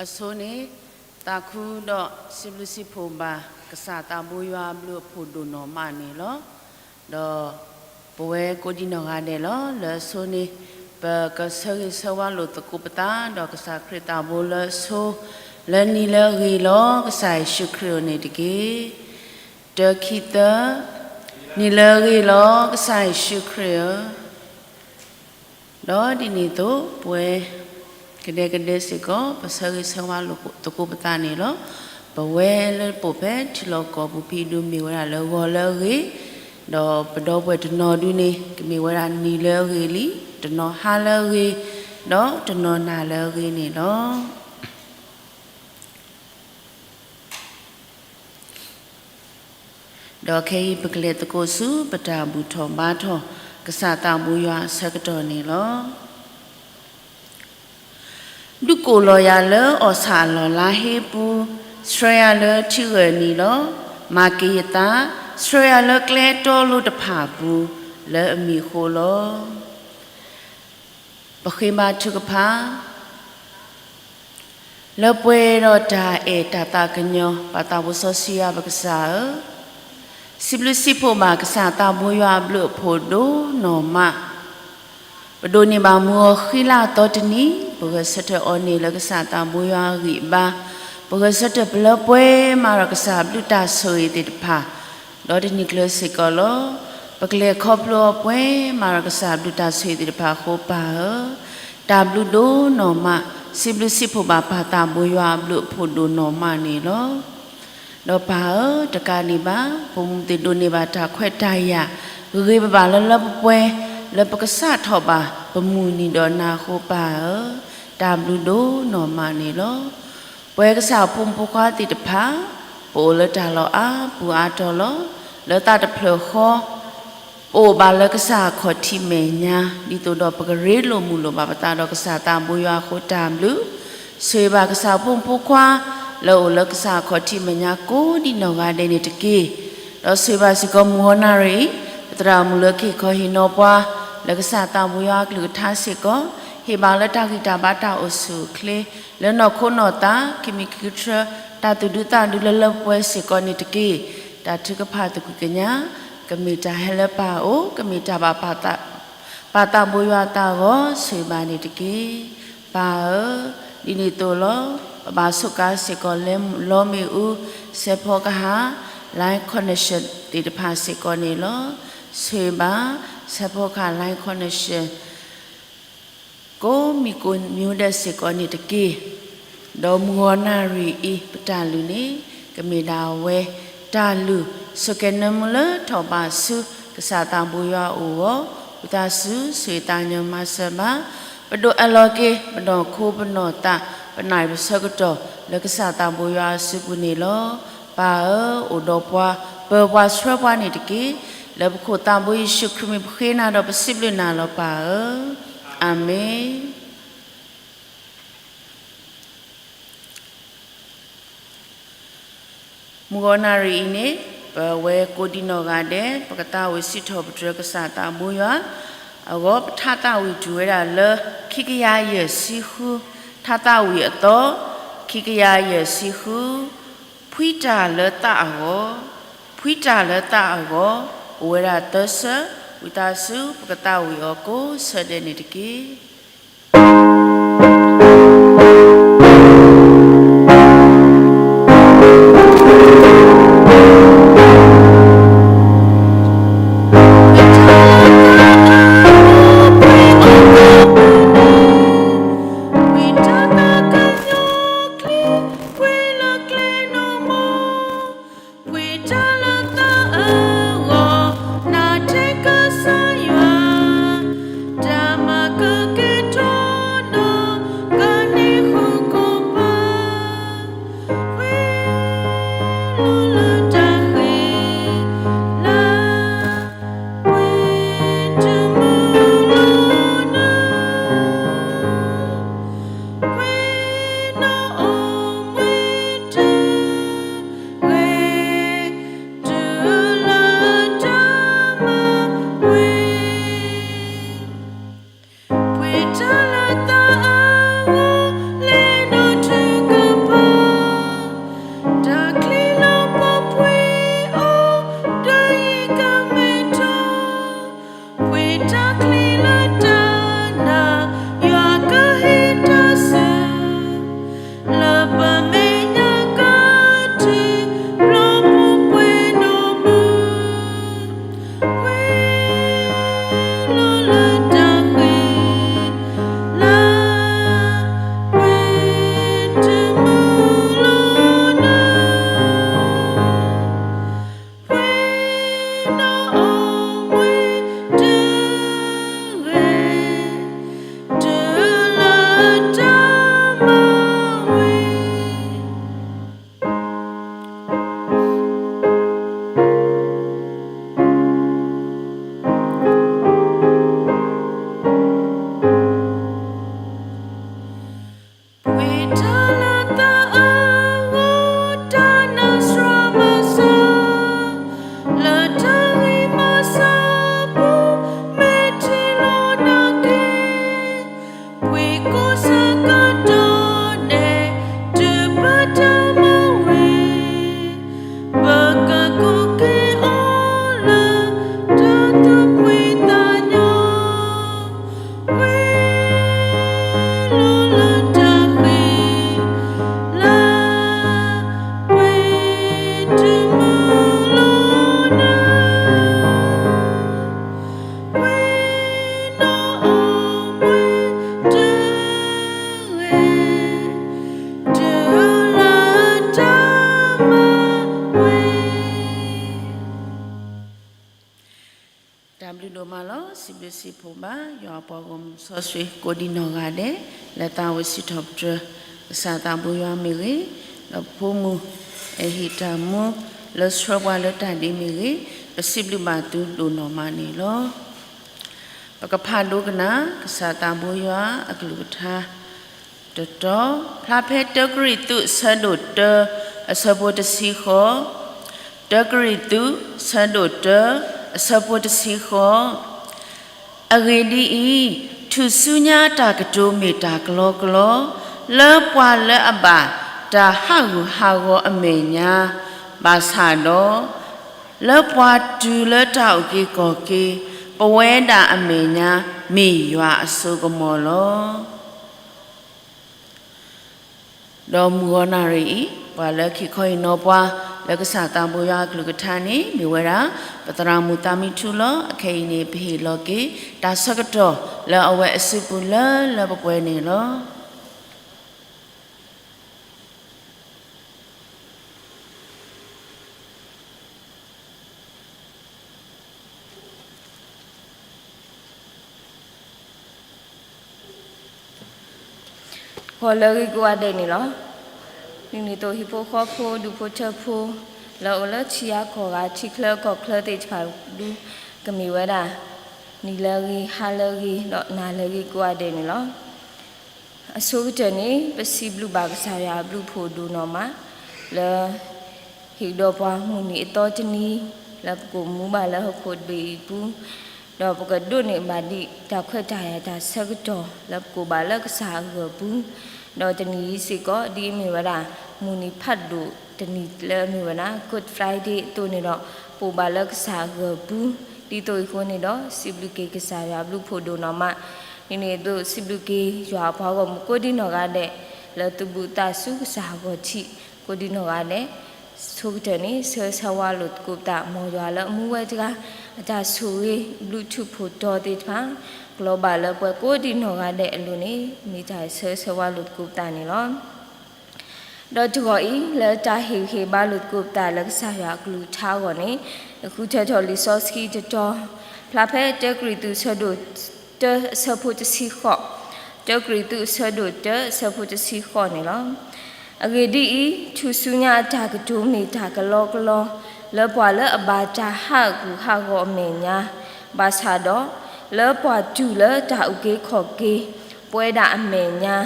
အဆိန့ၣ် သးခုဒီးစံးဘျုးစံးဖှိၣ်ဘၣ် ကစၢ်သးဘိယွၤအဘျုးအဖှိၣ်ဒိၣ်နီၢ်မးန့ၣ်လီၤ. ဒီးပဝဲကိးဒံနီၢ်ဂၤဒဲးလီၤ. လၢအဆိန့ၣ် ပကဆၢဂ့ၤဆၢဝါလိာ်သကိးပသး ဒီးကစၢ်ခရံာ်သးဘိလၢအဆိ လၢနံၤလၢအဂ့ၤလီၤ ကစၢ်ယ့ၣ်ၡူးခရံာ်အအိၣ်န့ၣ်တက့ၢ်. တၢ ခံ သၢ, နံၤလၢအဂ့ၤလီၤ ကစၢ်ယ့ၣ်ၡူးခရံာ်ဧၢ. ဒီးဒ်န့ၣ်အသိး ပဝဲကဒဲကဒဲစ့ၢ်ကီး ပဆၢဂ့ၤဆၢဝါလိာ်သကိးပသးန့ၣ်လီၤ. ပဝဲလၢပအိၣ်ဖဲထံလီၢ်ကီၢ်ပူၤဖဲဒုးမ့ၢ်ဝဲဒၣ်လၢဂီၤလၢအဂ့ၤ, ဒီးပဒီပုၢ်ဝဲၢ်တနီၤဒုန့ၣ် ကမ့ၢ်ဝဲဒၣ်နံၤလၢအဂ့ၤလံ, တနီၤဟါလၢအဂ့ၤ, ဒီးတနီၤနၤလၢအဂ့ၤန့ၣ်လီၤ. ဒီးခဲအံၤပကလဲၤသကိးဆူ ပတၢ်ဘူၣ်ထီၣ်ဘါထီၣ် ကစၢ်သးဘိယွၤအဆၢကတီၢ်န့ၣ်လီၤ. ဒုးကိးလီၤယၤလၢအီၣ်ဆၣ်အလီၢ်လါဟ့ပူၤ, ဆှၢယၤလၢထံဂၢၢ်နံၤလီၤ. မၤက့ၤယသး, ဆှၢယၤလၢကျဲတီလိၤတဖၣ်အပူၤ, လၢအမံၤအဃိလီၤ. ပဃ့ဘါထုကဖၣ် လၢပှဲၤဒီးတၢ်အဲၣ်တၢ်သးကညီၤ ပၢ်သးဘိစီဆှံယွၤပကစၢ်ဧၢ, စံးဘျုးစံးဖှိၣ်ဘၣ်ကစၢ်သးဘိယွၤအဘျုးအဖှိၣ်ဒိၣ်နီၢ်မး, ပဒိးန့ၢ်ဘၣ်မုၢ်ဂီၤဃံလၤအသီတနံၤ, ပဂဲၤဆၢထၢၣ်အီၤန့ၢ်လၢကစၢ်သးဘိယွၤအဂံၢ်အဘါ, ပဂဲၤဆၢထၢၣ်ပလၢပှဲၤမးဒီးကစၢ်ဘျုးတၢ်ဆိၣ်ဂ့ၤသ့ၣ်တဖၣ် ဒီးတနံၤကျၢၤစ့ၢ်ကီးလီၤ. ပကလဲၤခီဖျိအီၤပှဲၤမးဒီးကစၢ်ဘျုးတၢ်ဆိၣ်ဂ့ၤသ့ၣ်တဖၣ်အဃိပၢ်ဧၢ, တၢ်ဘျုးဒိၣ်နီၢ်မး, စံးဘျုးစံးဖှိၣ်ဘၣ်ပၢ်သးဘိယွၤအဘျုးအဖှိၣ်ဒိၣ်နီၢ်မးန့ၣ်လီၤ. ဒီးပၢ်ဧၢ, တကးဒံးဘၣ် ပိာ်မုၣ်သ့ၣ်ဒိးန့ၢ်ဘၣ်တၢ်ခွဲးတၢ်ယာ်, ဂ့ၤဂ့ၤဘၣ်ဘၣ်လၢလၢပှဲၤပှဲၤ လၢပကစးထီၣ်ဘၣ်ပမုၢ်နံၤဒီးနၤအဃိပၢ်ဧၢ, တၢ်ဘျုးဒိၣ်နီၢ်မးန့ၣ်လီၤ. ပဝဲကစၢ်အဖိမုၣ်ဖိခွါသ့ၣ်တဖၣ်, ပအိၣ်လၢတၢ်လီၢ်အါပူၤအါတီၤလီၤ. လၢသးတဖျၢၣ်ဃီ ပအိၣ်ဘၣ်လၢကစၢ်အခီၣ်ထံးမဲာ်ညါ, ဒ်သိးဒီးပကရ့လိာ်မုာ်လိာ်ဘၣ်ပသးဒီးကစၢ်သးဘိယွၤအဃိတၢ်ဘျုး, ဆိၣ်ဂ့ၤဘၣ်ကစၢ်အဖိမုၣ်ဖိခွါ လၢအအိၣ်လၢကစၢ်အခီၣ်ထံးမဲာ်ညါကိးဒံနီၢ်ဂၤဒဲးန့ၣ်တက့ၢ်. ဒီးဆိၣ်ဂ့ၤဘၣ်စ့ၢ်ကီးမုၢ်ဂီၤနၣ်ရံၣ်အံၤ, ပသရၣ်မုၣ်လၢကဟ့ၣ်ခီဟ့ၣ်နီၤပှၤ လၢကစၢ်သးဘိယွၤအကလုၢ်ကထါစ့ၢ်ကီး, ဟ့ၣ်ဘၣ်လၢတၢ်ဂံၢ်တၢ်ဘါတၢ်အိၣ်ဆူၣ်အိၣ်ချ့, လၢနီၢ်ခိနီၢ်သး, ခံမံၤခံကထြၢ, တၢ်သူၣ်ဒူသးဒူလၢလၢပှဲၤပှဲၤစ့ၢ်ကီးန့ၣ်တက့ၢ်. တၢ်ထုကဖၣ်သကွံၢ်ကညး, ကမ့ၢ်တၢ်ဟဲလၢပၢ်အအိၣ်, ကမ့ၢ်တၢ်ဘၣ်ပၢ်သး ပၢ်သးဘိယွၤအသးအဂီၢ် ဆိၣ်ဂ့ၤဘၣ်န့ၣ်တက့ၢ်. ပၢ်ဧၢ, ဒ်န့ၣ်အသိးလီၤ. ပဘၣ်ဆိးကါစ့ၢ်ကီးလၢလီမ့ၣ်အူ, စဲးဖီကဟၣ်, line connection သ့ၣ်တဖၣ်စ့ၢ်ကီးန့ၣ်လီၤ. ဆိၣ်ဂ့ၤဘၣ် စဲးဖီကဟၣ် line connection ကိးမံၤကိးမံၤဒဲးစ့ၢ်ကီးန့ၣ်တက့ၢ်. ဒီးမုၢ်ဂီၤနၣ်ရံၣ်အံၤ ပတၢ်လုၢ်န့ၣ် ကမ့ၢ်ဒၣ်ဝဲတၢ်လုၢ် ဆိၣ်ကဲၤနၢမူလၢထီၣ်ဘးဆူ ကစၢ်သးဘိယွၤအအိၣ်အဂီၢ်, ဝံသးစူၤ ဆိၣ်ဂ့ၤသးကညီၤမၤစၢၤဘၣ် ပဒိၣ်အၢၣ်လီၤက့ၤ ပနီၢ်ခိပနီၢ်သး ပနၣ်ရံၣ်ပဆၢကတီၢ် လၢကစၢ်သးဘိယွၤအစုပူၤန့ၣ်လီၤ. ပၢ်ဧၢ, အိၣ်ဒီးပှၤ ပၢၤပှၤဆှၢပှၤန့ၣ်တက့ၢ်. လၢပခိၣ်သးဘိယ့ၣ်ၡူးခရံာ်မံၤပဃ့နၤဒီးပစံးဘျုးနၤလီၤပၢ်ဧၢ, အၤမ့ၣ်. မုၢ်ဂီၤနၣ်ရံၣ်အံၤန့ၣ် ပဝဲကိးဒံနီၢ်ဂၤဒဲး ပကသးဝံၣ်စံးထီၣ်ပတြၢၤကစၢ်သးဘိယွၤအဂီၢ် ပထါသးဝံၣ်တုၤဝဲဒၣ်လၢ ခံကယၤယဲၢ်ဆံဃု, ထါသးဝံၣ်အသီ ခံကယၤယဲၢ်ဆံဃု, ဖှံတၢ်လၢသးအဂီၢ်, ဖှံတၢ်လၢသးအဂီၢ်, အိၣ်ဝဲဒၣ်သၢဆၢ, ဝံသးစူၤ ပကသးဝံၣ်အီၤကိးဆၢဒဲးန့ၣ်တက့ၢ်. ဒုးဒိၣ်မးလီၤ. စံးဘျုးစံးဖှိၣ်ဘၣ် ယွၤအပှၤဂီၢ်မုၢ်စီဆှံကိးဒံနီၢ်ဂၤဒဲး လၢသးဝဲစံးထီၣ်ပတြၢၤ ကစၢ်သးဘိယွၤမ့ၢ်ဂ့ၤ, ဒီးဖိမုၣ် အဟံၣ်တၢ်မူ လၢဆှၢပှၤလၢတၢ်ဒ့မ့ၢ်ဂ့ၤ, ပစံးဘျုးဘၣ်သုဒိၣ်နီၢ်မးန့ၣ်လီၤ. ပကဖးဒိကနၣ် ကစၢ်သးဘိယွၤအကလုၢ်ကထါ တတီၤ ဖျါဖဲတၢကရံၣ်သူး အဆၢဒိၣ်တၢ အဆၢဖိတဆံဃိး, တၢကရံၣ်သူး အဆၢဒိၣ်တၢ အဆၢဖိတဆံဃိး. အဂ့ၢ်ဒ်အံၤ, ထူၣ်စုညါအတၢ်ကတိၤမ့ၢ်တၢ်ကလီကလီ, လၢပှၤလၢအဘၣ်တၢ်ဟးဂူာ်ဟးဂီၤအမဲာ်ညါ, ဘၣ်ဆၣ်ဒီး လၢပှၤတူၢ်လၢတၢ်အုၣ်က့ၤခီၣ်က့ၤ ပဝဲဒၣ်အမဲာ်ညါ မ့ၢ်ယွၤအစိကမီၤလီၤ. ဒီးမုၢ်ဂီၤနၣ်ရံၣ်အံၤ ပှၤလၢခံခီအံၤနီၤပှၤ လၢကစၢ်သးဘိယွၤအကလုၢ်ကထါန့ၣ် မ့ၢ်ဝဲဒၣ် ပသရၣ်မုၣ်သးမံထူလီၤ. အခဲအံၤန့ၣ် ပဟ့ၣ်လီၤက့ၤ တၢ်ဆၢကတီၢ်လၢအဝဲအစုပူၤလၢလၢပှဲၤပှဲၤန့ၣ်လီၤ. ဂီၤလၢအဂ့ၤကိးဂၤဒဲးန့ၣ်လီၤ. ဒ်န့ၣ်အသိး ဟံၣ်ဖိဃီဖိ ဒူၣ်ဖိထၢဖိ လၢအအိၣ်လၢထံဂၤကီၢ်ဂၤ ထံချၢကီၢ်ချၢသ့ၣ်တဖၣ်ဒု ကမ့ၢ်ဝဲဒၣ် နံၤလၢအဂ့ၤ ဟါလၢအဂ့ၤ ဒီးနၤလၢအဂ့ၤကိးဂၤဒဲးန့ၣ်လီၤ. အဆိကတၢၢ်န့ၣ် ပစံးဘျုးဘၣ်ကစၢ်ယွၤအဘျုးအဖှိၣ်ဒိၣ်နီၢ်မး လၢ ဟ့ၣ်ကဒီးပှၤမုၢ်နံၤအသီတနံၤ လၢပကအိၣ်မူဘၣ်လၢဟီၣ်ခိၣ်တဘ့ၣ်အံၤအပူၤ, ဒီးပကဒိးန့ၢ်ဘၣ်ဒံးတၢ်ခွဲးတၢ်ယာ်တၢ်ဆၢကတီၢ် လၢပကအိၣ်ဘၣ်လၢကစၢ်အဂီၢ်အပူၤ, ဒီးတနံၤအံၤစ့ၢ်ကီး ဒ်အမ့ၢ်ဝဲဒၣ် မုၢ်နံၤဖးဒိၣ်တနံၤလၢအမ့ၢ်ဝဲဒၣ် Good Friday အသိးန့ၣ်ဒီး ပအိၣ်ဘၣ်လၢကစၢ်အဂီၢ်အပူၤ, ဒ်သိးအံၤအဃိန့ၣ်ဒီး စံးဘျုးက့ၤကစၢ်ယွၤအဘျုးအဖှိၣ်ဒိၣ်နီၢ်မး, ဒ်န့ၣ်အသိး စံးဘျုးက့ၤယွၤအပှၤဂီၢ်မုၢ်ကိးဒံနီၢ်ဂၤဒဲး လၢသုဘူးသးဆူကစၢ်အဂီၢ်ထံး ကိးဒံနီၢ်ဂၤဒဲး, ဆိကတၢၢ်န့ၣ် ဆၢဂ့ၤဆၢဝါလိာ်သကိးပသး မ်ယွၤလၢအမူဝဲတဂၤ အတၢ်ဆိၣ်ဂ့ၤ ဘျုးထူၣ်ဖှိၣ်တီၤသ့ၣ်တဖၣ် ကလီၤဘၣ်လၢပှၤကိးဒံနီၢ်ဂၤဒဲးအလိၤန့ၣ် မ့ၢ်တၢ်ဆၢဂ့ၤဆၢဝါလိာ်သကိးပသးန့ၣ်လီၤ. ဒီးတဂီၤအံၤ လၢတၢ်ဟ့ၣ်ဂံၢ်ဟ့ၣ်ဘါလိာ်သကိးပသးလၢကစၢ်ယွၤအကလုၢ်ကထါအဂီၢ်န့ၣ် ဃုထၢထီၣ်လံာ်စီဆှံတတီၤ ဖျါဖဲတၢကရံၣ်သူးအဆၢဒိၣ်တၢအဆၢဖိတဆံဃိး, တၢကရံၣ်သူးအဆၢဒိၣ်တၢအဆၢဖိတဆံဃိးန့ၣ်လီၤ. အဂ့ၢ်ဒ်အံၤ, ထူၣ်စုညါအတၢ်ကတိၤမ့ၢ်တၢ်ကလီကလီ, လၢပှၤလၢအဘၣ်တၢ်ဟးဂူာ်ဟးဂီၤအမဲာ်ညါ, ဘၣ်ဆၣ်ဒီး လၢပှၤတူၢ်လၢတၢ်အုၣ်က့ၤခီၣ်က့ၤ ပဝဲဒၣ်အမဲာ်ညါ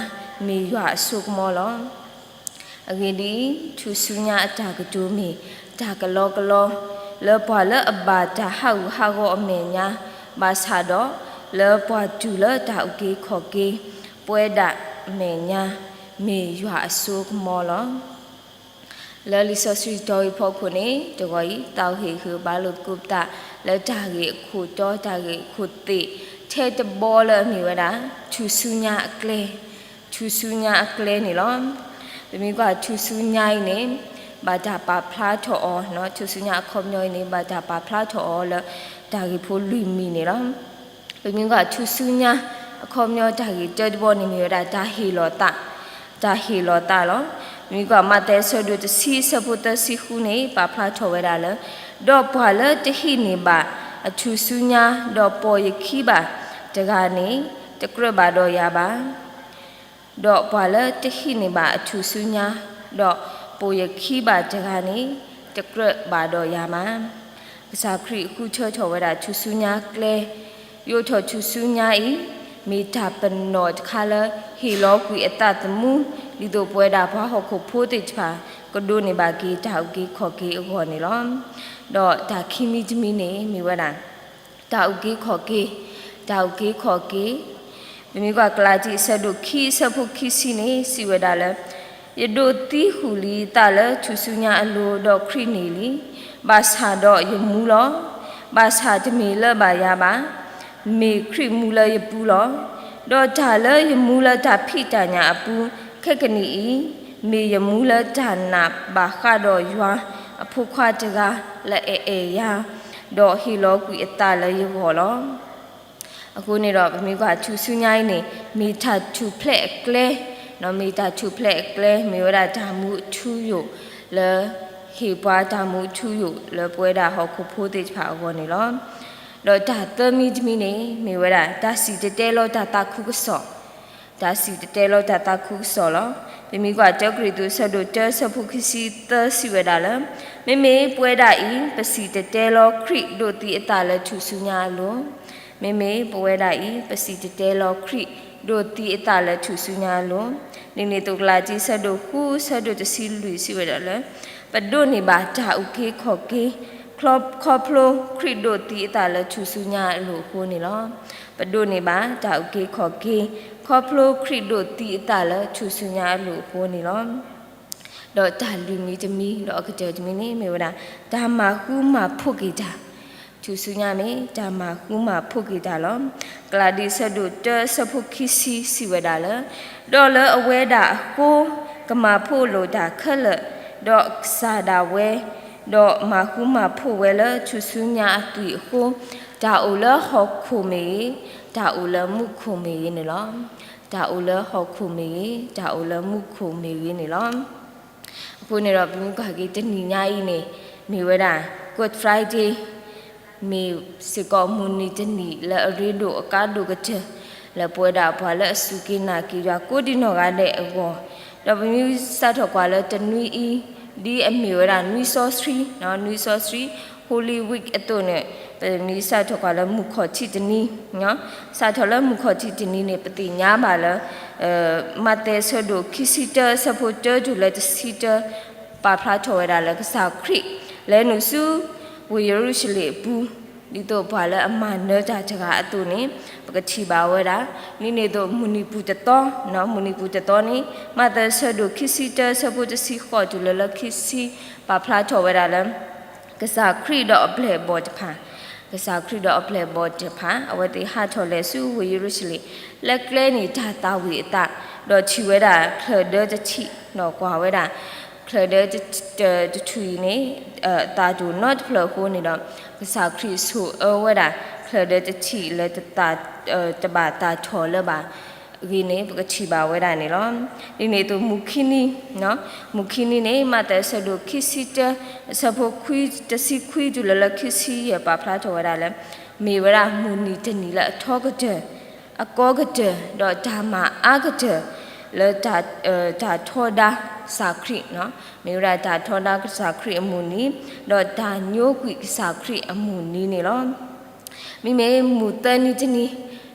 မ့ၢ်ယွၤအစိကမီၤလီၤ. အဂ့ၢ်ဒ်အံၤ, ထူၣ်စုညါအတၢ်ကတိၤမ့ၢ်တၢ်ကလီကလီ, လၢပှၤလၢအဘၣ်တၢ်ဟးဂူာ်ဟးဂီၤအမဲာ်ညါ, ဘၣ်ဆၣ်ဒီး လၢပှၤတူၢ်လၢတၢ်အုၣ်က့ၤခီၣ်က့ၤ ပဝဲဒၣ်အမဲာ်ညါ မ့ၢ်ယွၤအစိကမီၤလီၤ. လၢလံာ်စီဆှံတီၤအံၤဖီခိၣ်န့ၣ် တဂီၤအံၤ သးအိၣ်ဟ့ၣ်ဂံၢ်ဟ့ၣ်ဘါလိာ်သကိးပသး လၢတၢ်ဂ့ၢ်အခိၣ်တီ တၢ်ဂ့ၢ်အခိၣ်သ့ၣ် ထဲတဘီလၢအမ့ၢ်ဝဲဒၣ် ထူၣ်စုညါအကျဲ, ထူၣ်စုညါအကျဲန့ၣ်လီၤ. ပမ့ၢ်ကွၢ်ထူၣ်စုညါအံၤန့ၣ် ဘၣ်တၢ်ပာ်ဖျါထီၣ်အီၤ, ထူၣ်စုညါအခီပညီအံၤန့ၣ် ဘၣ်တၢ်ပာ်ဖျါထီၣ်အီၤလၢ တၢ်ဂ့ၢ်ဖိလွံၢ်မံၤန့ၣ်လီၤ. ပမ့ၢ်ကွၢ်ထူၣ်စုညါ အခီပညီတၢ်ဂ့ၢ်တၢတဘီန့ၣ်မ့ၢ်ဝဲဒၣ်တၢ်ဟ့ၣ်လီၤသး, တၢ်ဟ့ၣ်လီၤသးလီၤ. ပမ့ၢ်ကွၢ်မးသဲအဆၢဒိၣ်တဆံ အဆၢဖိသၢဆံဃုန့ၣ် ပာ်ဖျါထီၣ်ဝဲဒၣ်လၢ ဒီးပှၤလၢတဟံးန့ၢ်ဘၣ်အထူၣ်စုညါ ဒီးပိာ်ယခံဘၣ်တဂၤန့ၣ် တကြၢးဘၣ်ဒီးယၤဘၣ် ဒီးပှၤလၢတဟံးန့ၢ်ဘၣ်အထူၣ်စုညါ ဒီးပိာ်ယခံဘၣ်တဂၤန့ၣ် တကြၢးဘၣ်ဒီးယၤဘၣ်. ကစၢ်ခရံာ်ဃုထၢထီၣ်ဝဲဒၣ်ထူၣ်စုညါကျဲ, ယိးထီၣ်ထူၣ်စုညါအံၤ မ့ၢ်တၢ်ပနီၣ်တခါလၢ ဟ့ၣ်လီၤကွံာ်အသးသမူ ဒ်သိးပဝဲဒၣ်ပှၤဟီၣ်ခိၣ်ဖိသ့ၣ်တဖၣ် ကဒိးန့ၢ်ဘၣ်က့ၤတၢ်အုၣ်က့ၤခီၣ်က့ၤအဂီၢ်န့ၣ်လီၤ. ဒီးတၢ်ခံမံၤတမံၤန့ၣ် မ့ၢ်ဝဲဒၣ် တၢ်အုၣ်က့ၤခီၣ်က့ၤ, တၢ်အုၣ်က့ၤခီၣ်က့ၤ, ပမ့ၢ်ကွၢ်ကလၤတံ အဆၢဒိၣ်ခံ အဆၢဖိခံဆံန့ၣ် စံးဝဲဒၣ်လၢ ယဒိးသံဃုာ်လံယသးလၢထူၣ်စုညါအလိၤ ဒီးခရံာ်န့ၢ်လံ, ဘၣ်ဆၣ်ဒီးယမူလီၤ. ဘၣ်ဆၣ်တမ့ၢ်လၢၤဘၣ်ယၤဘၣ်, မ့ၢ်ခရံာ်မူလၢယပူၤလီၤ. ဒီးတၢ်လၢယမူလၢတၢ်ဖံးတၢ်ညၣ်အပူၤ ခဲကနံၣ်အံၤ, မ့ၢ်ယမူလၢတၢ်နာ်ဘၣ်ဃးဒီးယွၤအဖိခွါတဂၤ လၢအအဲၣ်ယၤ, ဒီးဟ့ၣ်လီၤကွံာ်အသးလၢယဂီၢ်လီၤ. အဃိန့ၣ်ဒီး ပမ့ၢ်ကွၢ်ထူၣ်စုညါအံၤန့ၣ် မ့ၢ်တၢ်ထူၣ်ဖျဲးအကျဲ, မ့ၢ်တၢ်ထူၣ်ဖျဲးအကျဲ မ့ၢ်ဝဲဒၣ်တၢ်မူအထူအယိာ်လၢ ဟ့ၣ်ပှၤတၢ်မူအထူအယိာ်လၢပဝဲဒၣ်ဟီၣ်ခိၣ်ဖိသ့ၣ်တဖၣ်အဂီၢ်န့ၣ်လီၤ. ဒီးတၢ်သၢမံၤတမံၤန့ၣ် မ့ၢ်ဝဲဒၣ် တၢ်စံၣ်တဲၤတဲလီၤတၢ်သးခုကစီၣ်, တၢ်စံၣ်တဲၤတဲလီၤတၢ်သးခုကစီၣ်လီၤ. ပမ့ၢ်ကွၢ် တၢကရံၣ်သူး အဆၢဒိၣ်တၢ အဆၢဖိခံဆံသၢ စံးဝဲဒၣ်လၢ မ့မ့ၢ်ပဝဲဒၣ်အံၤ ပစံၣ်တဲၤတဲလီၤခရံာ်ဒိးသံအသးလၢထူၣ်စုညါအလိၤ, မ့မ့ၢ်ပဝဲဒၣ်အံၤ ပစံၣ်တဲၤတဲလီၤခရံာ်ဒိးသံအသးလၢထူၣ်စုညါအလိၤ, ဒ်န့ၣ်အသိး ကလၤတံ အဆၢဒိၣ်ဃု အဆၢဒိၣ်တဆံလွံၢ် စံးဝဲဒၣ်လၢ ပဒိးန့ၢ်ဘၣ်တၢ်အုၣ်က့ၤခီၣ်က့ၤ ခီဖျိခရံာ်ဒိးသံအသးလၢထူၣ်စုညါအလိၤအဃိန့ၣ်လီၤ. ပဒိးန့ၢ်ဘၣ်တၢ်အုၣ်က့ၤခီၣ်က့ၤ ခီဖျိခရံာ်ဒိးသံအသးလၢထူၣ်စုညါအလိၤအဃိန့ၣ်လီၤ. ဒီးတၢ်လွံၢ်မံၤတမံၤ ဒီးအကတၢၢ်တမံၤန့ၣ် မ့ၢ်ဝဲဒၣ် တၢ်မၤဃူမၤဖိးက့ၤတၢ်, ထူၣ်စုညါမ့ၢ်တၢ်မၤဃူမၤဖိးက့ၤတၢ်လီၤ. ကလၤတံ အဆၢဒိၣ်တၢ အဆၢဖိခံဆံ စံးဝဲဒၣ်လၢ ဒီးလၢအဝဲဒၣ်အဃိ ကမၤဖိးလိာ်တၢ်ခဲလၢာ်, ဒီးကစၢ်ဒၣ်ဝဲ ဒီးမၤဃူမၤဖိးဝဲလၢထူၣ်စုညါအသွံၣ်အဃိ, တၢ်အိၣ်လၢဟီၣ်ခိၣ်မ့ၢ်ဂ့ၤ, တၢ်အိၣ်လၢမူခိၣ်မ့ၢ်ဂ့ၤန့ၣ်လီၤ. တၢ်အိၣ်လၢဟီၣ်ခိၣ်မ့ၢ်ဂ့ၤ, တၢ်အိၣ်လၢမူခိၣ်မ့ၢ်ဂ့ၤန့ၣ်လီၤ. အဃိန့ၣ်ဒီး ပမ့ၢ်ကွၢ်က့ၤတနံၤညါအံၤန့ၣ် မ့ၢ်ဝဲဒၣ် Good Friday, မ့ၢ်စ့ၢ်ကီးမုၢ်နံၤတနံၤလၢအရ့ဒိၣ်အကါဒိၣ်ကတၢၢ် လၢပဝဲဒၣ်ပှၤလၢအစူၢ်က့ၤနာ်က့ၤယွၤကိးဒံနီၢ်ဂၤဒဲးအဂီၢ်, ဒီးပမ့ၢ်စးထီၣ်ကွၢ်လၢတနွံအံၤ ဒ်အမ့ၢ်ဝဲဒၣ်နွံစီဆှံ, နွံစီဆှံ Holy Week အသိးန့ၣ် ပမ့ၢ်စးထီၣ်ကွၢ်လၢမုၢ်ခီၣ်ထံးတနံၤ, စးထီၣ်လၢမုၢ်ခီၣ်ထံးတနံၤန့ၣ် ပသ့ၣ်ညါဘၣ်လၢ မးသဲအဆၢဒိၣ်ခံဆံတၢ အဆၢဖိတၢတုၤလၢတဆံတၢ ပာ်ဖျါထီၣ်ဝဲဒၣ်လၢကစၢ်ခရံာ် လဲၤနုာ်ဆူဝ့ၢ်ယရူၤၡလ့ၣ်အပူၤ ဒ်သိးပှၤလၢအမၤနၢၤတၢ်တဂၤအသိးန့ၣ် ပကထံၣ်ဘၣ်ဝဲဒၣ်, ဒ်န့ၣ်အသိးမုၢ်နံၤပူၤတသီ, မုၢ်နံၤပူၤတသီန့ၣ် မးသဲအဆၢဒိၣ်ခံဆံတၢ အဆၢဖိတဆံဃိးတုၤလၢလၢခံဆံ ပာ်ဖျါထီၣ်ဝဲဒၣ်လၢ ကစၢ်ခရံာ်ဒီးအပျဲၢ်အဘီၣ်တဖၣ်, ကစၢ်ခရံာ်ဒီးအပျဲၢ်အဘီၣ်တဖၣ် အဝဲသ့ၣ်ဟးထီၣ်လဲၤဆူဝ့ၢ်ယရူၤၡလ့ၣ် လၢကျဲန့ၣ်တၢ်သၣ်ဝံၤအသး, ဒီးထံၣ်ဝဲဒၣ်ချၢၣ်ဒၢတထံး, ဒီးကွၢ်ဝဲဒၣ် ချၢၣ်ဒၢတထံးအံၤန့ၣ် အသၣ်တအိၣ်နီတဖျၢၣ်အဃိန့ၣ်ဒီး ကစၢ်ခရံာ်ဆိၣ်အၢဝဲဒၣ် ချၢၣ်ဒၢတထံးလၢ တဘၣ်သၣ်ထီၣ်လၢၤဘၣ်အဂ့ၢ်န့ၣ် ပကထံၣ်ဘၣ်ဝဲဒၣ်န့ၣ်လီၤ. ဒ်န့ၣ်အသိးမုၢ်ခံနံၤ, မုၢ်ခံနံၤန့ၣ် မးသဲအဆၢဒိၣ်ခံဆံတၢ အဆၢဖိခွံ, တဆံခွံတုၤလၢလၢခံဆံယဲၢ် ပာ်ဖျါထီၣ်ဝဲဒၣ်လၢ မ့ၢ်ဝဲဒၣ်မုၢ်နံၤတနံၤလၢအထီကတၢၢ်, အကီကတၢၢ်, ဒီးတၢ်မၤအါကတၢၢ် လၢ တၢ်ထီဒါကစၢ်ခရံာ်, မ့ၢ်ဝဲဒၣ်တၢ်ထီဒါကစၢ်ခရံာ်အမုၢ်နံၤ, ဒီးတၢ်ညိကွံာ်ကစၢ်ခရံာ်အမုၢ်နံၤန့ၣ်လီၤ. မ့မ့ၢ်မုၢ်သၢနံၤတနံ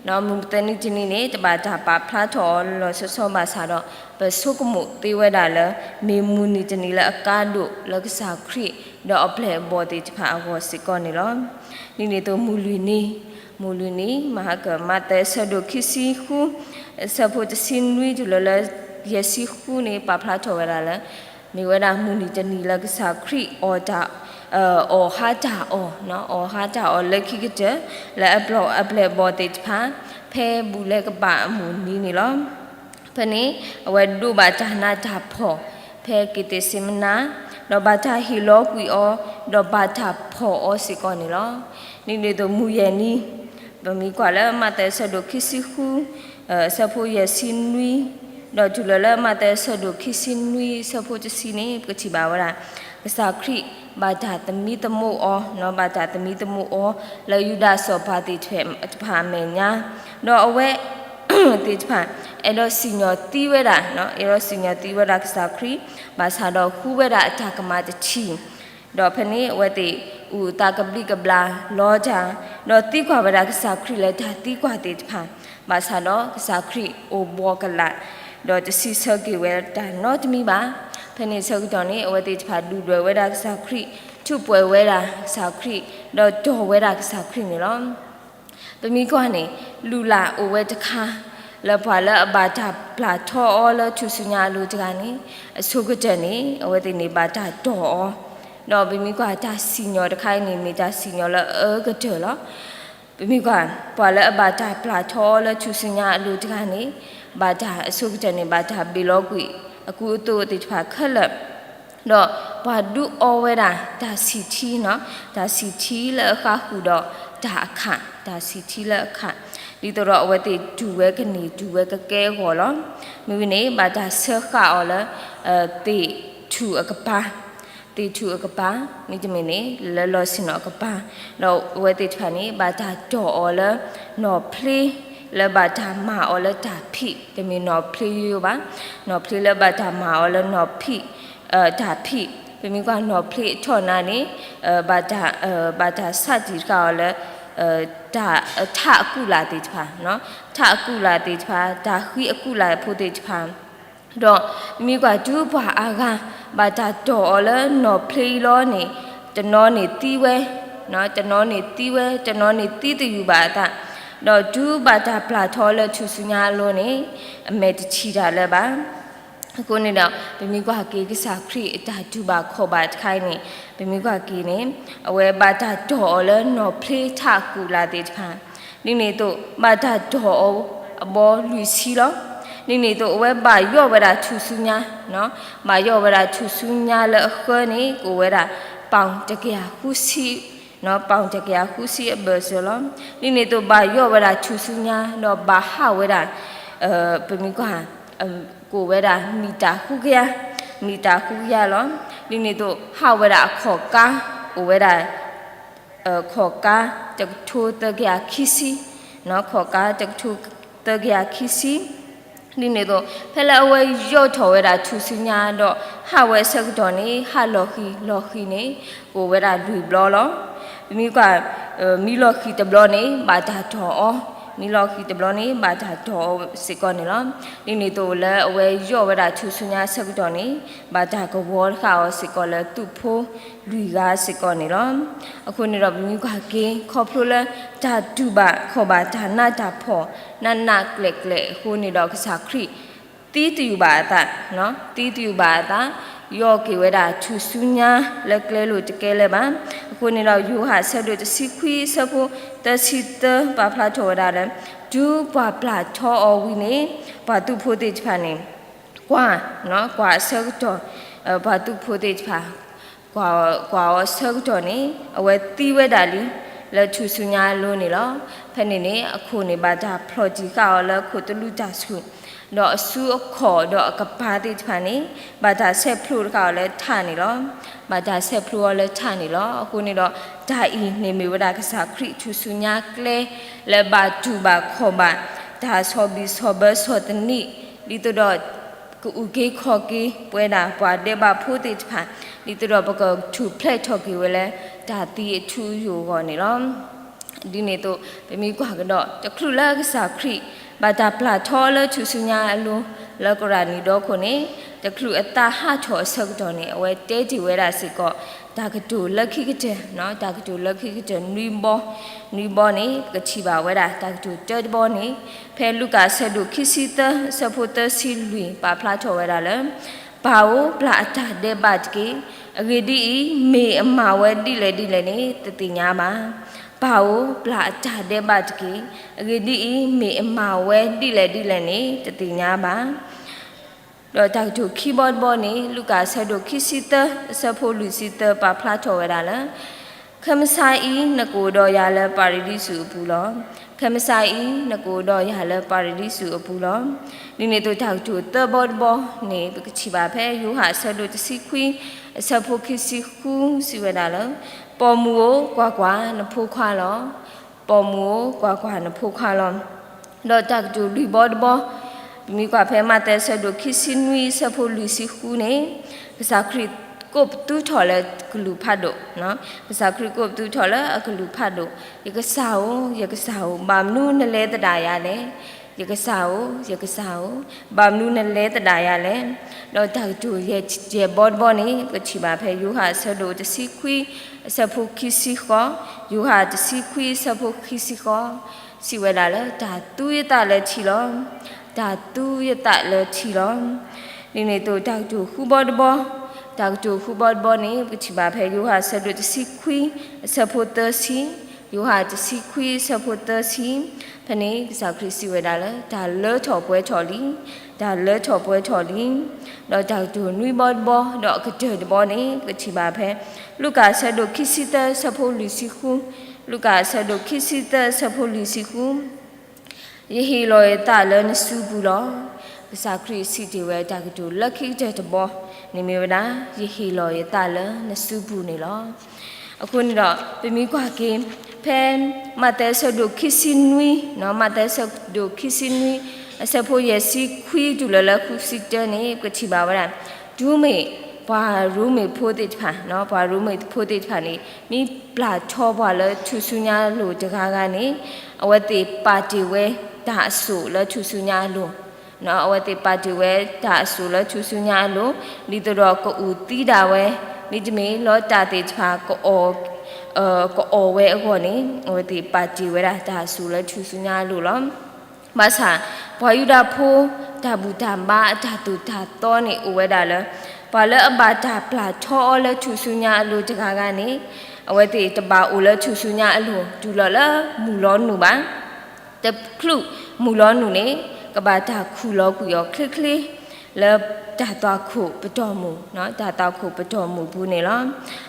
ၤ, မုၢ်သၢနံၤတနံၤန့ၣ် တဘၣ်တၢ်ပာ်ဖျါထီၣ်အီၤလီၤလီၤဆီဆီဘၣ်ဆၣ်ဒီး ပဆိကမိၣ်သ့ဝဲဒၣ်လၢ မ့ၢ်မုၢ်နံၤတနံၤလၢအကါဒိၣ်လၢကစၢ်ခရံာ် ဒီးအပျဲၢ်အဘီၣ်သ့ၣ်တဖၣ်အဂီၢ်စ့ၢ်ကီးန့ၣ်လီၤ. ဒ်န့ၣ်အသိးမုၢ်လွံၢ်နံၤ, မုၢ်လွံၢ်နံၤ မဟါက မးသဲအဆၢဒိၣ်ခံဆံဃု အဆၢဖိတဆံနွံတုၤလၢလၢ ယဲၢ်ဆံဃုန့ၣ် ပာ်ဖျါထီၣ်ဝဲဒၣ်လၢ မ့ၢ်ဝဲဒၣ်မုၢ်နံၤတနံၤလၢကစၢ်ခရံာ်အီၣ်တၢ်, အီၣ်ဟါတၢ်အီၣ်, အီၣ်ဟါတၢ်အီၣ်လၢခံကတၢၢ် လၢအပျဲၢ်အဘီၣ်သ့ၣ်တဖၣ် ဖဲဘူၣ်လဲၤကပၤအမုၢ်နံၤန့ၣ်လီၤ. ဖဲန့ၣ် အဝဲဒိးဘၣ်တၢ်နးတၢ်ဖှီၣ် ဖဲက့ၤသ့းစ့မနၤ, ဒီးဘၣ်တၢ်ဟ့ၣ်လီၤကွံာ်အီၤ, ဒီးဘၣ်တၢ်ဖီၣ်အီၤစ့ၢ်ကီးန့ၣ်လီၤ. ဒ်န့ၣ်အသိးမုၢ်ယဲၢ်နံၤ, ပမ့ၢ်ကွၢ်လၢမးသဲအဆၢဒိၣ်ခံဆံဃု အဆၢဖိယဲၢ်ဆံနွံ, ဒီးတုၤလၢလၢမးသဲအဆၢဒိၣ်ခံဆံနွံ အဆၢဖိတဆံန့ၣ် ပကထံၣ်ဘၣ်ဝဲဒၣ် ကစၢ်ခရံာ်ဘၣ်တၢ်သမံသမိးအီၤ, ဘၣ်တၢ်သမံသမိးအီၤ လၢယူဒၤစီၤပၤသ့ၣ်တဖၣ်အမဲာ်ညါ, ဒီးအဝဲ သ့ၣ်တဖၣ် အဲၣ်ဒိးစံၣ်ညီၣ်သံဝဲဒၣ်, အဲၣ်ဒိးစံၣ်ညီၣ်သံဝဲဒၣ်ကစၢ်ခရံာ် ဘၣ်ဆၣ်ဒီးဃုဝဲဒၣ်အတၢ်ကမၣ်တထံၣ်, ဒီးဖဲန့ၣ်အဝဲသ့ၣ်အုၣ်အသးကဘျံးကဘျၣ်လီၤတၢ်, ဒီးသံကွၢ်ဝဲဒၣ်ကစၢ်ခရံာ်လၢတၢ်သံကွၢ်သ့ၣ်တဖၣ်, ဘၣ်ဆၣ်ဒီးကစၢ်ခရံာ်အိၣ်ဘှီကလာ်, ဒီးတစံးဆၢက့ၤဝဲတၢ်နီတမံၤဘၣ်. ဖဲန့ၣ်ဆၢကတီၢ်န့ၣ် အဝဲသ့ၣ်တဖၣ်ဒုၣ်ဒွဲၣ်ဝဲဒၣ်ကစၢ်ခရံာ်, ထုးပှဲၤဝဲဒၣ်ကစၢ်ခရံာ်, ဒီးတီၢ်ဝဲဒၣ်ကစၢ်ခရံာ်န့ၣ်လီၤ. ပမ့ၢ်ကွၢ်န့ၣ် လုၢ်လၢ်အိၣ်ဝဲတခါ လၢပှၤလၢအဘၣ်တၢ်ပျၢ်ထီအီၤလၢထူၣ်စုညါအလိၤတဂၤန့ၣ် အဆိကတၢၢ်န့ၣ် အဝဲသ့ၣ်န့ၣ်ဘၣ်တၢ်တီၢ်အီၤ, ဒီးပမ့ၢ်ကွၢ်တၢ်စံၣ်ညီၣ်တခါအံၤန့ၣ် မ့ၢ်တၢ်စံၣ်ညီၣ်လၢအအၢကတၢၢ်လီၤ. ပမ့ၢ်ကွၢ် ပှၤလၢအဘၣ်တၢ်ပျၢ်ထီအီၤလၢထူၣ်စုညါအလိၤတဂၤန့ၣ် ဘၣ်တၢ်အဆိကတၢၢ်န့ၣ် ဘၣ်တၢ်ဘ့ၣ်လီၤကွံာ်အကူအသိးသ့ၣ်တဖၣ်ခဲလၢာ် ဒီးပှၤဒုးအီဝဲဒၣ်တၢ်ဆံၣ်ထံ, တၢ်ဆံၣ်ထံလၢအဃါဃုာ်ဒီးတၢ်အခၣ်, တၢ်ဆံၣ်ထံလၢအခၣ်, ဒ်သိးဒီးအဝဲသ့ၣ်တူၢ်ဝဲကန့ၢ်တူၢ်ဝဲကကဲအဂီၢ်လီၤ. မ့ၢ်ဝံၤန့ၣ် ဘၣ်တၢ်ဆၢဃာ်အီၤလၢ သ့ၣ်ထူၣ်အကပၤ သ့ၣ်ထူၣ်အကပၤ, မ့တမ့ၢ်န့ၣ် လၢလီၢ်ဆ့ၣ်နီၤအကပၤ, ဒီးအဝဲသ့ၣ်တဖၣ်န့ၣ် ဘၣ်တၢ်တီၢ်အီၤလၢနီၢ်ဖျ့ လၢဘၣ်တၢ်မၤအီၤလၢတၢ်ဖံး, တမ့ၢ်နီၢ်ဖျ့ယိယိဘၣ်, နီၢ်ဖျ့လၢဘၣ်တၢ်မၤအီၤလၢနီၢ်ဖံး, တၢ်ဖံး, ပမ့ၢ်ကွၢ်နီၢ်ဖျ့အထီၣ်နါန့ၣ် ဘၣ်တၢ်, ဘၣ်တၢ်ဆးတံၢ်တဃာ်အီၤလၢ ထးအကူၣ်လာ်သ့ၣ်တဖၣ်, ထးအကူၣ်လာ်သ့ၣ်တဖၣ်, တၢ်ဃံအကူၣ်လာ်ဖိသ့ၣ်တဖၣ်, ဒီးမ့ၢ်ကွၢ်တုၤပှၤအါဂၤ ဘၣ်တၢ်တီၢ်အီၤလၢနီၢ်ဖျ့အံၤလီၤန့ၣ် တနီၤန့ၣ်သံဝဲ, တနီၤန့ၣ်သံဝဲ, တနီၤန့ၣ်သံသယုၢ်ဘၣ်အသး, ဒီးတုၤဘၣ်တၢ်ပျၢ်ထီလၢထူၣ်စုညါအလိၤန့ၣ် အမဲာ်တထံၣ်တၢ်လၢၤဘၣ်. အဃိန့ၣ်ဒီး ပမ့ၢ်ကွၢ်က့ၤကစၢ်ခရံာ်အတၢ်တူၢ်ဘၣ်ခီၣ်ဘၣ်တခါအံၤန့ၣ် ပမ့ၢ်ကွၢ်က့ၤန့ၣ် အဝဲဘၣ်တၢ်တီၢ်အီၤလၢနီၢ်ဖျ့ထးအကူၣ်လာ်သ့ၣ်တဖၣ်, ဒ်န့ၣ်အသိး ဘၣ်တၢ်တီၢ်အီၤအဘီလွံၢ်ဆံလီၤ. ဒ်န့ၣ်အသိး အဝဲဘၣ်ယီၢ်ဝဲဒၣ်ထူၣ်စုညါ, ဘၣ်ယီၢ်ဝဲဒၣ်ထူၣ်စုညါလၢအဃၢန့ၣ် ကအိၣ်ဝဲဒၣ် ပီၣ်တကယၤဃုဆံ, ပီၣ်တကယၤဃုဆံအဘၢၣ်စၢၤလီၤ. ဒ်န့ၣ်အသိး ဘၣ်ယီၢ်ဝဲဒၣ်ထူၣ်စုညါ ဒီးဘၣ်ဟးဝဲဒၣ် ပမ့ၢ်ကွၢ် ကအိၣ်ဝဲဒၣ် မံၣ်တၢ်ဃုကယၤ, မံၣ်တၢ်ဃုကယၤလီၤ. ဒ်န့ၣ်အသိး ဟးဝဲဒၣ်အခီၣ်ကါ အိၣ်ဝဲဒၣ် ခီၣ်ကါတကထိသၢကယၤခံဆံ, ခီၣ်ကါတကထိသၢကယၤခံဆံ, ဒ်န့ၣ်အသိး ဖဲလၢအဝဲယီၢ်ထီၣ်ဝဲဒၣ်ထူၣ်စုညါဒီး ဟးဝဲအဆၢကတီၢ်န့ၣ် ဟးလီၤဃံၤလီၤဃံၤန့ၣ် ကအိၣ်ဝဲဒၣ်လွံၢ်ဘျီလီၤ. ပမ့ၢ်ကွၢ် မံလီၤဃံၤတဘျီန့ၣ် ဘၣ်တၢ်တီၢ်အီၤ, မံလီၤဃံၤတဘျီန့ၣ် ဘၣ်တၢ်တီၢ်အီၤစ့ၢ်ကီးန့ၣ်လီၤ. ဒ်န့ၣ်အသိးလၢအဝဲယီၢ်ဝဲဒၣ်ထူၣ်စုညါအဆၢကတီၢ်န့ၣ် ဘၣ်တၢ်ကဝီၤတဃာ်အီၤစ့ၢ်ကီးလၢသူၣ်ဖိလွံၢ်ဂၤစ့ၢ်ကီးန့ၣ်လီၤ. အဃိန့ၣ်ဒီးပမ့ၢ်ကွၢ်က့ၤ ခီဖျိလၢတၢ်တူၢ်ဘၣ်ခီၣ်ဘၣ်တၢ်နးတၢ်ဖှီၣ် နးနးကျဲးကျဲးအဃိန့ၣ်ဒီး ကစၢ်ခရံာ် သံသယုၢ်ဘၣ်အသး, သံသယုၢ်ဘၣ်အသး, ယီၢ်က့ၤဝဲဒၣ်ထူၣ်စုညါလၢကျဲလိၤတကဲလၢၤဘၣ်. အဃိန့ၣ်ဒီး ယိၤဟၣ်အဆၢဒိၣ်တဆံခွံအဆၢဖိသၢဆံသၢ ပာ်ဖျါထီၣ်ဝဲဒၣ်လၢ တုၤပှၤပျၢ်ထီအီၤဝံၤန့ၣ် ပှၤသုးဖိသ့ၣ်တဖၣ်န့ၣ် ကွၢ်, ကွၢ်အဆၢကတီၢ်, ပှၤသုးဖိသ့ၣ်တဖၣ် ကွၢ်အီၤအဆၢကတီၢ်န့ၣ် အဝဲသံဝဲဒၣ်လံ လၢထူၣ်စုညါအလိၤန့ၣ်လီၤ. ဖဲန့ၣ်န့ၣ် အခိၣ်န့ၣ်ဘၣ်တၢ်ဖျီၣ်တံၢ်ဃာ်အီၤလၢခိၣ်တလူတၢ်ဆူၣ်, ဒီးအစုအခီၣ်ဒီးအကပၤသ့ၣ်တဖၣ်န့ၣ် ဘၣ်တၢ်ဆဲးဖျိးတဃာ်အီၤလၢထးန့ၣ်လီၤ. ဘၣ်တၢ်ဆဲးဖျိးအီၤလၢထးန့ၣ်လီၤ. အဃိန့ၣ်ဒီး တၢ်အံၤန့ၣ်မ့ၢ်ဝဲဒၣ်ကစၢ်ခရံာ်ထူၣ်စုညါကျဲ လၢဘၣ်တူၢ်ဘၣ်ခီၣ်ဘၣ် တၢ်ဆီၣ်ဘံၣ်ဆီၣ်ဘၢဆီၣ်သနံး ဒ်သိးဒီး ကအုၣ်က့ၤခီၣ်က့ၤပဝဲဒၣ်ပှၤဒဲးဘးဖိသ့ၣ်တဖၣ် ဒ်သိးဒီးပကထူၣ်ဖျဲးထီၣ်က့ၤဝဲလၢ တၢ်သံအထူအယိာ်အဂီၢ်န့ၣ်လီၤ. ဒ်န့ၣ်အသိး ပမ့ၢ်ကွၢ်ကဒီး တချုးလၢကစၢ်ခရံာ် ဘၣ်တၢ်ပျၢ်ထီလၢထူၣ်စုညါအလိၤ လၢကရၣ်နံၤဒီခိၣ်န့ၣ် တချုးအသးဟးထီၣ်အဆၢကတီၢ်န့ၣ် အဝဲတဲတ့ၢ်ဝဲဒၣ်စ့ၢ်ကီး တၢ်ကတိၤလၢခံကတၢၢ်, တၢ်ကတိၤလၢခံကတၢၢ်နွံဘီ, နွံဘီန့ၣ် ပကထံၣ်ဘၣ်ဝဲဒၣ် တၢ်ကတိၤတၢတဘီန့ၣ် ဖဲလူၤကၣ်အဆၢဒိၣ်ခံဆံသၢ အဆၢဖိသၢဆံလွံၢ် ပာ်ဖျါထီၣ်ဝဲဒၣ်လၢ ပၢ်ဧၢ, ပျၢ်အတၢ်ဒဲးဘးတက့ၢ်. အဂ့ၢ်ဒ်အံၤ, မ့ၢ်အမၤဝဲဒ်လဲၣ်ဒ်လဲၣ်န့ၣ် တသ့ၣ်ညါဘၣ်. ပၢ်ဧၢ, ပျၢ်အတၢ်ဒဲးဘးတက့ၢ်. အဂ့ၢ်ဒ်အံၤ, မ့ၢ်အမၤဝဲဒ်လဲၣ်ဒ်လဲၣ်န့ၣ် တသ့ၣ်ညါဘၣ်. ဒီးတၢ်ကတိၤခံဘီတဘီန့ၣ် လူၤကၣ်အဆၢဒိၣ်ခံဆံသၢ အဆၢဖိလွံၢ်ဆံသၢ ပာ်ဖျါထီၣ်ဝဲဒၣ်လၢ ခဲမုၢ်ဆါအံၤ နကအိၣ်ဒီးယၤလၢပၤရဒံစူၤအပူၤလီၤ. ခဲမုၢ်ဆါအံၤ နကအိၣ်ဒီးယၤလၢပၤရဒံစူၤအပူၤလီၤ. ဒ်န့ၣ်အသိး တၢ်ကတိၤသၢဘီတဘီန့ၣ် ပကထံၣ်ဘၣ်ဖဲယိၤဟၣ်အဆၢဒိၣ်တဆံခွံ အဆၢဖိခံဆံဃု စံးဝဲဒၣ်လၢ ပိာ်မုၣ်ဧၢ, ကွၢ်ကွၢ်, နဖိခွါလီၤ. ပိာ်မုၣ်ဧၢ, ကွၢ်ကွၢ်, နဖိခွါလီၤ. ဒီးတၢ်ကတိၤလွံၢ်ဘီတဘီ, ပမ့ၢ်ကွၢ်ဖဲမးသဲအဆၢဒိၣ်ခံဆံနွံ အဆၢဖိလွံၢ်ဆံဃုန့ၣ်, ကစၢ်ခရံာ်ကိးပသူထီၣ်လၢကလုၢ်ဖးဒိၣ်, ကစၢ်ခရံာ်ကိးပသူထီၣ်လၢအကလုၢ်ဖးဒိၣ်, ယကစၢ်ဧၢ, ယကစၢ်ဧၢ, ဘၣ်မနုၤနလဲၤသဒၣ်ယၤလဲၣ်. ယကစၢ်ဧၢ, ယကစၢ်ဧၢ, ဘၣ်မနုၤနလဲၤသဒၣ်ယၤလဲၣ်. ဒီးတၢ်ကတိၤယဲၢ်ဘီတဘီန့ၣ် ပထံၣ်ဘၣ်ဖဲယိၤဟၣ်အဆၢဒိၣ်တဆံခွံ အဆၢဖိခံဆံဃိး, ယိၤဟၣ်တဆံခွံ အဆၢဖိခံဆံဃိး, စံးဝဲဒၣ်လၢ တၢ်သူယသးလၢထံလီၤ. တၢ်သူယသးလၢထံလီၤ. ဒ်န့ၣ်အသိး တၢ်ကတိၤဃုဘီတဘီ, တၢ်ကတိၤဃုဘီတဘီန့ၣ် ပထံၣ်ဘၣ်ဖဲယိၤဟၣ်အဆၢဒိၣ်တဆံခွံ အဆၢဖိသၢဆံ, ယိၤဟၣ်တဆံခွံ အဆၢဖိသၢဆံ, ဖဲန့ၣ် ကစၢ်ခရံာ်စံးဝဲဒၣ်လၢ တၢ်လၢထီၣ်ပှဲၤထီၣ်လံ, တၢ်လၢထီၣ်ပှဲၤထီၣ်လံ. ဒီးတၢ်ကတိၤနွံဘီတဘီ ဒီးအကတၢၢ်တဘီန့ၣ် ပထံၣ်ဘၣ်ဖဲ လူၤကၣ်အဆၢဒိၣ်ခံဆံသၢ အဆၢဖိလွံၢ်ဆံဃု, လူၤကၣ်အဆၢဒိၣ်ခံဆံသၢ အဆၢဖိလွံၢ်ဆံဃု, ယဟ့ၣ်လီၤယသးလၢနစုပူၤလီၤ. ကစၢ်ခရံာ်စံးတ့ၢ်ဝဲတၢ်ကတိၤလၢခံကတၢၢ်တဘီန့ၣ်မ့ၢ်ဝဲဒၣ်, ယဟ့ၣ်လီၤယသးလၢနစုပူၤန့ၣ်လီၤ. အဃိန့ၣ်ဒီး ပမ့ၢ်ကွၢ်က့ၤ ဖဲမးသဲအဆၢဒိၣ်ခံဆံနွံ, မးသဲအဆၢဒိၣ်ခံဆံနွံ အဆၢဖိယဲၢ်ဆံခွံတုၤလၢလၢဃုဆံတၢန့ၣ် ပကထံၣ်ဘၣ်ဝဲဒၣ်, တုၤမ့ၢ်ပှၤရိမ့ၤဖိသ့ၣ်တဖၣ်, ပှၤရိမ့ၤဖိသ့ၣ်တဖၣ်န့ၣ် မ့ၢ်ပျၢ်ထီပှၤလၢထူၣ်စုညါအလိၤတဂၤဂၤန့ၣ်, အဝဲသ့ၣ်ပာ်တ့ၢ်ဝဲတၢ်အစိၣ်လၢထူၣ်စုညါအလိၤ, အဝဲသ့ၣ်ပာ်တ့ၢ်ဝဲတၢ်အစိၣ်လၢထူၣ်စုညါအလိၤ, ဒ်သိးဒီးကအုၣ်သံဒၣ်ဝဲ, မ့တမ့ၢ်လီတၢ်သ့ၣ်တဖၣ် ကအီၣ်ဝဲအဂီၢ်န့ၣ် အဝဲသ့ၣ်ပာ်တ့ၢ်ဝဲဒၣ်တၢ်အစိၣ်လၢထူၣ်စုညါအလိၤလီၤ. ဘၣ်ဆၣ် ပှၤယူဒၤဖိ တၢ်ဘူၣ်တၢ်ဘါအတၢ်သိၣ်တၢ်သီန့ၣ်အိၣ်ဝဲဒၣ်လၢ ပှၤလၢအဘၣ်တၢ်ပျၢ်ထီအီၤလၢထူၣ်စုညါအလိၤတဂၤဂၤန့ၣ်, အဝဲသ့ၣ်တဘၣ်အိၣ်လၢထူၣ်စုညါအလိၤ တုၤလီၤလၢမုၢ်လီၤနုာ်ဘၣ်. တချုးမုၢ်လီၤနုာ်န့ၣ် ကဘၣ်တၢ်ခူၣ်လီၤကွံာ်အီၤချ့ချ့ လၢတၢ်သွၣ်ခိၣ်ပတီၢ်မုၢ်, တၢ်သွၣ်ခိၣ်ပတီၢ်မုၢ်ပူၤန့ၣ်လီၤ.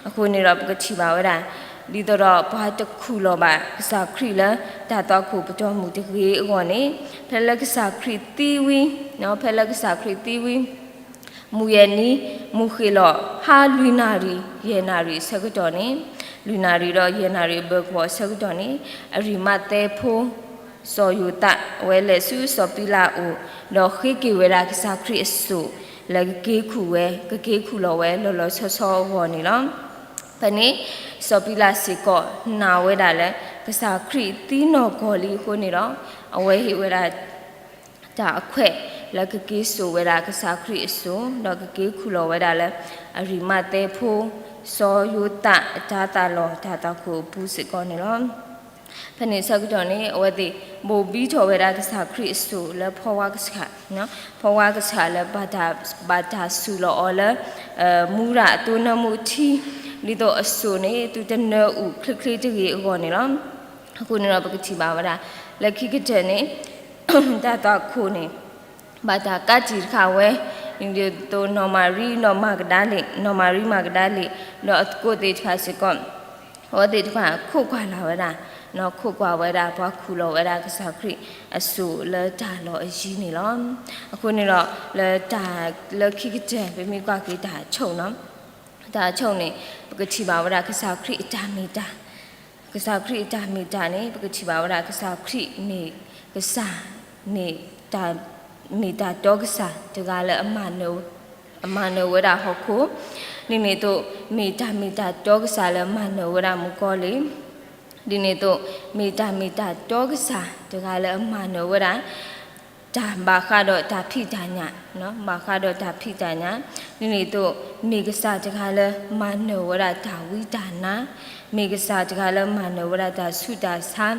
အဃိန့ၣ်ဒီးပကထံၣ်ဘၣ်ဝဲဒၣ်, ဒ်သိးဒီးပှၤတခူၣ်လီၤဘၣ်ကစၢ်ခရံာ်လၢတၢ်သွၣ်ခိၣ်ပတီၢ်မုၢ်တဂ့ၤအဂီၢ်န့ၣ်, ဖဲလၢကစၢ်ခရံာ်သံဝံၤ, ဖဲလၢကစၢ်ခရံာ်သံဝံၤ မုၢ်ယဲၢ်နံၤ, မုၢ်ဃ့ၢ်လီၤဟါလွံၢ်နၣ်ရံၣ်, ယဲၢ်နၣ်ရံၣ်အဆၢကတီၢ်န့ၣ်, လွံၢ်နၣ်ရံၣ်ဒီးယဲၢ်နၣ်ရံၣ်အဘၢၣ်ကဝီၤအဆၢကတီၢ်န့ၣ်, အရံးမးသဲဖိ စီၤယိၤသး အဝဲလဲၤဆူစီၤပံလးအအိၣ်, ဒီးဃ့က့ၤဝဲဒၣ်ကစၢ်ခရံာ်အစိၣ် လၢကက့ၤခူၣ်ဝဲ, ကက့ၤခူၣ်လီၤဝဲလီၤလီၤဆီဆီအဂီၢ်န့ၣ်လီၤ. ဖဲန့ၣ် စီၤပံလးစ့ၢ်ကီးနာ်ဝဲဒၣ်လၢ ကစၢ်ခရံာ်သံနီၢ်ကီၢ်လံအဃိန့ၣ်ဒီး, အဝဲဟ့ၣ်ဝဲဒၣ် တၢ်အခွဲးလၢကက့ၤစိာ်ဝဲဒၣ်ကစၢ်ခရံာ်အစိၣ်, ဒီးကက့ၤခူၣ်လီၤဝဲဒၣ်လၢ အရံးမးသဲဖိ စီၤယိၤသးအတၤသၣ်လီၢ်တၢ်သွၣ်ခိၣ်အပူၤစ့ၢ်ကီးန့ၣ်လီၤ. ဖဲန့ၣ်အဆၢကတီၢ်န့ၣ် အဝဲသ့ၣ်ဘိၣ်ဘံထီၣ်ဝဲဒၣ်ကစၢ်ခရံာ်အစိၣ်လၢဖီဝါကဆှး, ဖီဝါကဆှးလၢ ဘၣ်တၢ်စူၢ်လီၤအီၤလၢ မူရၤအသိနၢမူအထံ, ဒ်သိးအစိၣ်န့ၣ် သုတနၢအုၣ်ချ့ချ့တဂ့ၤအဂီၢ်န့ၣ်လီၤ. အဃိန့ၣ်ဒီးပကထံၣ်ဘၣ်ဝဲဒၣ် လၢခံကတၢၢ်န့ၣ် တၢ်သွၣ်ခိၣ်န့ၣ် ဘၣ်တၢ်ကးတံာ်တဃာ်ဝဲ, ဒ်သိးနီၢ်မၤရံဒီးမၤကဒၤလ့း, နီၢ်မၤရံမၤကဒၤလ့း ဒီးအသကိးသ့ၣ်တဖၣ်စ့ၢ်ကီး, အဝဲသ့ၣ်တဖၣ်ခိးကွၢ်လၢ်ဝဲဒၣ်, ခိးကွၢ်ဝဲဒၣ်ပှၤခူၣ်လီၤဝဲဒၣ်ကစၢ်ခရံာ်အစိၣ်လၢတၢ်လီၢ်အယံၤန့ၣ်လီၤ. အဃိန့ၣ်ဒီး လၢတၢ်လၢခံကတၢၢ် ပမ့ၢ်ကွၢ်က့ၤတၢ်ဆိၣ် တၢ်ဆိၣ်န့ၣ် ပကထံၣ်ဘၣ်ဝဲဒၣ်ကစၢ်ခရံာ်အတၢ်မ့ၢ်တၢ်, ကစၢ်ခရံာ်အတၢ်မ့ၢ်တၢ်န့ၣ် ပကထံၣ်ဘၣ်ဝဲဒၣ်ကစၢ်ခရံာ်မ့ၢ်ကစၢ်, မ့ၢ်တၢ်, မ့ၢ်တၢ်တီကစၢ်တဂၤလၢ အမၤနၢၤဝဲဒၣ်ဟီၣ်ခိၣ်, ဒ်န့ၣ်အသိး မ့ၢ်တၢ်မ့ၢ်တၢ်တီကစၢ်လၢအမၤနၢၤဝဲဒၣ်မုၣ်ကီၤလံၢ်, ဒ်န့ၣ်အသိး မ့ၢ်တၢ်မ့ၢ်တၢ်တီကစၢ်တဂၤလၢအမၤနၢၤဝဲဒၣ် တၢ်ဘၣ်ဃးဒီးတၢ်ဖံးတၢ်ညၣ်, ဘၣ်ဃးဒီးတၢ်ဖံးတၢ်ညၣ်, ဒ်န့ၣ်အသိး မ့ၢ်ကစၢ်တဂၤလၢမၤနၢၤဝဲဒၣ်တၢ်ဝံတၢ်နါ, မ့ၢ်ကစၢ်တဂၤလၢမၤနၢၤဝဲဒၣ်တၢ်ဆူးတၢ်ဆါ, ဒ်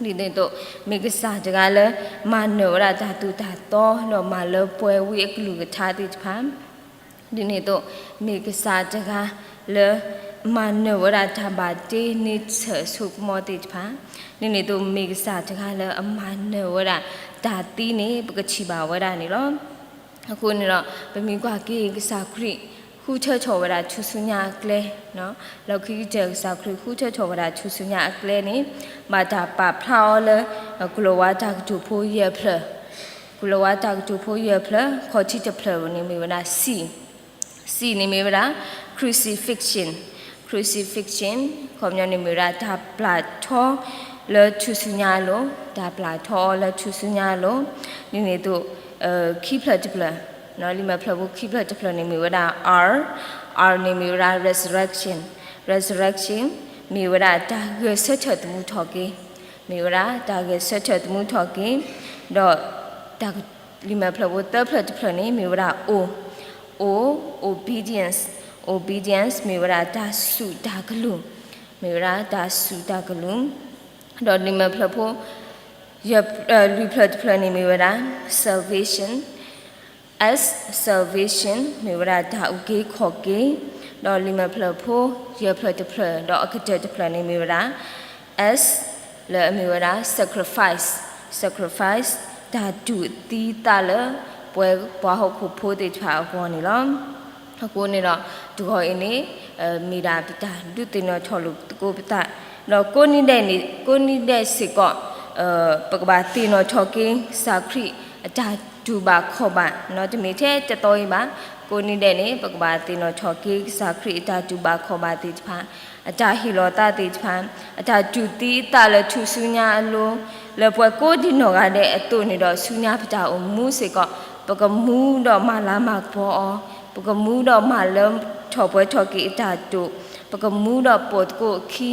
န့ၣ်အသိး မ့ၢ်ကစၢ်တဂၤလၢမၤနၢၤဝဲဒၣ်တၢ်သိၣ်တၢ်သီ ဒီးမၤလၢပှဲၤဝံအကလုၢ်ကထါသ့ၣ်တဖၣ် ဒ်န့ၣ်အသိး မ့ၢ်ကစၢ်တဂၤလၢ မၤနၢၤဝဲဒၣ်တၢ်ဘၣ်တ့န့ဆၢၣ်အစိကမီၤသ့ၣ်တဖၣ်, ဒ်န့ၣ်အသိး မ့ၢ်ကစၢ်တဂၤလၢအမၤနၢၤဝဲဒၣ်တၢ်သံန့ၣ် ပကထံၣ်ဘၣ်ဝဲဒၣ်န့ၣ်လီၤ. အဃိန့ၣ်ဒီး ပမ့ၢ်ကွၢ်က့ၤကစၢ်ခရံာ် ဃုထၢထီၣ်ဝဲဒၣ်ထူၣ်စုညါအကျဲ, လီၢ်ခံကတၢၢ်ကစၢ်ခရံာ်ဃုထၢထီၣ်ဝဲဒၣ်ထူၣ်စုညါအကျဲန့ၣ် ဘၣ်တၢ်ပာ်ဖျါအီၤလၢ ကလီၤဝါတၢ်ကတိၤဖိယဲၢ်ဖျၢၣ်, ကလီၤဝါတၢ်ကတိၤဖိယဲၢ်ဖျၢၣ် ခီၣ်ထံးတဖျၢၣ်န့ၣ်မ့ၢ်ဝဲဒၣ် C, C န့ၣ်မ့ၢ်ဝဲဒၣ် crucifixion, crucifixion ခီပညီန့ၣ်မ့ၢ်ဝဲဒၣ်တၢ်ပျၢ်ထီလၢထူၣ်စုညါအလိၤ, တၢ်ပျၢ်ထီအီၤလၢထူၣ်စုညါအလိၤ, ဒ်န့ၣ်အသိး ခံဖျၢၣ်တဖျၢၣ်, လံာ်မဲာ်ဖျၢၣ်ဖိခံဖျၢၣ်တဖျၢၣ်န့ၣ်မ့ၢ်ဝဲဒၣ် R, R န့ၣ်မ့ၢ်ဝဲဒၣ် resurrection, resurrection မ့ၢ်ဝဲဒၣ်တၢ်ဂဲၤဆၢထၢၣ်သမူထီၣ်က့ၤ, မ့ၢ်ဝဲဒၣ်တၢ်ဂဲၤဆၢထၢၣ်သမူထီၣ်က့ၤ, ဒီး လံာ်မဲာ်ဖျၢၣ်ဖိသၢဖျၢၣ်တဖျၢၣ်န့ၣ် မ့ၢ်ဝဲဒၣ် O, O, obedience, obedience မ့ၢ်ဝဲဒၣ်တၢ်စူၢ်တၢ်ကလူး, မ့ၢ်ဝဲဒၣ်တၢ်စူၢ်တၢ်ကလူး, ဒီးလံာ်မဲာ်ဖျၢၣ်ဖိ လွံၢ်ဖျၢၣ်တဖျၢၣ်န့ၣ်မ့ၢ်ဝဲဒၣ် salvation, S, salvation မ့ၢ်ဝဲဒၣ်တၢ်အုၣ်က့ၤခီၣ်က့ၤ, ဒီးလံာ်မဲာ်ဖျၢၣ်ဖိ ယဲၢ်ဖျၢၣ်တဖျၢၣ် ဒီးအကတၢၢ်တဖျၢၣ်န့ၣ်မ့ၢ်ဝဲဒၣ် S လၢအမ့ၢ်ဝဲဒၣ် sacrifice, sacrifice တၢ်တူၢ်သံသးလၢ ပှၤဟီၣ်ခိၣ်ဖိသ့ၣ်တဖၣ်အဂီၢ်န့ၣ်လီၤ. အဃိန့ၣ်ဒီး တဂီၤအံၤန့ၣ် မ့ၢ်ဒၣ်ပတၢ်ဒုးသ့ၣ်နီၣ်ထီၣ်လိာ်သကိးပသး, ဒီးကိးနံၤဒဲးန့ၣ် ကိးနံၤဒဲးစ့ၢ်ကီး ပကဘၣ်သ့ၣ်နီၣ်ထီၣ်က့ၤ ကစၢ်ခရံာ်အတၢ် တူၢ်ဘၣ်ခီၣ်ဘၣ်, တမ့ၢ်ထဲတသီအံၤဘၣ်. ကိးနံၤဒဲးန့ၣ် ပကဘၣ်သ့ၣ်နီၣ်ထီၣ်က့ၤ ကစၢ်ခရံာ်အတၢ်တူၢ်ဘၣ်ခီၣ်ဘၣ်သ့ၣ်တဖၣ်, အတၢ်ဟ့ၣ်လီၤသးသ့ၣ်တဖၣ်, အတၢ်တူၢ်သံအသးလၢထူၣ်စုညါအလိၤ, လၢပှၤကိးဒံနီၢ်ဂၤဒဲးအသိးန့ၣ်ဒီး ဆူညါပတၢ်အိၣ်မူစ့ၢ်ကီး, ပကမူဒီးမၤလၤမၤကပီၤအီၤ, ပကမူဒီးမၤလၢထီၣ်ပှဲၤထီၣ်က့ၤအတၢ်တိာ်, ပကမူဒီးပိာ်သကိးအခံ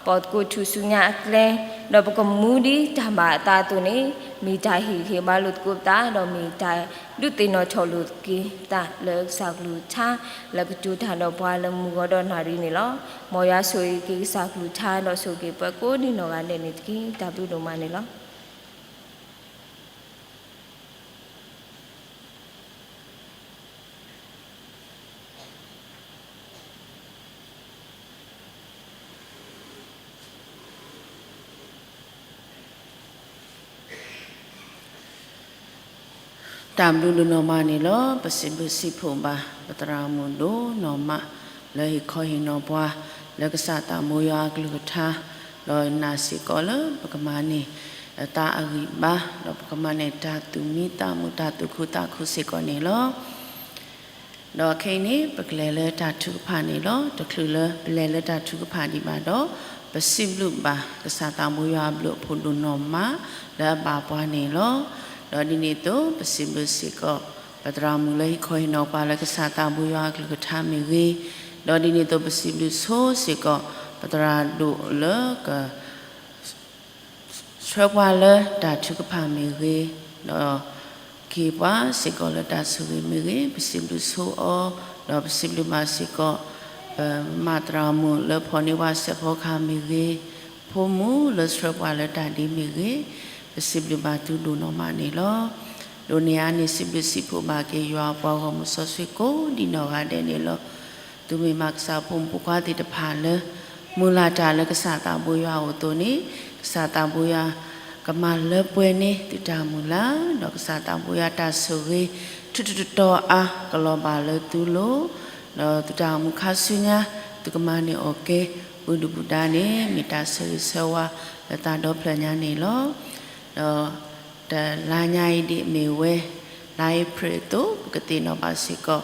ပိာ်သကိးထူၣ်စုညါအကျဲ, ဒီးပကမူဒ်တၢ်ဘၣ်အသးအသိးန့ၣ်, မ့ၢ်တၢ်ဟ့ၣ်ဂံၢ်ဟ့ၣ်ဘါလိာ်သကိးပသး, ဒီးမ့ၢ်တၢ်ဒုးသ့ၣ်နီၣ်ထီၣ်လိာ်က့ၤသးလၢကစၢ်ကလုၢ်ကထါ, လၢကတိၤတၢ်ဒီးပှၤလၢမုၢ်ဂီၤဒီးနၣ်ရံၣ်န့ၣ်လီၤ. မ်ယွၤဆိၣ်ဂ့ၤက့ၤကစၢ်ကလုၢ်ကထါ ဒီးဆိၣ်ဂ့ၤပှၤကိးဒံနီၢ်ဂၤဒဲးန့ၣ်တက့ၢ်. တၢ်ဘျုးဒိၣ်မးန့ၣ်လီၤ. တၢ်ဘျုးဒိၣ်နီၢ်မးန့ၣ်လီၤ. ပစံးဘျုးစံးဖှိၣ်ဘၣ် ပသရၣ်မုၣ်ဒိၣ်နီၢ်မး လၢဟ့ၣ်ခီဟ့ၣ်နီၤပှၤ လၢကစၢ်သးဘိယွၤအကလုၢ်ကထါ, ဒီးနာ်စ့ၢ်ကီးလၢပကမၤန့ၢ် သးအဂံၢ်ဘါ, ဒီးပကမၤန့ၢ်တၢ်သူၣ်မံသးမုာ် တၢ်သူၣ်ခုသးခုစ့ၢ်ကီးန့ၣ်လီၤ. ဒီးခဲအံၤန့ၣ် ပကလဲၤလၢတၢ်ထုကဖၣ်န့ၣ်လီၤ. တချုးလၢပလဲၤလၢတၢ်ထုကဖၣ်ဒံးဘၣ်ဒီး, ပစံးဘျုးဘၣ်ကစၢ်သးဘိယွၤအဘျုးအဖှိၣ်ဒိၣ်နီၢ်မး လၢအဘၣ်ပှၤန့ၣ်လီၤ. ဒီးဒ်န့ၣ်အသိး ပစံးဘျုးစ့ၢ်ကီး ပသရၣ်မုၣ်လၢဟ့ၣ်ခီဟ့ၣ်နီၤပှၤလၢကစၢ်သးဘိယွၤအကလုၢ်ကထါမ့ၢ်ဂ့ၤ, ဒီးဒ်န့ၣ်အသိး ပစံးဘျုးဆိစ့ၢ်ကီး ပသရၣ်ဒိၣ်လၢက ဆှၢပှၤလၢတၢ်ထုကဖၣ်မ့ၢ်ဂ့ၤ, ဒီးက့ၤပှၤစ့ၢ်ကီးလၢတၢ်ဆိၣ်ဂ့ၤမ့ၢ်ဂ့ၤ, ပစံးဘျုးဆိအီၤ, ဒီးပစံးဘျုးဘၣ်စ့ၢ်ကီး ပမၤသရၣ်မုၣ်လၢဖီၣ်န့ၢ်ပှၤစဲးဖီကဟၣ်မ့ၢ်ဂ့ၤ, ဖိမုၣ်လၢဆှၢပှၤလၢတၢ်ဒ့မ့ၢ်ဂ့ၤ, ပစံးဘျုးဘၣ်သုဒိၣ်နီၢ်မးန့ၣ်လီၤ. ဒိးန့ၢ်အါန့ၢ်စံးဘျုးစံးဖှိၣ်ဘၣ်က့ၤယွၤအပှၤဂီၢ်မုၢ်စီဆှံကိးဒံနီၢ်ဂၤဒဲးန့ၣ်လီၤ. သုမ့ၢ်မၤကစၢ်ဖိမုၣ်ဖိခွါသ့ၣ်တဖၣ်လၢ မုၢ်လၢ်တၢ်လၢကစၢ်သးဘိယွၤအအိၣ်အသိးန့ၣ်, ကစၢ်သးဘိယွၤကမၤလၢပှဲၤန့ၢ်သုတၢ်မုၢ်လၢ်, ဒီးကစၢ်သးဘိယွၤတၢ်ဆိၣ်ဂ့ၤ ထူးထူးတီၤတီၤအါကလီၤဘၣ်လၢသုလိၤ, ဒီးသုတၢ်အိၣ်မူခါဆူညါ သုကမၤန့ၢ်အီၣ်ကဲ ပူၤဒုၣ်ပူၤဒါန့ၣ် မ့ၢ်တၢ်ဆၢဂ့ၤဆၢဝါလၢသးဒီဖျၢၣ်ညါန့ၣ်လီၤ. ဒီး တလါညါအံၤဒ်အမ့ၢ်ဝဲ လါအ့ဖြ့ၣ်အသိး ပကသ့ၣ်နီၣ်ဘၣ်စ့ၢ်ကီး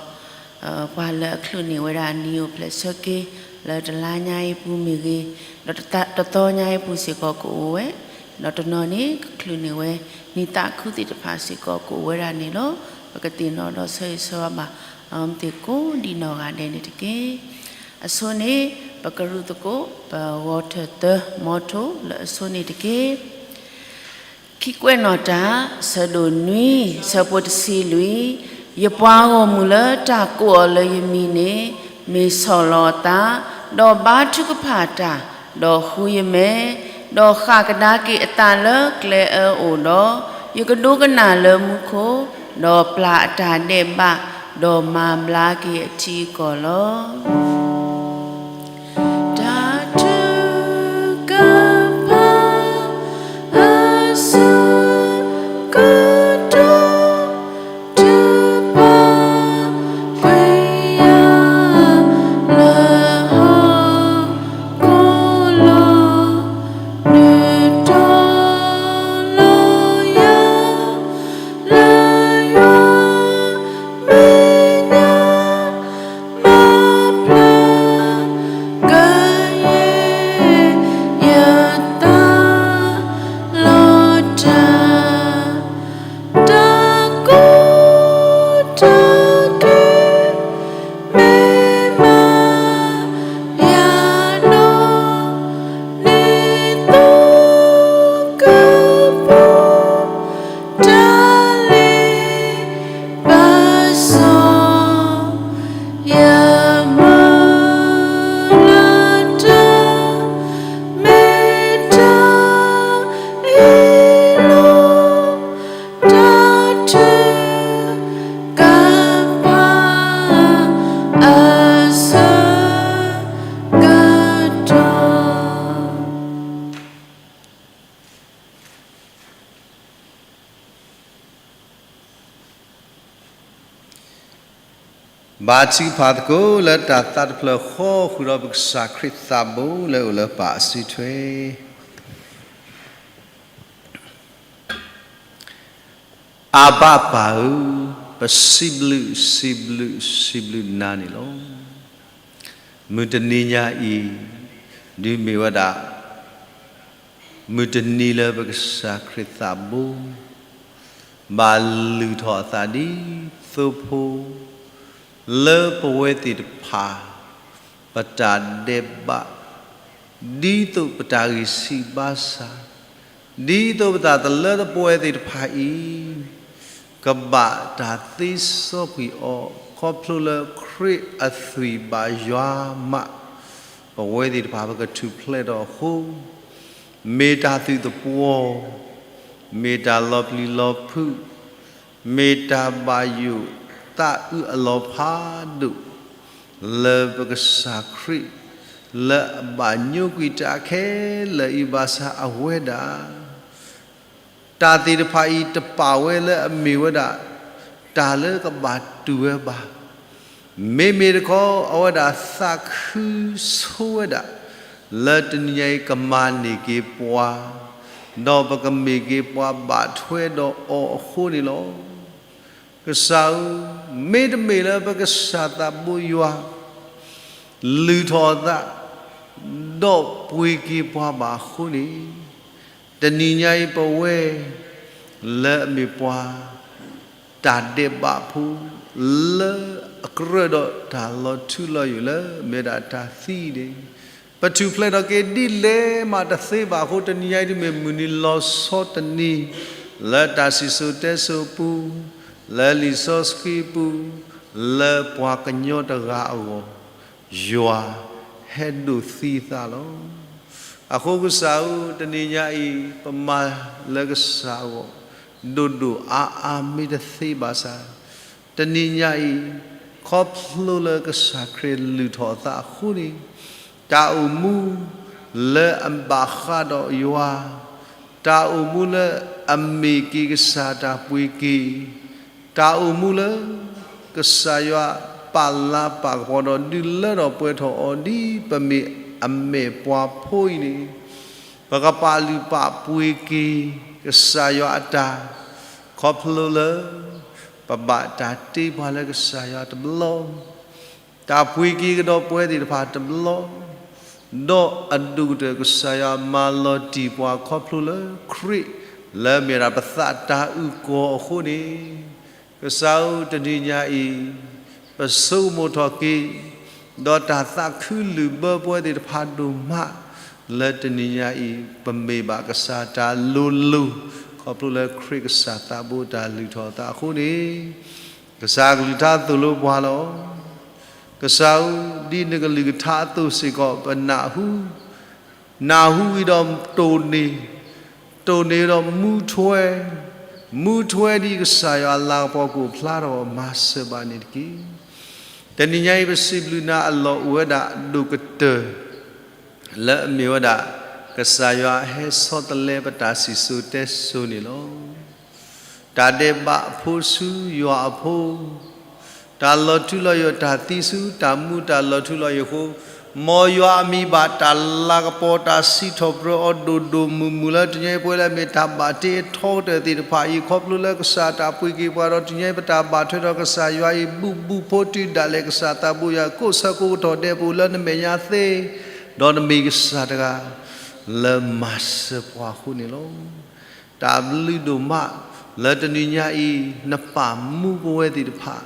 ပှၤလၢအချုးန့ၢ်ဝဲဒၣ်နံၣ်အိၣ်ဖျဲၣ်ဆၢက့ၤ လၢတလါညါအံၤပူၤမ့ၢ်ဂ့ၤ, ဒီးတသီညါအံၤပူၤစ့ၢ်ကီးကအိၣ်ဝဲ, ဒီးတနီၤန့ၣ် ကချုးန့ၢ်ဝဲ နံၣ်သးခုသ့ၣ်တဖၣ်စ့ၢ်ကီးကအိၣ်ဝဲဒၣ်န့ၣ်လီၤ. ပကသ့ၣ်နီၣ်ဒီးဆၢဂ့ၤဆၢဝါဘၣ် အီၤမ့ၢ်သ့ၣ်ကိးဒံနီၢ်ဂၤဒဲးန့ၣ်တက့ၢ်. အဆိန့ၣ် ပကရူၢ်သကိး ပဂီၤထၢၣ်သၢမီထိလၢအဆိန့ၣ်တက့ၢ်. ခံကွဲးနီၣ်တၢ်, ဆၢဒိၣ်နွံ, ဆၢဖိတဆံလွံၢ်, ယပှၤဂီၢ်မုၢ်လၢတၢ်ကိးအီၤလၢယမံၤန့ၣ် မ့ၢ်ဆီၣ်လီၤအသး, ဒီးဘါထုကဖၣ်တၢ်, ဒီးဃုယမဲာ်, ဒီးဃၣ်ကဒါက့ၤအသးလၢကျဲအၢအိၣ်ဒီး, ယကဒိကနၣ်လၢမူခိၣ်, ဒီးပျၢ်အတၢ်ဒဲးဘး, ဒီးမၤဘျါက့ၤအထံအကီၢ်လီၤ. တၢ်ထုကဖၣ် အဆၢကတီၢ် ထုကဖၣ်ကွံာ်ယၤလၢဟီၣ်ခိၣ်လီၤ, နုာ်ထီၣ်လီၤယၤ လၢယွၤမဲာ်ညါ မၤဖျါကယဲၢ်ယသးလီၤတၢ်, တၢ်ကူၣ်တၢ်က့ၤ မ့ၢ်မၤယၤဒီး န့ၢ်သကိးကပူၤ တၢ်လ့ပစီ ယမုၢ်လၢ်တၢ် မ့ၢ်တၢ်အ့ၣ်လိာ် တၢ်ထုကဖၣ်အဆၢကတီၢ်. ဘါထုကဖၣ်သကိးလၢတၢ်သးတဖျၢၣ်ဃီ ဃုာ်ဒီးပကစၢ်ခရံာ်သးဘိလၢအိၣ်လၢပၢ်အစုထွဲ အဘၣ်ပၢ်ဧၢ, ပစံးဘျုးစံးဘျုးစံးဘျုးနၤန့ၣ်လီၤ. မုၢ်တနံၤညါအံၤ ဒုးမ့ၢ်ဝဲဒၣ် မုၢ်တနံၤလၢပကစၢ်ခရံာ်သးဘိ ဘၣ်လုၢ်ထီၣ်အသးဒ်သိးဖိ လၢပဝဲသ့ၣ်တဖၣ် ပတၢ်ဒဲးဘး ဒ်သိးပတၢ်ဂံၢ်စၢ်ဘါစၢ် ဒ်သိးပတၢ်သလၢသပှဲၤသ့ၣ်တဖၣ်အံၤ ကဘၣ်တၢ်သ့စီကွံာ်အီၤ ခီဖျိလၢခရံာ်အသွံၣ်ဘၣ်ယွၤမး ပဝဲသ့ၣ်တဖၣ်ပကထူၣ်ဖျဲးထီၣ်အဃိ မ့ၢ်တၢ်သုးသပှီၤ, မ့ၢ်တၢ်လီၤပျံၤလီၤဖုး, မ့ၢ်တၢ်ဘၣ်ယိၣ်သးအုးအလီၤဖးဒိၣ် လၢပကစၢ်ခရံာ် လၢအဘၣ်ညိကွံာ်တၢ်ခဲလၢာ်အံၤဘၣ်ဆၣ်အဝဲဒၣ် တၢ်သ့ၣ်တဖၣ်အံၤတပာ်ဝဲလၢအမ့ၢ်ဝဲဒၣ် တၢ်လၢကဘၣ်တူၢ်ဝဲဘၣ်. မ့မ့ၢ်တခီ အဝဲဒၣ်သးခုဆိဝဲဒၣ် လၢတနံၤညါအံၤကမၤန့ၢ်က့ၤပှၤ, ဒီးပကမ့ၢ်က့ၤပှၤဘၣ်ထွဲဒီးအီၤအဃိန့ၣ်လီၤ. ကစၢ်ဧၢ, မ့တမ့ၢ်လၢပကစၢ်သးဘိယွၤ လုၢ်ထီၣ်အသး ဒီးပှ့ၤက့ၤပှၤဘၣ်အဃိန့ၣ်, တနံၤညါအံၤပဝဲ လၢအမ့ၢ်ပှၤ တၢ်ဒဲးဘးဖိ လၢအကြၢးဒီးတၢ်လီၤထူလီၤယိာ်လၢမ့ၢ်ဒၣ်တၢ်သံန့ၣ်, ပထူၣ်ဖျဲးထီၣ်က့ၤဒ်လဲၣ်မးတသ့ဘၣ်အဃိ တနံၤညါအံၤတမ့ၢ်မုၢ်နံၤလီၤဆီတနံၤ လၢတၢ်စံၣ်စိၤတဲစိၤအပူၤ, လၢလံာ်စီဆှံအပူၤ, လၢပှၤကညီတဂၤအဂီၢ် ယွၤဟဲဒိးသံသးလီၤ. အဃိကစၢ်ဧၢ, တနံၤညါအံၤ ပမၤလၢကစၢ်အဂီၢ် ဒိၣ်ဒိၣ်အါအါမ့ၢ်တသ့ဘၣ်ဆၣ်, တနံၤညါအံၤ ခီဖျိလၢကစၢ်ခရံာ်လုၢ်ထီၣ်အသးအဃိန့ၣ်, တၢ်အိၣ်မူလၢအဘၣ်ဃးဒီးယွၤ, တၢ်အိၣ်မူလၢအမ့ၢ်က့ၤကစၢ်တၢ်ပှ့ၤက့ၤ, တၢ်အိၣ်မူလၢ ကစၢ်ယွၤပာ်လၤပာ်ကပီၤဒီးဒုးလၢထီၣ်ပှဲၤထီၣ်အီၤဒ်ပမ့ၢ်အမဲာ်ပှၤဖိအံၤန့ၣ်, ပကပာ်လုၢ်ပာ်ပှ့ၤက့ၤ ကစၢ်ယွၤအတၢ် ခီဖျိလၢ ပဘၣ်တၢ်တ့ပှၤလၢကစၢ်ယွၤတဘျီ တၢ်ပှ့ၤက့ၤကဒီးပဝဲသ့ၣ်တဖၣ်တဘျီ, ဒီးအဒိၣ်ကတၢၢ်ကစၢ်ယွၤမၤလီၤတံၢ်ပှၤခီဖျိလၢခရံာ် လၢအမ့ၢ်ဒၣ်ပသးတၢ်အုၣ်ကီၤအဃိန့ၣ်, ကစၢ်ဧၢ တနံၤညါအံၤ ပဆိကမိၣ်ထီၣ်က့ၤ ဒီးတၢ်သးခုလုၢ်ဘၢပဝဲသ့ၣ်တဖၣ်ဒိၣ်မး လၢတနံၤညါအံၤ ပမ့ၢ်ဘၣ်ကစၢ်တၢ်လိၤလိၤ ခီဖျိလၢခရံာ်ကစၢ်သးဘိတၢ်လုၢ်ထီၣ်အသးအဃိန့ၣ်, ကစၢ်အကလုၢ်ကထါသိၣ်လိပှၤလီၤ. ကစၢ်ဧၢ, ဒ်နကလုၢ်ကထါအသိးစ့ၢ်ကီး ပနၢ်ဟူ, နၢ်ဟူဝံၤဒီးတိၢ်န့ၢ်, တိၢ်န့ၢ်ဒီးမူထွဲ, မူထွဲဒ်ကစၢ်ယွၤအလၤကပီၤကအိၣ်ဖျါထီၣ် မၤစၢၤဘၣ်န့ၣ်တက့ၢ်. တနံၤညါအံၤ ပစံးဘျုးနၤအလီၢ်အိၣ်ဝဲဒၣ်ဒိၣ်ကတၢၢ် လၢအမ့ၢ်ဝဲဒၣ် ကစၢ်ယွၤဟဲဆီတလဲပတၢ်စံၣ်စိၤတဲစိၤန့ၣ်လီၤ. တၢ်ဒဲးဘးအဖိဆူယွၤအဖိ, တၢ်လီၤထူလီၤယိာ်တၢ်သံဆူတၢ်မူတၢ်လီၤထူလီၤယိာ်အဃိ, မ်ယွၤအမံၤဘၣ်တၢ်လၤကပီၤတၢ်စံးထီၣ်ပတြၢၤအီၤဒိၣ်ဒိၣ်မုၢ်မုၢ်လၢတနံၤညါအံၤ ပဝဲလၢအမ့ၢ်တၢ်ဘၣ်တ့အထီကတၢၢ်သ့ၣ်တဖၣ်အံၤ ခီဖျိလၢကစၢ်တၢ်ပှ့ၤက့ၤပှၤဒီးတနံၤညါအံၤ ပတၢ်ဘၣ်ထွဲဒီးကစၢ်ယွၤအံၤ ဘူးဘူးဖိတုၤဒၣ်လဲာ် ကစၢ်သးဘိယွၤကိးဆၢကိးကတီၢ်ဒဲးပအိၣ်လၢနမဲာ်ညါသ့, ဒီးနမ့ၢ်ကစၢ်တဂၤ လၢမၤစၢၤပှၤအဃိန့ၣ်လီၤ. တၢ်ဘျုးဒိၣ်မး လၢတနံၤညါအံၤ နပာ်မူပဝဲသ့ၣ်တဖၣ်,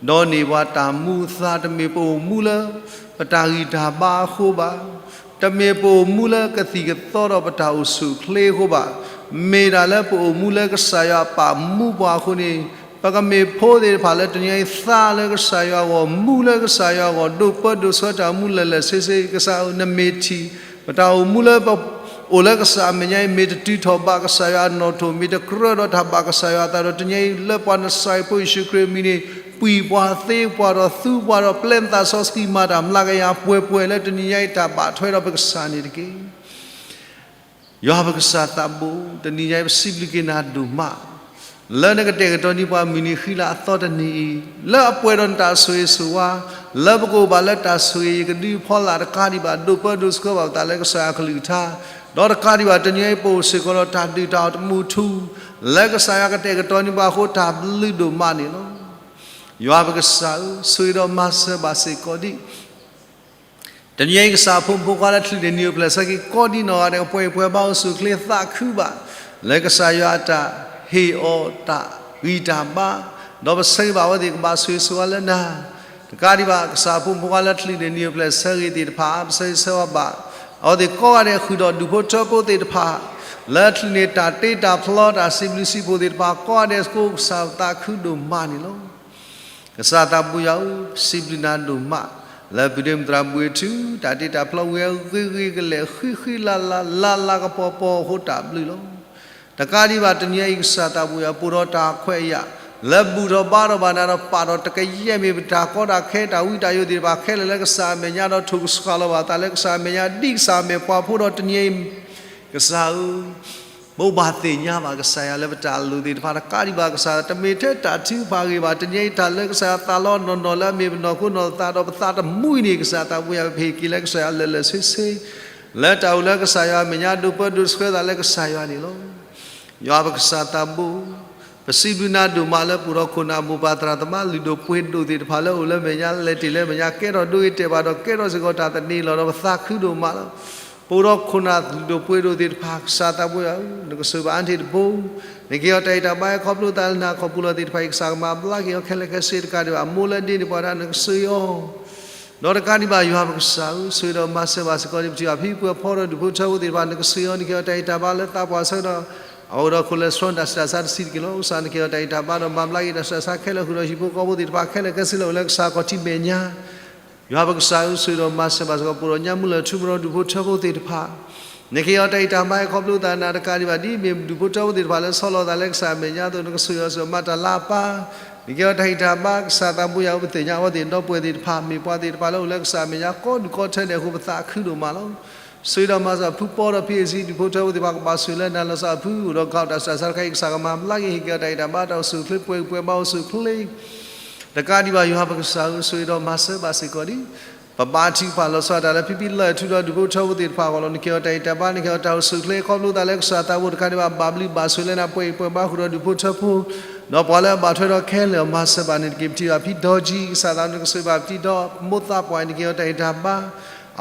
ဒီးန့ၢ်ပှၤတၢ်မူအသး တမ့ၢ်ပအိၣ်မူလၢ ပတၢ်ဂံၢ်တၢ်ဘါအဃိဘၣ်, တမ့ၢ်ပအိၣ်မူလၢကသံၣ်ကသီဒီးပတၢ်အိၣ်ဆူၣ်အိၣ်ချ့အဃိဘၣ်, မ့ၢ်ဒၣ်လၢပအိၣ်မူလၢကစၢ်ယွၤပာ်မူပှၤအဃိန့ၣ်, ပကမ့ၢ်ဖိသ့ၣ်တဖၣ်လၢတနံၤညါအံၤ သးလၢကစၢ်ယွၤအဂီၢ်, မူလၢကစၢ်ယွၤအဂီၢ်, ဒိးပၢဒိးဆှၢတၢ်မူလၢာ်လၢာ်ဆ့ဆ့, ကစၢ်ဧၢ နမ့ၢ်ထံၣ် ပတၢ်အိၣ်မူလၢပအိၣ်လၢကစၢ်အမဲာ်ညါအံၤ မ့ၢ်တတုၤထီၣ်ဘၣ်ကစၢ်ယွၤအနီၣ်ထိၣ်, မ့ၢ်တကြၢးဒီးတၢ်ဘၣ်ကစၢ်ယွၤအသးဒီး တနံၤညါအံၤ လၢပှၤနစၢ်ယွၤဖိယ့ၣ်ၡူးခရံာ်အမံၤန့ၣ် ပှံၤပှၤသ့ပှၤဒီးသူပှၤဒီးပျဲနသးစီဆှံမၤတၢ်မျးကယၤပှဲၤပှဲၤလၢတနံၤညါအံၤ တၢ်ဘၣ်ထွဲဒီးပကစၢ်န့ၣ်တက့ၢ်. ယွၤပကစၢ်သးဘိ, တနံၤညါအံၤ ပစံးဘျုးက့ၤနၤဒိၣ်မး လၢနကတဲာ်ကတီၤန့ၢ်ပှၤမုၢ်နံၤဃံလၤအသီတနံၤအံၤ, လၢအပှဲၤဒီးနတၢ်ဆိၣ်ဂ့ၤဆိၣ်ဝါ, လၢပကအိၣ်ဘၣ်လၢတၢ်ဆိၣ်ဂ့ၤ ယကဒုးဖီလာ်တကးဒံးဘၣ် ဒိးပၢဒိးဆှၢဘၣ်ပသးလၢကစၢ်ယွၤအကလုၢ်ကထါ, ဒီးတကးဒံးဘၣ် တနံၤအံၤပအိၣ်စ့ၢ်ကီးဒီးတၢ်ဒုၣ်တၢ်အီၣ်တမူထူ, လၢကစၢ်ယွၤကတဲာ်ကတီၤန့ၢ်ပှၤအဃိ တၢ်ဘျုးဒိၣ်မးန့ၣ်လီၤ. ယွၤပကစၢ်ဧၢ, ဆိၣ်ဂ့ၤဒီးမၤစၢၤဘၣ်စ့ၢ်ကီးဒံး တနံၤအံၤကစၢ်အဖိမုၣ်ဖိခွါလၢချုးန့ၢ်နံၣ်အိၣ်ဖျဲၣ်ဆၢက့ၤ ကိးဒံနီၢ်ဂၤဒဲး ပှဲၤအံၤပှဲၤဘါအိၣ်ဆူၣ်အိၣ်ချ့ သးခုဘၣ် လၢကစၢ်ယွၤအတၢ်ဟ့ၣ်အီၤတၢ်ဂံၢ်တၢ်ဘါ, ဒီးပဆၢဂ့ၤဘၣ်အဝဲသ့ၣ်ကဘၣ်ဆိၣ်ဂ့ၤဆိၣ်ဝါလၢနၤ, တကးဒံးဘၣ် ကစၢ်အဖိမုၣ်ဖိခွါလၢချုးန့ၢ်နံၣ်အိၣ်ဖျဲၣ်ဆၢက့ၤသ့ၣ်တဖၣ် ပဆၢဂ့ၤဆၢဝါဘၣ် အဝဲသ့ၣ်ကိးဂၤဒဲး ဃုာ်ဒီးဒူၣ်ဖိထၢဖိသ့ၣ်တဖၣ် လၢချုးန့ၢ်တၢ်တ့တၢ်ဖျီတၢ်စံးဘျုးစံးဖှိၣ်သ့ၣ်တဖၣ် ကိးဂၤဒဲးစ့ၢ်ကီး ကစၢ်သးခုဒိၣ်မးန့ၣ်လီၤ. ကစၢ်သးဘိယွၤဧၢ, ပစံးဘျုးနၤဒိၣ်မး လၢပုၢ်ဒ့မုၣ်သရၣ်ဘှံးအထူၣ် တၢ်တ့တၢ်ဖျီဝံၤအဂ့ၤဂ့ၤကလဲာ် ဃံဃံလၤလၤ လၤလၤကပီၤပီၤအဃိ တၢ်ဘျုးလီၤ. တကးဒံးဘၣ် တနံၤအံၤကစၢ်သးဘိယွၤ ပအိၣ်ဒီးတၢ်ခွဲးယာ် လၢဘူၣ်ထီၣ်ဘါထီၣ်ဘၣ်နၤဒီး ပာ်ဒီးတကယဲၢ်မ့ၢ်ပတၢ်ကီတၢ်ခဲ တၢ်ဝံတၢ်ယိာ်သ့ၣ်တဖၣ်ခဲလၢာ်လၢကစၢ်အမဲာ်ညါ ဒီးထိၣ်ကဆှၣ်လီၤဘၣ်သးလၢကစၢ်အမဲာ်ညါ ဒ်ကစၢ်အမဲာ်ပှၤဖိဒီး တနံၤအံၤ ကစၢ်ဧၢ, ပဘၣ်သ့ၣ်ညါဘၣ်ကစၢ်ယွၤလၢပတၢ်လိၣ်သ့ၣ်တဖၣ် တကးဒံးဘၣ်ကစၢ် တမ့ၢ်ထဲတၢ်ထုကဖၣ်အဂ့ၢ်ဘၣ် တနံၤအံၤတၢ်လၢကစၢ်ယွၤသးလီနီၢ်နီၢ်လၢအမ့ၢ်ပနီၢ်ခိနီၢ်သးဒီးပသးတမှံၤန့ၣ် ကစၢ်သးဘိယွၤ ပဟ့ၣ်က့ၤလၢကစၢ်ယွၤလၢာ်လၢာ်ဆ့ဆ့ လၢတၢ်အိၣ်လၢကစၢ်ယွၤအမဲာ်ညါ ဒိးပၢဒိးဆှၢသးလၢကစၢ်ယွၤန့ၣ်လီၤ. ယွၤပကစၢ်သးဘိ, ပစံးဘျုးနၤဒိၣ်မးလၢပအိၣ်ဒီးခိၣ်နၢ်မိၢ်ပၢ်သရၣ်သမါ လုၢ်ဒိၣ်ပှ့ၤဒိၣ်သ့ၣ်တဖၣ်လၢအိၣ်လၢမဲာ်ညါ လဲၤတ့ၢ်လၢမဲာ်ညါ ကဲထီၣ်ဒိဂ့ၤတဲာ်ဘၣ်ဒီး ကဲထီၣ်စ့ၢ်ကီးတၢ်သန့ၤလီၤဒီး ပသးခုဒိၣ်မးလီၤ. ပအိၣ်ဒီးခိၣ်နၢ်လုၢ်ဒိၣ်ပှ့ၤဒိၣ်သ့ၣ်တဖၣ် ကစၢ်သးဘိယွၤဧၢ, နကဆိၣ်ဂ့ၤဘၣ်အါထံၣ်တဘိ, နကဟ့ၣ်အီၤတၢ်ဂံၢ်တၢ်ဘါ ခီဖျိသးလၢနၤ ခီဖျိလၢသ့ၣ်တဖၣ်အံၤ ကစၢ်ကမၤဘျါက့ၤအီၤခဲလၢာ်ခဲဆ့ တကးဒံးဘၣ် အမိၢ်လၢဒ့န့ၢ်ပှၤတၢ် နကဆိၣ်ဂ့ၤအီၤ ဒီးတကးဒံးဘၣ် ယွၤပကစၢ်ဧၢ, ဆိၣ်ဂ့ၤဒီးမၤစၢၤဘၣ်စ့ၢ်ကီး ဒ်ပထံၣ်ဘၣ်ဖံပှဲၤဖီဒီးဒူၣ်ဖိထၢဖိသ့ၣ်တဖၣ် နကဆိၣ်ဂ့ၤအီၤ နကဟ့ၣ်အီၤတၢ်ဂံၢ်တၢ်ဘါလၢသးပှၢ်ဆၢကတီၢ် အဝဲဒီး cholesterol တၢ်ဆူးတၢ်ဆါတဆံးတက့ၢ်လီၤ. ကစၢ်နကဟ့ၣ်အီၤတၢ်ဂံၢ်တၢ်ဘါဒီးမၤဘျါက့ၤတၢ်ဆူးတၢ်ဆါခဲလၢာ်ဃုာ်ဒီးဟံၣ်ဖိဃီဖိသ့ၣ်တဖၣ် ခဲလၢာ်ခဲဆ့လၢအိၣ်လၢကစၢ်ခီၣ်ထံးမဲာ်ညါ ယွၤပကစၢ်ဧၢ, ဆိၣ်ဂ့ၤဒီးမၤစၢၤဘၣ်စ့ၢ်ကီး ပအိၣ်ဒီးညၣ်မုၢ်လၢၢ်ထူ ပအိၣ်ဒီးဒူၣ်ဖိထၢဖိသ့ၣ်တဖၣ် နကဟ့ၣ်အီၤတၢ်ဂံၢ်တၢ်ဘါ ခီဖျိသးနၤ တကးဒံးဘၣ် ဒ်အမ့ၢ်ဒူၣ်ဖိထၢဖိသ့ၣ်တဖၣ်လၢဆီလီၤသးလၢကစၢ်အမဲာ်ညါအသိး နကဆိၣ်ဂ့ၤအီၤစ့ၢ်ကီး မၤတၢ်လၤအပၢ် နကဟ့ၣ်အီၤတၢ်ဂံၢ်တၢ်ဘါ ကစၢ်သးဘိယွၤဧၢ, ပသ့ၣ်ညါအဝဲသ့ၣ်ဒီပုၢ်ဝဲၢ်သ့ၣ်တဖၣ် မ့ၢ်ပှၤသ့ၣ်တဖၣ်လၢအိၣ်လၢကစၢ်အမဲာ်ညါ ကိးဒူၣ်ကိးထၢဒဲးအဃိ ပသးခုဒိၣ်မးလီၤ. ဆိၣ်ဂ့ၤဒီးမၤစၢၤဖုပီဒီးဖံအစံး ဒူၣ်ဖိထၢဖိသ့ၣ်တဖၣ် ကဘၣ်ဆိၣ်ဂ့ၤလၢနၤလီၤဆီဖု အိၣ်ဒီး gout တၢ်ဆူးတၢ်ဆါတခါအံၤ ကစၢ်ကမၤဘျါက့ၤ ဟ့ၣ်က့ၤအီၤတၢ်ဂံၢ်တၢ်ဘါ တၢ်အိၣ်ဆူၣ်အိၣ်ချ့ ပှဲၤဂံၢ်ပှဲၤဘါအိၣ်ဆူၣ်အိၣ်ချ့ တကးဒံးဘၣ် ယွၤပကစၢ်ဧၢ, ဆိၣ်ဂ့ၤဒီးမၤစၢၤဘၣ်စ့ၢ်ကီးဒံး ပဘါထုကဖၣ်လီၤဆီဒၣ်တၢ်လၢဖံဖံလၢၢ်ထူဒီးဒူၣ်ဖိထၢဖိသ့ၣ်တဖၣ်အဂီၢ်လီၤ. နကဟ့ၣ်အီၤတၢ်ဂံၢ်တၢ်ဘါ နကဟ့ၣ်အီၤတၢ်အိၣ်ဆူၣ်အိၣ်ချ့ ခီဖျိသးလၢကစၢ်သးဘိတခါဒံးဘၣ် ဘၣ်ဘျုးဘၣ်ဆိၣ်လၢနၤ ပှဲၤဂံၢ်ပှဲၤဘါဃုာ်ဒီးဒူၣ်ဖိထၢဖိ ဒီးပှၤလၢအဘၣ်ထွဲဒီးခဲလၢာ် မၤစၢၤဘၣ်န့ၣ်တက့ၢ်. ပထံၣ်ဘၣ်ဖံဒီကံ ကစၢ်သး နကဆိၣ်ဂ့ၤဘၣ်ပထံဒီမိၢ်သးပှၢ် နကဟ့ၣ်အီၤတၢ်ဂံၢ်တၢ်ဘါ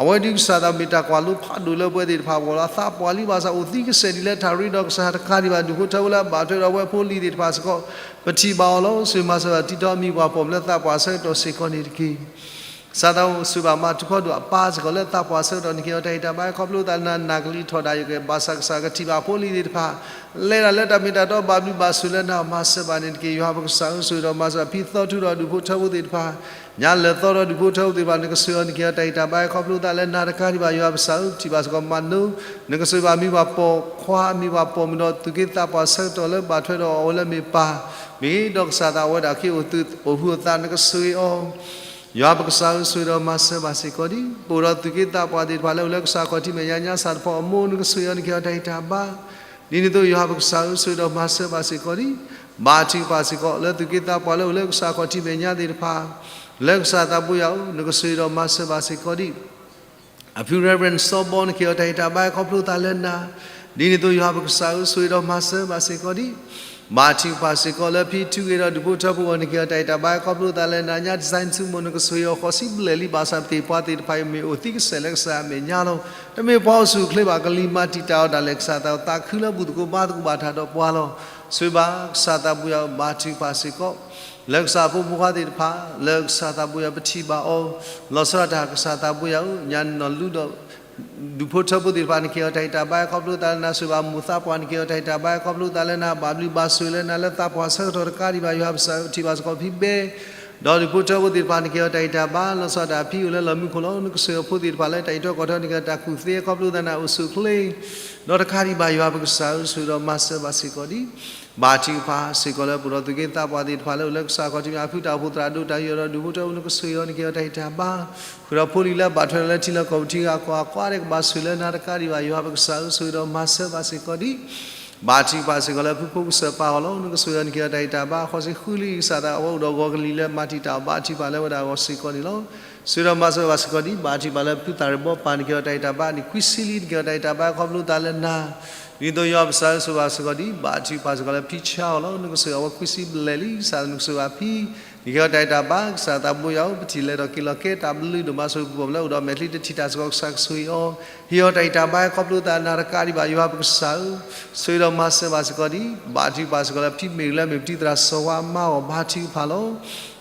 အဝဲဒုးကစၢ်သးမ့ၢ်တၢ်ကွၢ်လိဖးဒိၣ်လၢပဝဲသ့ၣ်တဖၣ်အဂီၢ်လီၤ. အသးပှၢ်လံဘၣ်ဆၣ် အိၣ်သံကစဲာ်ဒ်လၢတၢ်ရ့ဒီးကစၢ်တကးဒံးဘၣ် ဒူၣ်ဖိထၢဖိလၢအဘၣ်ထွဲဒီးအဝဲဖိလံၤသ့ၣ်တဖၣ်စ့ၢ်ကီး ပထံၣ်ဘၣ်အီၤလီၤ. ဆိၣ်ဂ့ၤမၤစၢၤဘၣ်ပထံဒီ အမံၤပှၢ်ပိာ်မုၣ်လၢသးပှၢ်ဆၢကတီၢ်စ့ၢ်ကီးန့ၣ်တက့ၢ်. ကစၢ်သး ဆိၣ်ဂ့ၤဘၣ်မၤထူခီဒိၣ်အပၢ်စ့ၢ်ကီးလၢသးပှၢ်ဆၢကတီၢ် နကဟ့ၣ်အီၤတၢ်ဂံၢ်တၢ်ဘါ ခီဖျိသးလၢနၤ နၢ်ကလံၤထီၣ်ဒၣ်ယိာ်က့ၤ ဘၣ်ဆၣ်ကစၢ်ကထံၣ်ဘၣ်ဖိလံၤသ့ၣ်တဖၣ် လဲၤတၢ်လၢတၢ်မ့ၢ်တၢ်တီ ဘၣ်ဘျုးဘၣ်ဆိၣ်လၢနၤ မၤစၢၤဘၣ်န့ၣ်တက့ၢ်. ယွၤပကစၢ်ဧၢ, ဆိၣ်ဂ့ၤဒီးမၤစၢၤဘၣ်ဖံသီထူဒီးဒူၣ်ဖိထၢဖိသ့ၣ်တဖၣ် ညါလၢာ်သီဒီးဒူၣ်ဖိထၢဖိသ့ၣ်တဖၣ် နကဆိၣ်ဂ့ၤအီၤ နကဟ့ၣ်အီၤတၢ်ဂံၢ်တၢ်ဘါ ခီဖျိသးလၢနၤ တကးဒံးဘၣ် ယွၤပကစၢ်ဧၢ, ပထံၣ်ဘၣ်စ့ၢ်ကီးမၤနိ နကဆိၣ်ဂ့ၤဘၣ်မံၤပှၢ်ပိာ်ခွါ မံၤပှၢ်ပိာ်မုၣ်ဒီးသူၣ်က့သးပှၢ်ဆၢကတီၢ်လၢဘၣ်ထွဲဒီးအဝဲလၢမ့ၢ်ပၢ် မ့ၢ်ဒီးကစၢ်သး အဝဲဒၣ်က့ၤအိၣ်သူၣ်အိၣ်ဟူးအသး နကဆိၣ်ဂ့ၤအီၤ ယွၤပကစၢ်ဧၢ, ဆိၣ်ဂ့ၤဒီးမၤစၢၤဘၣ်စ့ၢ်ကီးဒံး ပအိၣ်ဒီးသူၣ်က့သးပှၢ်သ့ၣ်တဖၣ်လၢအိၣ်လၢကစၢ်ခီၣ်ထံးမဲာ်ညါ ညါစၢ်တဖၣ်အမိၢ် နကဆိၣ်ဂ့ၤအီၤ နကဟ့ၣ်အီၤတၢ်ဂံၢ်တၢ်ဘါ ဒ်န့ၣ်အသိး ယွၤပကစၢ်ဧၢ, ဆိၣ်ဂ့ၤဒီးမၤစၢၤဘၣ်စ့ၢ်ကီးဒံး ဘါထုကဖၣ်စ့ၢ်ကီး လၢသူၣ်က့သးပှၢ်လၢအိၣ်လၢကစၢ်ခီၣ်ထံးမဲာ်ညါသ့ၣ်တဖၣ် လၢကစၢ်သးဘိယွၤဧၢ, နကဆိၣ်ဂ့ၤဒီးမၤစၢၤဘၣ်စ့ၢ်ကီးဒံး အဖု Reverend စီၤဘီ နကဟ့ၣ်အီၤတၢ်ဂံၢ်တၢ်ဘါ ခီဖျိသးလၢနၤ ဒ်န့ၣ်အသိး ယွၤပကစၢ်ဧၢ, ဆိၣ်ဂ့ၤဒီးမၤစၢၤဘၣ်စ့ၢ်ကီးဒံး ဘါထုကဖၣ်စ့ၢ်ကီးလၢဖံထူဂ့ၤဒီးဒူၣ်ဖိထၢဖိအဂီၢ် နကဟ့ၣ်အီၤတၢ်ဂံၢ်တၢ်ဘါ ခီဖျိသးလၢနၤ ညါ Design ဆူမိၢ် နကဆိၣ်ဂ့ၤအီၤ ဃိးဆံဘျဲၣ်လံ ဘၣ်ဆၣ်ပသ့ၣ်ပှၤသ့ၣ်တဖၣ်အံၤ မ့ၢ်အိၣ်သံကစဲာ်လၢကစၢ်အမဲာ်ညါလီၤ. တမ့ၢ်ပှၤအိၣ်ဆူၣ်အိၣ်ချ့ဘၣ် ကလံၤမၤတံာ်တာ်အီၤဒၣ်လဲာ် ကစၢ်သး သးခုလၢဘူၣ်သကိးဘါသကိးဘၣ်တၢ်ဒီးပှၤလီၤ. ဆိၣ်ဂ့ၤဘၣ်ကစၢ်သးဘိယွၤဧၢ, ဘါထုကဖၣ်စ့ၢ်ကီး လၢကစၢ်ဖိမုၣ်ဖိခွါသ့ၣ်တဖၣ် လၢကစၢ်သးဘိယွၤ ပထံၣ်ဘၣ်အီၤ လီၤဆီဒၣ်တၢ် ကစၢ်သးဘိယွၤဧၢ, ညါနီၢ်လူဒီး ဒူၣ်ဖိထၢဖိသ့ၣ်တဖၣ် နကဟ့ၣ်အီၤတၢ်ဂံၢ်တၢ်ဘါ ခီဖျိသးလၢနၤ, ဆိၣ်ဂ့ၤဘၣ်မိၢ်သးပှၢ် နကဟ့ၣ်အီၤတၢ်ဂံၢ်တၢ်ဘါ ခီဖျိသးလၢနၤ, ဘၣ်ဘျုးဘၣ်ဆိၣ်လၢနၤ လၢသးပှၢ်ဆၢကတီၢ်တကးဒံးဘၣ် ယွၤပကစၢ်ဧၢ, ပထံၣ်ဘၣ်စ့ၢ်ကီးဖံဘဲ ဒီးဒူၣ်ဖိထၢဖိသ့ၣ်တဖၣ် နကဟ့ၣ်အီၤတၢ်ဂံၢ်တၢ်ဘါ လီၤဆီဒၣ်တၢ်ဖံအိၣ်လၢလီၢ်မံခိၣ်လီၤ. နကဆိၣ်ဂ့ၤအဖိသ့ၣ်တဖၣ်လၢတၢ်အံးထွဲကွၢ်ထွဲ နကဟ့ၣ်အီၤတၢ်ကူၣ်သ့ ခီဖျိသးလၢနၤအိၣ်ဆူၣ်အိၣ်ချ့ ဒီးတကးဒံးဘၣ် ယွၤပကစၢ်ဧၢ, ဆိၣ်ဂ့ၤဒီးမၤစၢၤဘၣ်စ့ၢ်ကီးဒံး ဘါထုကဖၣ်စ့ၢ်ကီးလၢပအိၣ်ဒီးသူၣ်က့သးပှၢ်သ့ၣ်တဖၣ်လၢအိၣ်လၢကစၢ်ခီၣ်ထံးမဲာ်ညါ အဖုတၢ်အိၣ်ဖှိၣ်သရၣ်ဒိၣ်တၢ်ယူးယီၣ်ဒီးဒူၣ်ဖိထၢဖိ နကဆိၣ်ဂ့ၤအီၤ နကဟ့ၣ်အီၤတၢ်ဂံၢ်တၢ်ဘါ ဃုာ်ဒီးဖိလံၤလၢအဘၣ်ထွဲဒီးလၢထံလၢကီၢ်ပူၤထံဂၤကီၢ်ဂၤ ကိးဂၤဒဲးကဘၣ်ဆိၣ်လၢနၤတကးဒံးဘၣ် ယွၤပကစၢ်ဧၢ, ဆိၣ်ဂ့ၤဒီးမၤစၢၤဘၣ်စ့ၢ်ကီးဒံး ဘါထုကဖၣ်စ့ၢ်ကီးလၢဖုဖိကစၢၢ်ပၢ်အဂီၢ်လီၤ. နကဆိၣ်ဂ့ၤအီၤ နကဟ့ၣ်အီၤတၢ်ဂံၢ်တၢ်ဘါ ဃိးဆံဃုလံ ကစၢ်သး အဝဲအိၣ်ဒီးဂီၤကလံၤလၢမၤတံာ်တာ်အီၤ ဘါထုကဖၣ်လၢဝဲဒၣ်အဂီၢ်စ့ၢ်ကီးန့ၣ်လီၤ. ဆိၣ်ဂ့ၤဒီးမၤစၢၤဘၣ်စ့ၢ်ကီးဒံး ဘါထုကဖၣ်လၢဖုသၣ်ရံၣ်ဘီပၢ် နကဟ့ၣ်အီၤတၢ်ဂံၢ်တၢ်ဘါ နံၣ်ခွံဆံလံ နကဟ့ၣ်အီၤတၢ်ဂံၢ်တၢ်ဘါ ခီဖျိသးလၢနၤ ဒ်သိးယွၤပကစၢ်ဧၢ ဆိၣ်ဂ့ၤဘၣ်စ့ၢ်ကီးဒံး ဘါထုကဖၣ်စ့ၢ်ကီးလၢဖံဆါအီၤလီၤ. နကဆိၣ်ဂ့ၤအဝဲခွံဆံဘျဲၣ်လံ ကစၢ်နကဆိၣ်ဂ့ၤဘၣ်ဖံ, နကဟ့ၣ်အီၤတၢ်ဂံၢ်တၢ်ဘါ ကစၢ်သးဘိယွၤဧၢ ပထံၣ်လဲၤထီၣ်က့ၤလီၤကဲ တၢ်ဘျုးဒိၣ်မးဆိၣ်ဂ့ၤပူၤဖီၣ်မးလၢအိၣ်ဒီးမဲာ်ချံတထံၣ်တၢ်စ့ၢ်ကီး ကစၢ်ကဆိၣ်ဂ့ၤအီၤ, ဟ့ၣ်အီၤတၢ်ဂံၢ်တၢ်ဘါ ခီဖျိသးနၤတကးဒံးဘၣ် ယွၤပကစၢ်ဧၢ, ဆိၣ်ဂ့ၤဒီးမၤစၢၤဘၣ်စ့ၢ်ကီးဒံး ဘါထုကဖၣ်စ့ၢ်ကီးလၢဖံမ့ၢ်ဂ့ၤလၢအမ့ၢ်ပတံၤသရၣ် စီၤဝါအမါအဂီၢ် ဘါထုကဖၣ်လီၤ.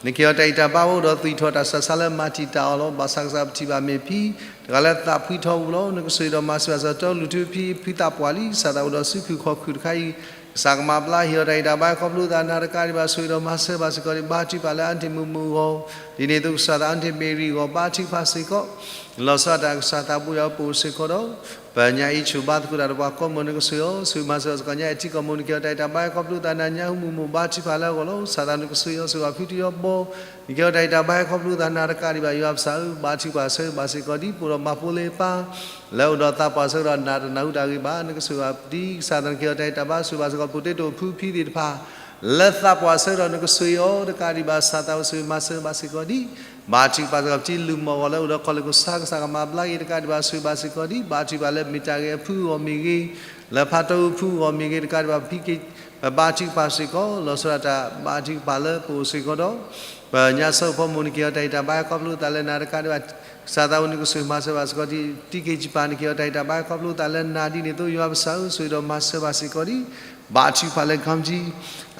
နကဟ့ၣ်အီၤတၢ်ဂံၢ်တၢ်ဘါ အိၣ်ဒီးသွံၣ်ထီၣ်တၢ်ဆးဆါလၢမၤတံာ်တာ်အီၤလီၤ. ဘၣ်ဆၣ်ကစၢ်ပထံၣ်ဘၣ်မ့ၢ်ဖံ တဂၤလၢသးဖှံထီဘိလီၤ. နကဆိၣ်ဂ့ၤဒီးမၤစၢၤဘၣ်စ့ၢ်ကီး တၢ်လူၤထူဖံဖုသးပှၢ်လံ ကစၢ်သးအိၣ်ဒီးစုဖုၣ်ခီၣ်ခုၣ်တခါအံၤ, ကစၢ်ကမၤဘျါဟ့ၣ်အီၤတၢ်ဂံၢ်တၢ်ဘါ ခီဖျိသးနၤတကးဒံးဘၣ် ဆိၣ်ဂ့ၤဒီးမၤစၢၤဘၣ်စ့ၢ်ကီးဒံး ဘါထုကဖၣ်လၢအါတ့ၢ်မုၢ်မုၢ်အဂီၢ်, ဒ်န့ၣ်အသိးကစၢ်သးအါတ့ၢ်မ့ၢ်ရံၣ်အဂီၢ် ဘါထုကဖၣ်စ့ၢ်ကီး လီၤဆီဒၣ်တၢ်ကစၢ်သးဘိယွၤပအိၣ်စ့ၢ်ကီးဒီး ပညါအံၤဆူၣ်ဘါသကိးတၢ်ဒီးပှၤကိးမုၢ် နကဆိၣ်ဂ့ၤအီၤ ဆိၣ်ဂ့ၤမၤစၢၤဘၣ်စ့ၢ်ကီး ညါအံၤထံကီၢ်မုၢ် နကဟ့ၣ်အီၤတၢ်ဂံၢ်တၢ်ဘါ ခီဖျိသးနၤညါဟူမုၢ်မုၢ် ဘါထုကဖၣ်လၢအဂီၢ်လီၤ. ကစၢ်သးနကဆိၣ်ဂ့ၤအီၤ ဆိၣ်ဂ့ၤဘၣ်ဖံထူယီဘီ နကဟ့ၣ်အီၤတၢ်ဂံၢ်တၢ်ဘါ ခီဖျိသးနၤတကးဒံးဘၣ် ယွၤပကစၢ်ဧၢ, ဘါထုကဖၣ်စ့ၢ်ကီးဘၣ်စ့ၢ်ကီးဒံး ပအိၣ်ဒီးမၤဖိလ့ပၢ် လၢအိၣ်ဒီးသးပှၢ်ဆၢကတီၢ် နၤတနၢ်ဟူတၢ်ဂ့ၢ်ဘၣ် နကဆိၣ်ဂ့ၤဘၣ်ဒံး ကစၢ်သးနကဟ့ၣ်အီၤတၢ်ဂံၢ်တၢ်ဘါ ဆိၣ်ဂ့ၤဘၣ်စ့ၢ်ကီး ဖိတ့တိာ်ဖုဖံသ့ၣ်တဖၣ် လၢသးပှၢ်ဆၢကတီၢ် နကဆိၣ်ဂ့ၤအီၤတကးဒံးဘၣ် ကစၢ်သးအိၣ်ဆိၣ်ဂ့ၤမၤစၢၤဘၣ်စ့ၢ်ကီးဒံး ဘါထုကဖၣ်စ့ၢ်ကီး ပတံၤလုၢ်မီၢ်အဂီၢ်လၢအိၣ်ဒီးကီၢ်လၢကစၢ် ကစၢ်ကမၤဘျါက့ၤတကးဒံးဘၣ် ဆိၣ်ဂ့ၤဘၣ်စ့ၢ်ကီးဒံး ဘါထုကဖၣ်လၢမ့ၢ်တၢ်ဂဲၤအဖုအဂီၢ်မ့ၢ်ဂ့ၤ လၢဖးတီအဖုအဂီၢ်မ့ၢ်ဂ့ၤ တကးဒံးဘၣ် ပဘါထုကဖၣ်စ့ၢ်ကီး လီၤဆီဒၣ်တၢ်ဘါထုကဖၣ်လၢပအိၣ်စ့ၢ်ကီးဒီး ပညါဆၢဖိမုၢ် နကဟ့ၣ်အီၤတၢ်ဂံၢ်တၢ်ဘါ ခီဖျိသးလၢနၤတကးဒံးဘၣ် ကစၢ်သးအိၣ် နကဆိၣ်ဂ့ၤမၤစၢၤဘၣ်စ့ၢ်ကီးဒံး တံက့ၤကံပၤ နကဟ့ၣ်အီၤတၢ်ဂံၢ်တၢ်ဘါ ခီဖျိသးလၢနၤ ဒ်န့ၣ်အသိး ယွၤပကစၢ်ဧၢ ဆိၣ်ဂ့ၤဒီးမၤစၢၤဘၣ်စ့ၢ်ကီးဒံး ဘါထုကဖၣ်လၢ ခီၣ်ကၠံ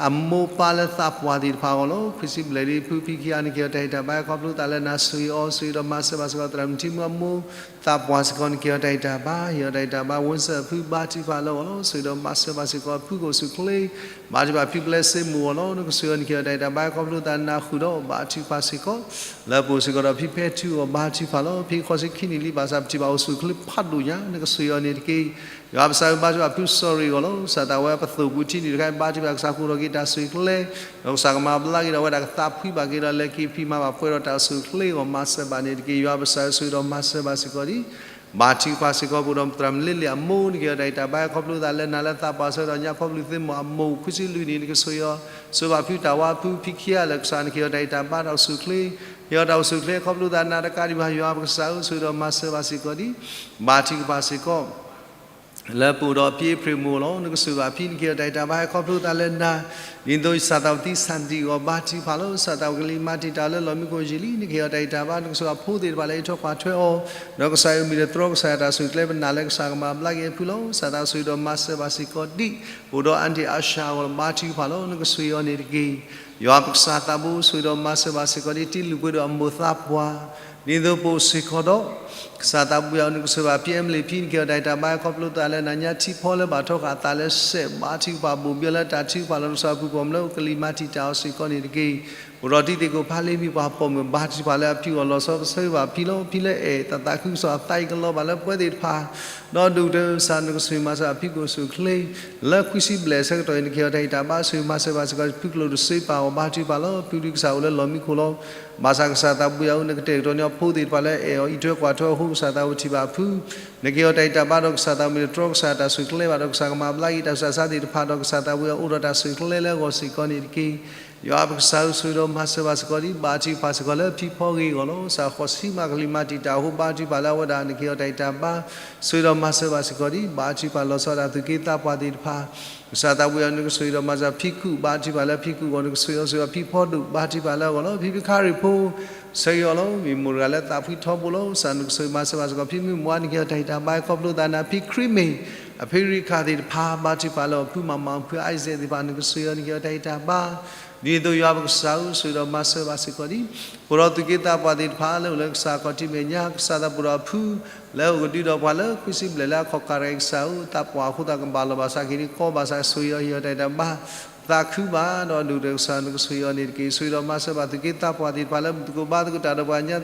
အမိၢ်ပၢ်လၢသးပှၢ်သ့ၣ်တဖၣ်အဂီၢ်လီၤ. ခွံဆံဘျဲၣ်လံ ဖုဖံခံဂၤ နကဟ့ၣ်အီၤတၢ်ဂံၢ်တၢ်ဘါ ခီဖျိသးလၢနၤ ဆိၣ်ဂ့ၤအီၤ ဆိၣ်ဂ့ၤဒီးမၤစၢၤဘၣ်စ့ၢ်ကီး သရၣ်မုၣ်ထံမုၢ်အမိၢ် သးပှၢ်စ့ၢ်ကီး နကဟ့ၣ်အီၤတၢ်ဂံၢ်တၢ်ဘါ ဟ့ၣ်အီၤတၢ်ဂံၢ်တၢ်ဘါ ဝံစၢၣ်အဖု ဘါထုကဖၣ်လၢအဂီၢ်လီၤ. ဆိၣ်ဂ့ၤဒီးမၤစၢၤဘၣ်စ့ၢ်ကီး ဖုကအိၣ်ဆူၣ်ချ့ ဘါထုကဖၣ်ဖံပျဲစ့မိၢ်အဂီၢ်လီၤ. နကဆိၣ်ဂ့ၤအီၤ နကဟ့ၣ်အီၤတၢ်ဂံၢ်တၢ်ဘါ ခီဖျိသးနၤဃုာ်ဒီး ဘါထုကဖၣ်စ့ၢ်ကီး လၢပအိၣ်စ့ၢ်ကီးဒီးဖံဖဲထူအဂီၢ် ဘါထုကဖၣ်လီၤ. ဖံဃိးဆံခံနံၣ်လံ ဘၣ်ဆၣ်ပထံၣ်ဘၣ်အိၣ်ဆူၣ်ချ့ဖးဒိၣ်ညါ နကဆိၣ်ဂ့ၤအီၤန့ၣ်တက့ၢ်. ယွၤပကစၢ်ဧၢ ဘါထုကဖၣ်ဖုစီၤရ့ၣ်အဂီၢ်လီၤ. ကစၢ်သးဝဲပသိၣ်ပူၤထံနံၣ်တခါ ဘါထုကဖၣ် ကစၢ်ဃုာ်ထီၣ်က့ၤတၢ်ဆူၣ်ချ့ ဒီးကစၢ်ကမၤဘျါက့ၤဒီးအဝဲဒၣ် ကသးဖှံဘၣ်က့ၤဒီး လဲၤက့ၤဖံးမၤဘၣ်ပှဲၤဒီးတၢ်အိၣ်ဆူၣ်ချ့အဂီၢ် မၤစၢၤဘၣ်န့ၣ်တက့ၢ်. ယွၤပကစၢ်ဧၢ ဆိၣ်ဂ့ၤဒီးမၤစၢၤဘၣ်စ့ၢ်ကီးဒံး ဘါထုကဖၣ်စ့ၢ်ကီး ပအိၣ်ဒီးသရၣ်မုၣ်လ့လ့ၣ်အမိၢ် နကဟ့ၣ်အီၤတၢ်ဂံၢ်တၢ်ဘါ ခီဖျိသးလၢနၤလၢသးပှၢ်ဆၢကတီၢ် ညါဖီပျုၢ်သ့ၣ်မီၢ်အမိၢ် ခွံဆံလွံၢ်နံၣ် နကဆိၣ်ဂ့ၤအီၤ ဆိၣ်ဂ့ၤဘၣ်ဖုတၢ်ဝါဖုဖံခံဂၤလၢာ် ကစၢ်နကဟ့ၣ်အီၤတၢ်ဂံၢ်တၢ်ဘါ တၢ်အိၣ်ဆူၣ်ချ့ ဟ့ၣ်အီၤတၢ်အိၣ်ဆူၣ်ချ့ ခီဖျိသးနၤတကးဒံးဘၣ် ယွၤပကစၢ်ဧၢ ဆိၣ်ဂ့ၤဒီးမၤစၢၤဘၣ်စ့ၢ်ကီးဒံး ဘါထုကဖၣ်စ့ၢ်ကီး လၢပအိၣ်ဒီးဖံအ့ဖြ့ၣ်မိၢ်အဂီၢ်လီၤ. နကဆိၣ်ဂ့ၤဘၣ်ဖံ နကဟ့ၣ်အီၤတၢ်ဂံၢ်တၢ်ဘါ ခီဖျိသးလၢနၤ ဒ်သိးကစၢ်သးဝဲသံစၢ်ဒံၣ်အဂီၢ် ဘါထုကဖၣ်လီၤ. ကစၢ်သးဝဲကလံၤမၤတံာ်တာ်လၢလီၢ်မံခိၣ်ယံာ်လံ နကဟ့ၣ်အီၤတၢ်ဂံၢ်တၢ်ဘါ နကဆိၣ်ဂ့ၤအဖိသ့ၣ်တဖၣ်လၢအံးထွဲကွၢ်ထွဲအီၤ ဒီးကစၢ်အံၤမံၤဒီးတြီကစၢ်တၢ်ဆူၣ်ချ့ ပနာ်လၢကစၢ်ကမၤဘျါက့ၤအဖုလီၤ. ကစၢ်သးဆိၣ်ဂ့ၤဒီးမၤစၢၤဘၣ်စ့ၢ်ကီးဒံး ပအိၣ်ဒီးအါတံာ်အါရှၢအဂီၢ်လီၤ ဘါထုကဖၣ်လီၤ. နကဆိၣ်ဂ့ၤအီၤန့ၣ်တက့ၢ်. ယွၤပကစၢ်သးဘိ ဆိၣ်ဂ့ၤဒီးမၤစၢၤဘၣ်စ့ၢ်ကီးဒံး တံၤလုၢ်ပှ့ၤဒီးအမိၢ်သးပှၢ် ဒ်သိးပအိၣ်စ့ၢ်ကီးဒီး ကစၢ်သးဘိယွၤ နကဆိၣ်ဂ့ၤဘၣ်ဖံ Emily ဖံ နကဟ့ၣ်အီၤတၢ်ဂံၢ်တၢ်ဘါ ခီဖျိသးလၢနၤညါထံဖီလၢဘၣ်ထီဃာ်အသးလၢစဲး ဘါထုကဖၣ်ဘိၣ်ဘံလၢတၢ်ထုကဖၣ်လီၤ နကစၢ်ဖုၣ်ကိာ်မးလၢကလံၤမၤတံာ်တာ်အီၤစ့ၢ်ကီးန့ၣ်တက့ၢ်. ပအိၣ်ဒီးတံၤသကိးဖးလ့ၤမံၤပှၤပိာ်မုၣ် ဘါထုကဖၣ်လၢအဖံအဂီၢ်လီၤဆီ ပဆၢဂ့ၤဘၣ်ဖံလီၤ. ဖံလၢအဲၣ်တၢ်သးခုကစီၣ်အသးအံၤကလီၤဘၣ်လၢပှဲၤသ့ၣ်တဖၣ် ဒီးဒိၣ်ကတၢၢ်ကစၢ် နကဆိၣ်ဂ့ၤမၤစၢၤဘၣ်ဖံကအိၣ်ဆူၣ်ချ့ လၢခွံဆံဘျဲၣ်ဆၢကတီၢ်အံၤ နကဟ့ၣ်အီၤတၢ်ဂံၢ်တၢ်ဘါ ဆိၣ်ဂ့ၤမၤစၢၤဘၣ်စ့ၢ်ကီး ဖုကျိၣ်တစ့ပာ်အီၤ ဘါထုကဖၣ်လီၤ. ဖုဒုးကစၢ်အိၣ်လၢလီၢ်မံခိၣ်လီၤ. ဘၣ်ဆၣ်ကစၢ်သးဘိယွၤဧၢ နကတဲာ်ကတီၤန့ၢ်အဖိသ့ၣ်တဖၣ်လၢအဲၣ်အီၤအံးထွဲကွၢ်ထွဲအဃိ ကစၢ်သးဝဲထံၣ်ဘၣ်ဖု နကဟ့ၣ်အီၤတၢ်ဂံၢ်တၢ်ဘါဒီး ကစၢ်သးဝဲမံၤဒီးတြီကစၢ်တၢ်ဆူၣ်ချ့ဘၣ်ဒီး ကစၢ်ကမၤဘျါက့ၤတၢ်ဆူၣ်တၢ်ဆါသ့ၣ်တဖၣ်ဒီး ကစၢ်သးဘိယွၤအိၣ်ဒီးတၢ်ဆူၣ်ချ့လၢအဂီၢ်စ့ၢ်ကီးန့ၣ်တက့ၢ်. ယွၤပကစၢ်ဧၢ ဆိၣ်ဂ့ၤဒီးမၤစၢၤဘၣ်စ့ၢ်ကီးဒံး ဘါထုကဖၣ်စ့ၢ်ကီးလၢဖံဖီဂ့ၤအဂီၢ်လီၤ. ကစၢ်ဃိးဆံမးကလံၤမၤတံာ်တာ်အဃိ ဘါထုကဖၣ်လၢအဝဲဒၣ် နကဟ့ၣ်အီၤတၢ်ဂံၢ်တၢ်ဘါ ဆိၣ်ဂ့ၤဒီးမၤစၢၤဘၣ်စ့ၢ်ကီးဒံး ဘါထုကဖၣ်လီၤဆီဒၣ်တၢ်သူၣ်က့သးပှၢ်သ့ၣ်တဖၣ် ကစၢ်သးဘိယွၤ နကဆိၣ်ဂ့ၤဒီးမၤစၢၤဖံကူၣ် ဘါထုကဖၣ်လၢဖံကူၣ်အဂီၢ် နကဆိၣ်ဂ့ၤအီၤဆိၣ်ဂ့ၤအီၤဖံဖီဒိၣ် ဘါထုကဖၣ်လၢအဂီၢ်လီၤ. ဖံဖံခါရံၣ်ဖိ ဆၢဂ့ၤအီၤလီၤ. မ့ၢ်မိၢ်တဂၤလၢသးဖှံထီဘိလီၤ. ကစၢ်နကဆိၣ်ဂ့ၤမၤစၢၤဘၣ်စ့ၢ်ကီး ဖံမုၣ်မွါ နကဟ့ၣ်အီၤတၢ်ဂံၢ်တၢ်ဘါ ခီဖျိသးနၤ ဖံခရံမ့ၢ် အဖံရံခၣ်သ့ၣ်တဖၣ် ဘါထုကဖၣ်လၢအီၤ ဖုမၤမၤ ဖုအါစဲးသ့ၣ်တဖၣ် နကဆိၣ်ဂ့ၤအီၤ နကဟ့ၣ်အီၤတၢ်ဂံၢ်တၢ်ဘါ ဒ်သိးယွၤပကစၢ်ဧၢ ဆိၣ်ဂ့ၤဒီးမၤစၢၤဘၣ်စ့ၢ်ကီးဒံး ပအိၣ်ဒီးသူၣ်က့သးပှၢ်သ့ၣ်တဖၣ်လၢအိၣ်လၢကစၢ်ခီၣ်ထံးမဲာ်ညါ ကစၢ်သးပူၤဒီးအဖု လၢအိၣ်ကဒုဒီးပှၤလၢခွံဆံဘျဲၣ်လၢအခီၣ်ကၢ်ရဲၣ် ကစၢ်ဧၢ သးပှၢ်အဃိသတးကဘၣ်လီၤဘၣ်ဆၣ်က့ၤဒံး ကီဘၣ်ဆၣ်ဆိၣ်ဂ့ၤအီၤ ဟ့ၣ်အီၤတၢ်ဂံၢ်တၢ်ဘါ သးခုဘၣ်ဒီးဒိၣ်ကတၢၢ်ကစၢ် နကဆိၣ်ဂ့ၤအီၤန့ၣ်တက့ၢ်. ဆိၣ်ဂ့ၤဒီးမၤစၢၤဘၣ်သူၣ်က့သးပှၢ်သ့ၣ်တဖၣ်လၢမုၢ်သကိးဘါသကိးတၢ်ဒီးပှၤ ညါ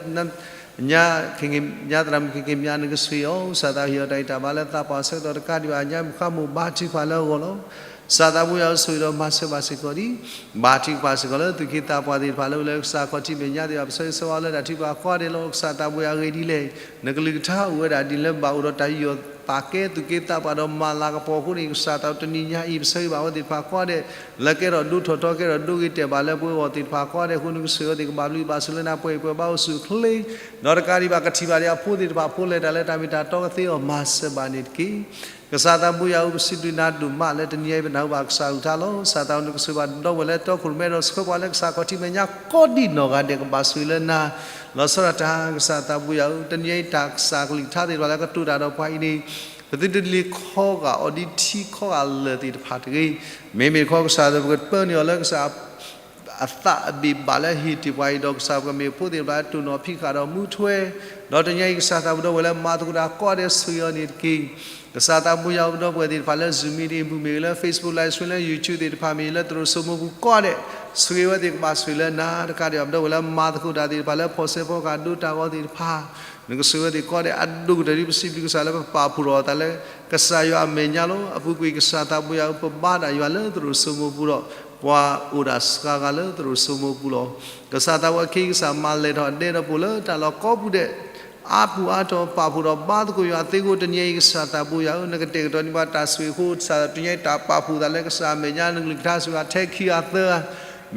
ညါသရၣ်မုၣ်ကက့ၤမၠါ နကဆိၣ်ဂ့ၤအီၤ ကစၢ်သးဟ့ၣ်အီၤတၢ်ဂံၢ်တၢ်ဘါလၢသးပှၢ်ဆၢကတီၢ်တကးဒံးဘၣ် ညါမုၢ်ဃါမိၢ် ဘါထုကဖၣ်လၢအဂီၢ်လီၤ. ကစၢ်သးဘိယွၤဧၢ ဆိၣ်ဂ့ၤဒီးမၤစၢၤဘၣ်စ့ၢ်ကီးဒံး ဘါထုကဖၣ်စ့ၢ်ကီးလၢသူၣ်က့သးပှၢ်သ့ၣ်တဖၣ်လၢအိၣ်လၢကစၢ်ခီၣ်ထံးမဲာ်ညါသ့ၣ်တဖၣ် ပဆၢဂ့ၤဆၢဝါလၢတၢ်ထုကဖၣ်ကိးဂၤဒဲးလီၤ. ကစၢ်သးဘိယွၤအဂ့ၢ်ဒ်လဲၣ် နကလုၢ်ကထါအိၣ်ဝဲဒၣ်ဒ်လဲၣ် ဘၣ်အိၣ်ဒီးတၢ်ယူးယီၣ်ပာ်ကဲသူၣ်က့သးပှၢ်ဒီးမၤလၤကပီၤအဃိန့ၣ် ကစၢ်သးတနံၤညါအံၤ ပဆၢဂ့ၤဘၣ်ဝဲသ့ၣ်တဖၣ်ကိးဂၤဒဲး လၢကဲထီၣ်ဒိၣ်ထီၣ်ထီကဲထီၣ်ဒိဂ့ၤတဲာ်ဘၣ်လၢပှဲၤအဂီၢ်သ့ၣ်တဖၣ်ကိးဂၤဒဲးအဃိ နကဆိၣ်ဂ့ၤအီၤသ့ၣ်ကဘၣ်ဘျုးဘၣ်ဆိၣ်လၢနၤ ပှဲၤပှဲၤဘၣ်အိၣ်ဆူၣ်အိၣ်ချ့ ဒီးတကးဒံးဘၣ်ကထံၣ်ဘၣ်ဒံးအဖိသ့ၣ်တဖၣ်ဖိလဲၤတၢ်လၢတၢ်မ့ၢ်တၢ်တီကသ့အဂီၢ် မၤစၢၤဘၣ်န့ၣ်တက့ၢ်. ကစၢ်သးဘိယွၤဧၢ, ပစံးဘျုးနၤဒိၣ်မးလၢတနံၤအံၤပနၢ်ဟူဘၣ်ကစၢ်အကလုၢ်ကထါလီၤ. ကစၢ်သးဘိယွၤဧၢ, နကဆိၣ်ဂ့ၤဘၣ်ဒီပုၢ်ဝဲၢ်လၢတီခိၣ်ရိၣ်မဲဒီးဆှၢပှၤလၢကစၢ်ခီၣ်ထံးမဲာ်ညါကိးဒံးနီၢ်ဂၤဒဲး ကဘၣ်ဆိၣ်ဂ့ၤလၢနၤ, လီၤဆီဒၣ်တၢ် ကစၢ်သးဘိယွၤဧၢ, တနံၤအံၤတၢ်ကစၢ်အကလုၢ်ကထါသ့ၣ်တဖၣ်လၢကတိၤတၢ်ဒီးပှၤအံၤန့ၣ် ပသုတလ့ၤခီဂာ်အီၤဒ်ထံခီဂာ်လၢၢ်သ့ၣ်တဖၣ်တဂ့ၤ. မ့မ့ၢ်တခီကစၢ်ဒီးပကတပၢနုာ်အီၤလၢကစၢ် အသးအဘ့ၣ်ဘၣ်လၢဟ့ၣ်တ့ၢ်ပှၤအံၤဒီး ကစၢ်ပကမ့ၢ်ဖိသ့ၣ်တဖၣ်လၢတိၢ်နီၣ်ဖံးဃာ်ဒီးမူထွဲ, ဒီးတနံၤအံၤကစၢ်သးဘိဒီပုၢ်ဝဲၢ်လၢမၤသကိးတၢ်ကိးဂၤဒဲးဆိၣ်ဂ့ၤအီၤန့ၣ်တက့ၢ်. ကစၢ်သးဘိယွၤဧၢ, ပဒီပုၢ်ဝဲၢ်သ့ၣ်တဖၣ်လၢ Zoom meeting အပူၤမ့ၢ်ဂ့ၤ, လၢ Facebook Live Stream လၢ YouTube သ့ၣ်တဖၣ်မ့ၢ်ဂ့ၤ, လၢသရိာ်စိမိၢ်ပူၤကိးဂၤဒဲး ဆိၣ်ဂ့ၤဝဲသ့ၣ်ကဘၣ်ဆိၣ်ဂ့ၤလၢနၤတကးဒံးဘၣ် ပဒီပုၢ်ဝဲၢ်လၢမၤသကိးတၢ်သ့ၣ်တဖၣ်လၢဖီၣ်စဲဖီကဟၣ်ဒိတၢ်ဂီၤသ့ၣ်တဖၣ် နကဆိၣ်ဂ့ၤဝဲသ့ၣ်ကိးဂၤဒဲးအဒိၣ်ကတၢၢ်ဒ်ပစံးဘျုးကစၢ်လၢပပာ်ဖှိၣ်ထီၣ်အသးလၢ ကစၢ်ယွၤအမဲာ်ညါလီၤ. အပူၤကွံာ်ကစၢ်သးဘိယွၤဧၢ, ပဘါတၢ်ယွၤလၢသရိာ်စိမိၢ်ပူၤဒီး ပှၤအိၣ်ဒၣ်စှၤဂၤလၢသရိာ်စိမိၢ်ပူၤလီၤ. ကစၢ်သးဘိယွၤဧၢ, ခဲအံၤကစၢ်မၤလဲၢ်ထီၣ်ဒဲဒီးပိာ်လၢတၢ်လီၢ်ကိးပူၤဒဲး အါပူၤအါတီၤ ပာ်ဖှိၣ်ဒီးဘါသကိးယွၤသ့အဃိ တနံၤအံၤကစၢ်သးဘိယွၤဧၢ, နကတဲာ်ကတီၤန့ၢ်ပှၤတၢ်ဆိၣ်ဂ့ၤအဃိ ကစၢ်တနံၤအံၤတၢ်ပာ်ဖှိၣ်သးလၢကစၢ်အမဲာ်ညါ နကလုၢ်ကထါစှၤဂၤထဲခံဂၤသၢဂၤ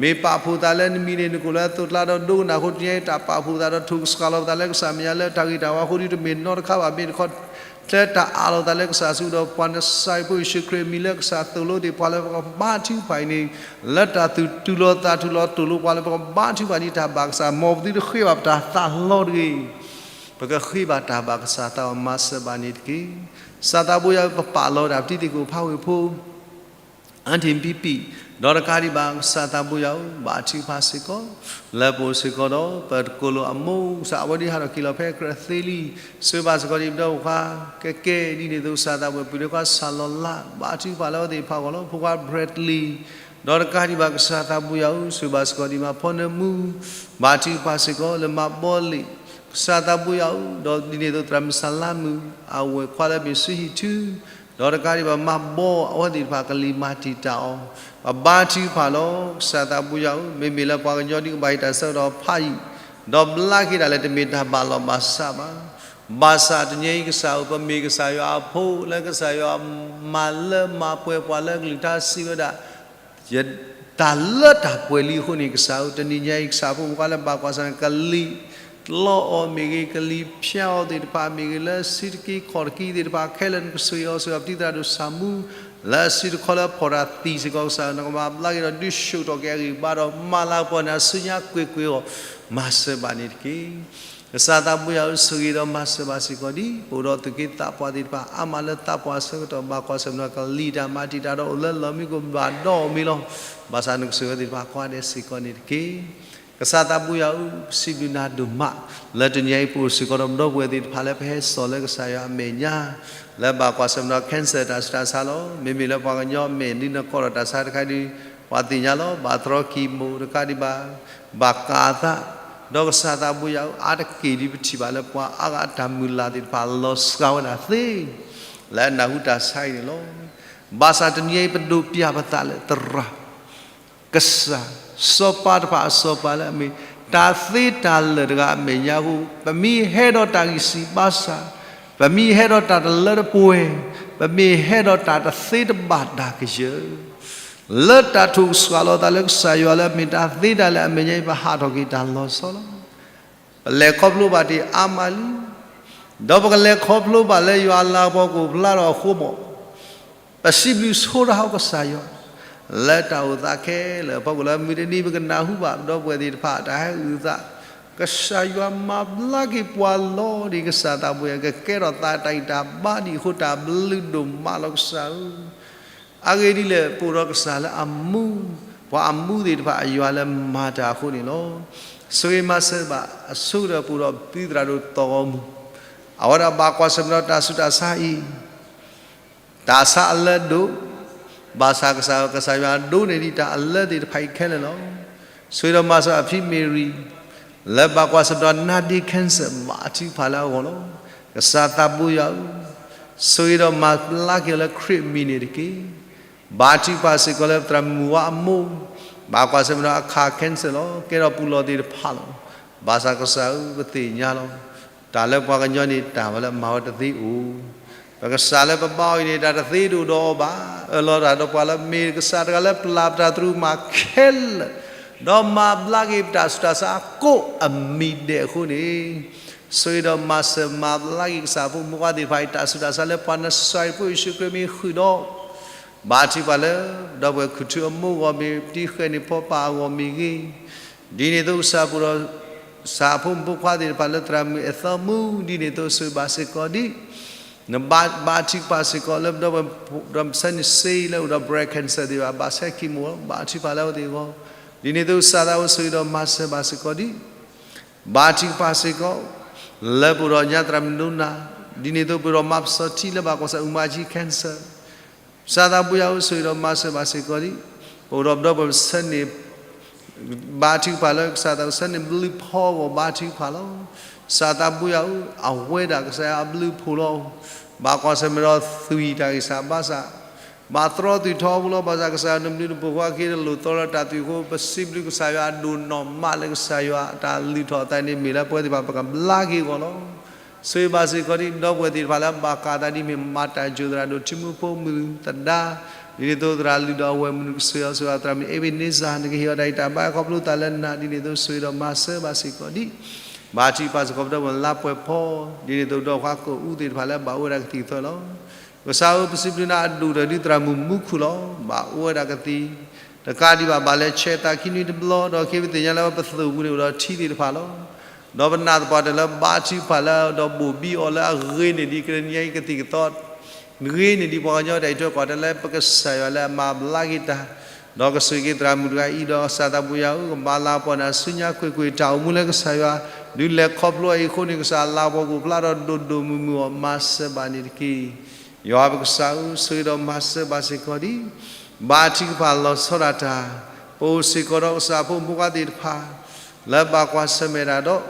မ့ၢ်ပာ်ဖှိၣ်သးလၢနမံၤန့ၣ် နကိၣ်လၢသိးကျါဒီးဒိကနၣ်အဃိ တနံၤအံၤတၢ်ပာ်ဖှိၣ်သးဒီး ထိၣ်ကစှၤလီၤပသးလၢကစၢ်အမဲာ်ညါ လၢတၢ်ဂ့ၤတၢ်ဝါအဃိ ဒ်တမ့ၢ်နီတခါဘၣ် မ့ၢ်တခီ လၢတၢ်အးလီၤသးလၢကစၢ်စုဒီးပှၤနစၢ်ယ့ၣ်ဖိယ့ၣ်ၡူးခရံာ်အမံၤလၢကစၢ်သိၣ်လိသ့ၣ်တဖၣ်လၢပကဘါထုကဖၣ်အံၤန့ၣ် လၢတၢ်သူၣ်တုၤလီၤသးတုၤလီၤ တိၢ်လိပှၤလၢပကဘါထုကဖၣ်န့ၢ်တၢ်ဘၣ်ကစၢ် မ်ပသုတဃ့ဘၣ်ပတၢ်သးလီတဂ့ၤ. ပကဃ့ဘၣ်တၢ်ဘၣ်ကစၢ်သးအီၤ မၤစၢၤဘၣ်န့ၣ်တက့ၢ်. ကစၢ်သးဘိယွၤဧၢ, ပပာ်လီၤဒၣ်ပတံၤသကိးဖးဝ့ၢ်ဖိ အါတံၢ်ပံပံၢ် ဒီးတကးဒံးဘၣ် ကစၢ်သးဘိယွၤဧၢ, ဘါထုကဖၣ်စ့ၢ်ကီး လၢပအိၣ်စ့ၢ်ကီးဒီး ပတကိးလိာ်အမိၢ် ကစၢ်အဝဲဒၣ်ဟးထီၣ်က့ၤလီၤဖဲကြၢးသ့လံ, ဆိၣ်ဂ့ၤဘၣ်စ့ၢ်ကီးဒ်ပဒီပုၢ်ဝဲၢ်ခွါ ကဲကဲဒ်န့ၣ်အသိး ကစၢ်သးဘိယွၤဧၢ ပုၢ်ဒ့ခွါ စၢ်လီၤလး ဘါထုကဖၣ်လၢအဝဲသ့ၣ်တဖၣ်အဂီၢ်လီၤ. ဖိခွါ Bradley ဒီးတကးဒံးဘၣ် ကစၢ်သးဘိယွၤဧၢ, ဆိၣ်ဂ့ၤဘၣ်စ့ၢ်ကီးဒ်မါဖီနၢမူ ဘါထုကဖၣ်စ့ၢ်ကီး လၢမါဘီလ့ၣ် ကစၢ်သးဘိယွၤဧၢ, ဒီးဒ်န့ၣ်အသိးသရၣ်မုၣ်စၢ်လါမုၣ် အဝဲၢ်ခွါလၢမ့ၢ်စုဟံၣ်ထူ ဒီးတကးဒံးဘၣ်မါဘီ အဝဲသ့ၣ်တဖၣ်ကလံၤမၤတံာ်တာ်အီၤ, ပဘါထုကဖၣ်လီၤ. ကစၢ်သးဘိယွၤဧၢ, မ့မ့ၢ်လၢပှၤကညီဒ်ကဘၣ်ဟ့ၣ်တၢ်ဆၢကတီၢ်ဖးယံာ် ဒီးဘျါက့ၤဒၣ်လဲာ်တမ့ၢ်တၢ်ဘၣ်လီၤဘၣ်စးဘၣ်. ဘၣ်ဆၣ်တနံၤအံၤကစၢ်ဧၢ, ပမ့ၢ်ကစၢ်ယွၤအဖိ လၢကစၢ်ယွၤမၤလၢမၤပှဲၤပှၤလၢကလုၢ်ကထါစံးဝဲဒၣ် တၢ်လၢတၢ်ပှဲၤလံအဃိန့ၣ် ကစၢ်ဧၢ, တနံၤညါအံၤ ကစၢ်ဖိမုၣ်ခွါလၢဘၣ်ကွၢ်ဆၢၣ်မဲာ် ကလံၤတလီအီၤမ့ၢ်ဂ့ၤ, ကလံၤဖၠါအီၤသ့ၣ်တဖၣ်မ့ၢ်ဂ့ၤ, လၢစုတက့ခီၣ်တက့သ့ၣ်တဖၣ်ခဲလၢာ် နကဆိၣ်ဂ့ၤအီၤ ဆိၣ်ဂ့ၤအီၤပတံၤသရၣ်ဒိၣ်စၢ်မူ လၢအစုတခီလၢဖီၣ်တၢ်သံစ့ၢ်ကီး ကစၢ်ဧၢ, နကမၤဘျါက့ၤဒီးဒုးဆူၣ်ထီၣ်က့ၤအဂံၢ်အဘါဒီး မၤလၤကပီၤန့ၣ် အစုညါကွ့ၢ်ကွ့ၢ်အီၤ မၤစၢၤဘၣ်န့ၣ်တက့ၢ်. ကစၢ်သးဘိယွၤဧၢ, ဆိၣ်ဂ့ၤဒီးမၤစၢၤဘၣ်စ့ၢ်ကီးဒ် ပအိၣ်ဒီးသူၣ်က့သးပှၢ်သ့ၣ်တဖၣ် အါမးလၢသးပှၢ်အဆၢကတီၢ် ဘၣ်ကွၢ်ဆၢၣ်မဲာ်ဒီးကလံၤတၢ်မၤတံာ်တာ်ဒီးအိၣ်လၢလီၢ်မံကဘၣ်ဒီးအီၤမ့ၢ်လီၤ. ဘၣ်ဆၣ်နကဆိၣ်ဂ့ၤဝဲသ့ၣ်တဖၣ်ကိးဂၤဒဲးစ့ၢ်ကီးန့ၣ်တက့ၢ်. ကစၢ်သးဘိယွၤဧၢ, ပစံးဘျုးနၤဒိၣ်မး လၢတနံၤအံၤပအိၣ်စ့ၢ်ကီးဒီးပဒီပုၢ်ဝဲၢ်သ့ၣ်တဖၣ်လၢပဟဲစိာ်လၢကစၢ်ယွၤအမဲာ်ညါ လၢဘၣ်ကွၢ်ဆၢၣ်မဲာ်ဒီး cancer တၢ်ဆူးတၢ်ဆါလီၤ. မ့မ့ၢ်လၢပှၤကညီအမဲာ်ဒ်နကိးထီၣ်တၢ်ဆါတခါဒ် ပှၤသ့ၣ်ညါလီၤ. ဘၣ်တြီ chemo တကးဒံးဘၣ် ဘၣ်ကးအသး ဒီးကစၢ်သးဘိယွၤဧၢ, အါတက့ၢ်ဒ်ပထံၣ်ဘၣ်လၢပှၤအါဂၤအတၢ်မုၢ်လၢ်သ့ၣ်တဖၣ်လီၤစှၤဝဲဒၣ်သ့ လၢအနၢ်ဟူတၢ်ဆါအံၤန့ၣ်လီၤ. ဘၣ်ဆၣ်တနံၤအံၤပဒိးပျၢ်ပသးလၢသရၣ် ကစၢ် စီၤပၤတဖၣ်အစီၤပၤလၢအမ့ၢ် တၢ်သ့တၢ်လၢာ်တဂၤအမဲာ်ညါအဃိ ပမ့ၢ်ဟဲဒီးတၢ်ဂံၢ်စၢ်ဘါစၢ်, ပမ့ၢ်ဟဲဒီးတၢ်တလၢတပှဲၤ, ပမ့ၢ်ဟဲဒီးတၢ်တသ့တဘၣ်တၢ်ကယၢၤ လၢတၢ်ထိၣ်ကစှၤလီၤသးလၢကစၢ်ယွၤလၢအမ့ၢ်တၢ်သ့တၢ်လၢာ်အမဲာ်ညါအံၤ ပဟးထီၣ်က့ၤတၢ်လီၤဆီလီၤ. ပလဲၤခီဖျိဘၣ်တ့ၢ်အါမးလံ, ဒီးပကလဲၤခီဖျိဘၣ်လၢယွၤအလၤကပီၤကအိၣ်ဖျါထီၣ်အဃိမး ပစံးဘျုးဆိဒၣ်အီၤကစၢ်ယွၤ လၢတၢ်အိၣ်သးခဲလၢာ်အဖီခိၣ်လၢ မုၢ်တနံၤပကနၢ်ဟူဘၣ် ပဒီပုၢ်ဝဲၢ်သ့ၣ်တဖၣ် တၢ်ဟဲအုၣ်သး, ကစၢ်ယွၤမၤဘျါက့ၤပှၤလီၤ. ဒ်ကစၢ်သးဘိယွၤ ကကဲထီၣ်သးတၢ်ဂံၢ်တၢ်ဘါဒ်အံၤအဃိ တၢ်ဘျုးဒိၣ်မးလီၤကစၢ်ဧၢ. အဂ့ၢ်ဒ်လဲၣ်, ပအိၣ်ဒီးကစၢ်လၢအမူ, ပှၤအမူသ့ၣ်တဖၣ်အယွၤလၢမၤတၢ်အဃိန့ၣ်လီၤ. ဆိၣ်ဂ့ၤမၤစၢၤဘၣ်အဆိကတၢၢ် ပအိၣ်ဒီးပတံၤသရၣ်ဒိၣ်သီၣ်ဂီၤမုၢ်, အဝဲဒၣ်ဘၣ်ကွၢ်ဆၢၣ်မဲာ်ဒီးတၢ်ဆူးတၢ်ဆါအံၤ တၢ်ဆါအလၢဒိၣ်, ဘၣ်ဆၣ်ကစၢ် ကစၢ်ယွၤဒိးန့ၢ်ဒံးတၢ်အလၢသ့ၣ်တဖၣ်အံၤခဲလၢာ်လီၤ. ဆိၣ်ဂ့ၤဒီးမၤစၢၤအဖံမ့ၢ်ရံ, လၢဘၣ်ကွၢ်ဆၢၣ်မဲာ်ဒီးနါဒ့ cancer ဘါထုကဖၣ်လၢအဂီၢ်လီၤ. ကစၢ်သးဘိယွၤဧၢ, ဆိၣ်ဂ့ၤဒီးမၤဘျါက့ၤအီၤလၢခရံာ်အမံၤန့ၣ်တက့ၢ်. ဘါထုကဖၣ်စ့ၢ်ကီးလၢသရၣ်မုၣ်ဝါအမိၢ်, ဘၣ်ကွၢ်ဆၢၣ်မဲာ်ဒီးအခး cancer လီၤ. ကဲထီၣ်ပူၤလီၢ်သ့ၣ်တဖၣ်လီၤ. ဘၣ်ဆၣ်ကစၢ်ဧၢ ပသ့ၣ်ညါလီၤ. တၢ်လၢပှၤကညီန့ၣ် တၢ်ဝဲလၢမၤဝဲတသ့အိၣ်, ပကစၢ်လၢပဘါအီၤအံၤန့ၣ် တၢ်တသ့တအိၣ်ဒီးအီၤဘၣ်. အၢၣ်လီၤတၢ်ဒီးပှၤလၢမ့ၢ်ကစၢ်တဂၤလၢပျၢ်ပတၢ်သရူးမးခဲလၢာ်, ဒီးမၤဘျါက့ၤပတၢ်ဆူးတၢ်ဆါကိးအမံၤဒဲးအဃိန့ၣ် ဆိၣ်ဂ့ၤဒီးမၤစၢၤမၤဘျါက့ၤကစၢ်အဖိမုၣ်ဖိခွါသ့ၣ်တဖၣ်အံၤ တၢ်ဆူးတၢ်ဆါလၢပှၤနစၤရ့းဖိယ့ၣ်ၡူးခရံာ်မ့ၢ်ဃုာ်ဒီး ဘါထုကဖၣ်လၢ ဒီပုၢ်ဝဲၢ်ခူၣ်ထူအမိၢ်ဂီၢ်မ့ၢ် တံၤဃဲၢ်န့ၣ်ဖီပာ်အဂီၢ်မ့ၢ်ဂ့ၤ, ဒ်န့ၣ်အသိးကစၢ်ပူၤဒီး ကစၢ်အဖိမုၣ်ဖိခွါသ့ၣ်တဖၣ်လၢသရၣ်မုၣ်အဲၣ်သီမူ ဒ်န့ၣ်အသိးဆိၣ်ဂ့ၤဘၣ်စ့ၢ်ကီးဒံး နဘါထုကဖၣ်စ့ၢ်ကီးလၢပဒီပုၢ်ဝဲၢ် ဒီးပဆၢန့ၢ်စ့လၢအိၣ်ဒီး breast cancer သ့ၣ်တဖၣ် ဘၣ်ဆဲး chemo လီၤ ဘါထုကဖၣ်လၢအဝဲသ့ၣ်အဂီၢ်, ဒ်န့ၣ်အသိးကစၢ်သးဝဲဆိၣ်ဂ့ၤဒီးမၤစၢၤဘၣ်စ့ၢ်ကီးဒံး ဘါထုကဖၣ်စ့ၢ်ကီး လၢပအိၣ်ဒီးညါသရၣ်မုၣ်ဒိနၤ, ဒ်န့ၣ်အသိးပအိၣ်ဒီးမါပစီၤထံလၢဘၣ်ကွၢ်ဆၢၣ် အူမါကၠံ cancer ကစၢ်သးပူၤယၤအိၣ်ဆိၣ်ဂ့ၤဒီးမၤစၢၤဘၣ်စ့ၢ်ကီးဒံး, ပအိၣ်ဒီးပဒီပုၢ်ဝဲၢ်ဆၢန့ၢ် ဘါထုကဖၣ်လၢကစၢ်သးဝဲဆၢန့ၢ်ဘျုးဖီအဂီၢ်ဘါထုကဖၣ်လီၤ. ကစၢ်သးပူၤယၤအိၣ် အဝဲဒၣ်ကစၢ်ယွၤအဘျုးအဖှိၣ်လီၤ. ဘၣ်ကွၢ်ဆၢၣ်မဲာ်ဒီးသွံၣ်တၢ်ဂံၢ်စၢ်ဘါစၢ် ဘၣ်သရီသုးထီဘိလီၤ. ဘၣ်ဆၣ်ကစၢ်ယွၤနဘျုးနဖှိၣ်ဃီက့ၤတလိၣ်သီလၢတၢ်သွံၣ်အဃိ ပစံးဘျုးကစၢ်ယွၤအဒိၣ်နီၢ်မးလၢကစၢ်ယွၤတၢ်လုၢ်ထီၣ်အသးန့ၣ် မ့ၢ်လၢပဝဲသ့ၣ်တဖၣ်ပကဘျါက့ၤအဂီၢ်လီၤ. ဆိၣ်ဂ့ၤဘၣ်စ့ၢ်ကီးဒ်ဒီပုၢ်ဝဲၢ်သ့ၣ်တဖၣ်လၢအဘၣ်ဃးအသးဒ်မ့ၢ်မၤတၢ်ယိာ်သရၣ်ဒိၣ်ထံမူဖိမုၣ်သဒါ, ဒ်န့ၣ်အသိးသရၣ်လုၢ်ဒီးအဝဲၢ်မုၣ်နကဆိၣ်ဂ့ၤအီၤ ဆိၣ်ဂ့ၤသရၣ်မုၣ် Ebenezer နကဟ့ၣ်အီၤတၢ်ဂံၢ်တၢ်ဘါခီဖျိသးလၢနၤ ဒ်န့ၣ်အသိးဆိၣ်ဂ့ၤဒီးမၤစၢၤဘၣ်စ့ၢ်ကီးဒံး ဘါထုကဖၣ်စ့ၢ်ကီးပဒီပုၢ်ဝဲၢ်လါပှဲၤဖီ, ဒ်န့ၣ်အသိးဒီးခွါကိၣ်အူသ့ၣ်တဖၣ်လၢအဘၣ်အိၣ်ဝဲဒၣ်ကသံၣ်ကသီလီၤ. ကစၢ်ဧၢ ပစံးဘျုးနၤအဒိၣ်ကတၢၢ်ဒ်သရၣ်မုၣ်မူခိၣ်လီၤ. ဘၣ်အိၣ်ဝဲဒၣ်ကသံၣ် တကးဒံးဘၣ် ဘၣ်လဲၤဆဲးသးခံနွံတဘျီ ဒီးခဲပသ့ၣ်ညါလၢပသိၣ်ပူၤန့ၣ်အိၣ်ဒီးထံသ့ၣ်တဖၣ်လီၤ. ဒီးပနာ်သပှၢ်တၢၢ်လၢဘါထုကဖၣ်လၢဒီးဘိၣ်ဘံအီၤလၢအဂ့ၤန့ၢ်ဒံးကရၢနံၤအံၤကသံၣ်ကသီ ဂ့ၤန့ၢ်ဒံးပှၤကညီတၢ်အံးထွဲကွၢ်တၢ်လၢပကစၢ်ယွၤလၢအမၤဘျါက့ၤတၢ်, ဒီးကဆိၣ်ဂ့ၤက့ၤသရၣ်မုၣ်တဂၤအံၤဒီးကစၢ်သးပူၤယၤဧၢ ကမၤလၤကပီၤနၤဆူညါကွ့ၢ်ကွ့ၢ် တၢ်အိၣ်မူလၢကစၢ်ယွၤ ဒုးလဲၤခီဖျိအံၤအဃိန့ၣ် ကစၢ်လၤကပီၤကအိၣ်ဖျါဒီးဒိၣ်ဒိၣ်မုၢ်မုၢ်အီၤ မၤစၢၤဘၣ်န့ၣ်တက့ၢ်. ယွၤပကစၢ်ဧၢ ဆိၣ်ဂ့ၤဒီးမၤစၢၤဘၣ်စ့ၢ်ကီးဒံး ဘါထုကဖၣ်လီၤဆီဒၣ်တၢ် ပအိၣ်စ့ၢ်ကီးဒီးကစၢ်ဖိမုၣ်ဖိခွါသ့ၣ်တဖၣ် လၢဘၣ်ကွၢ်ဆၢၣ်မဲာ်တၢ်ဒီး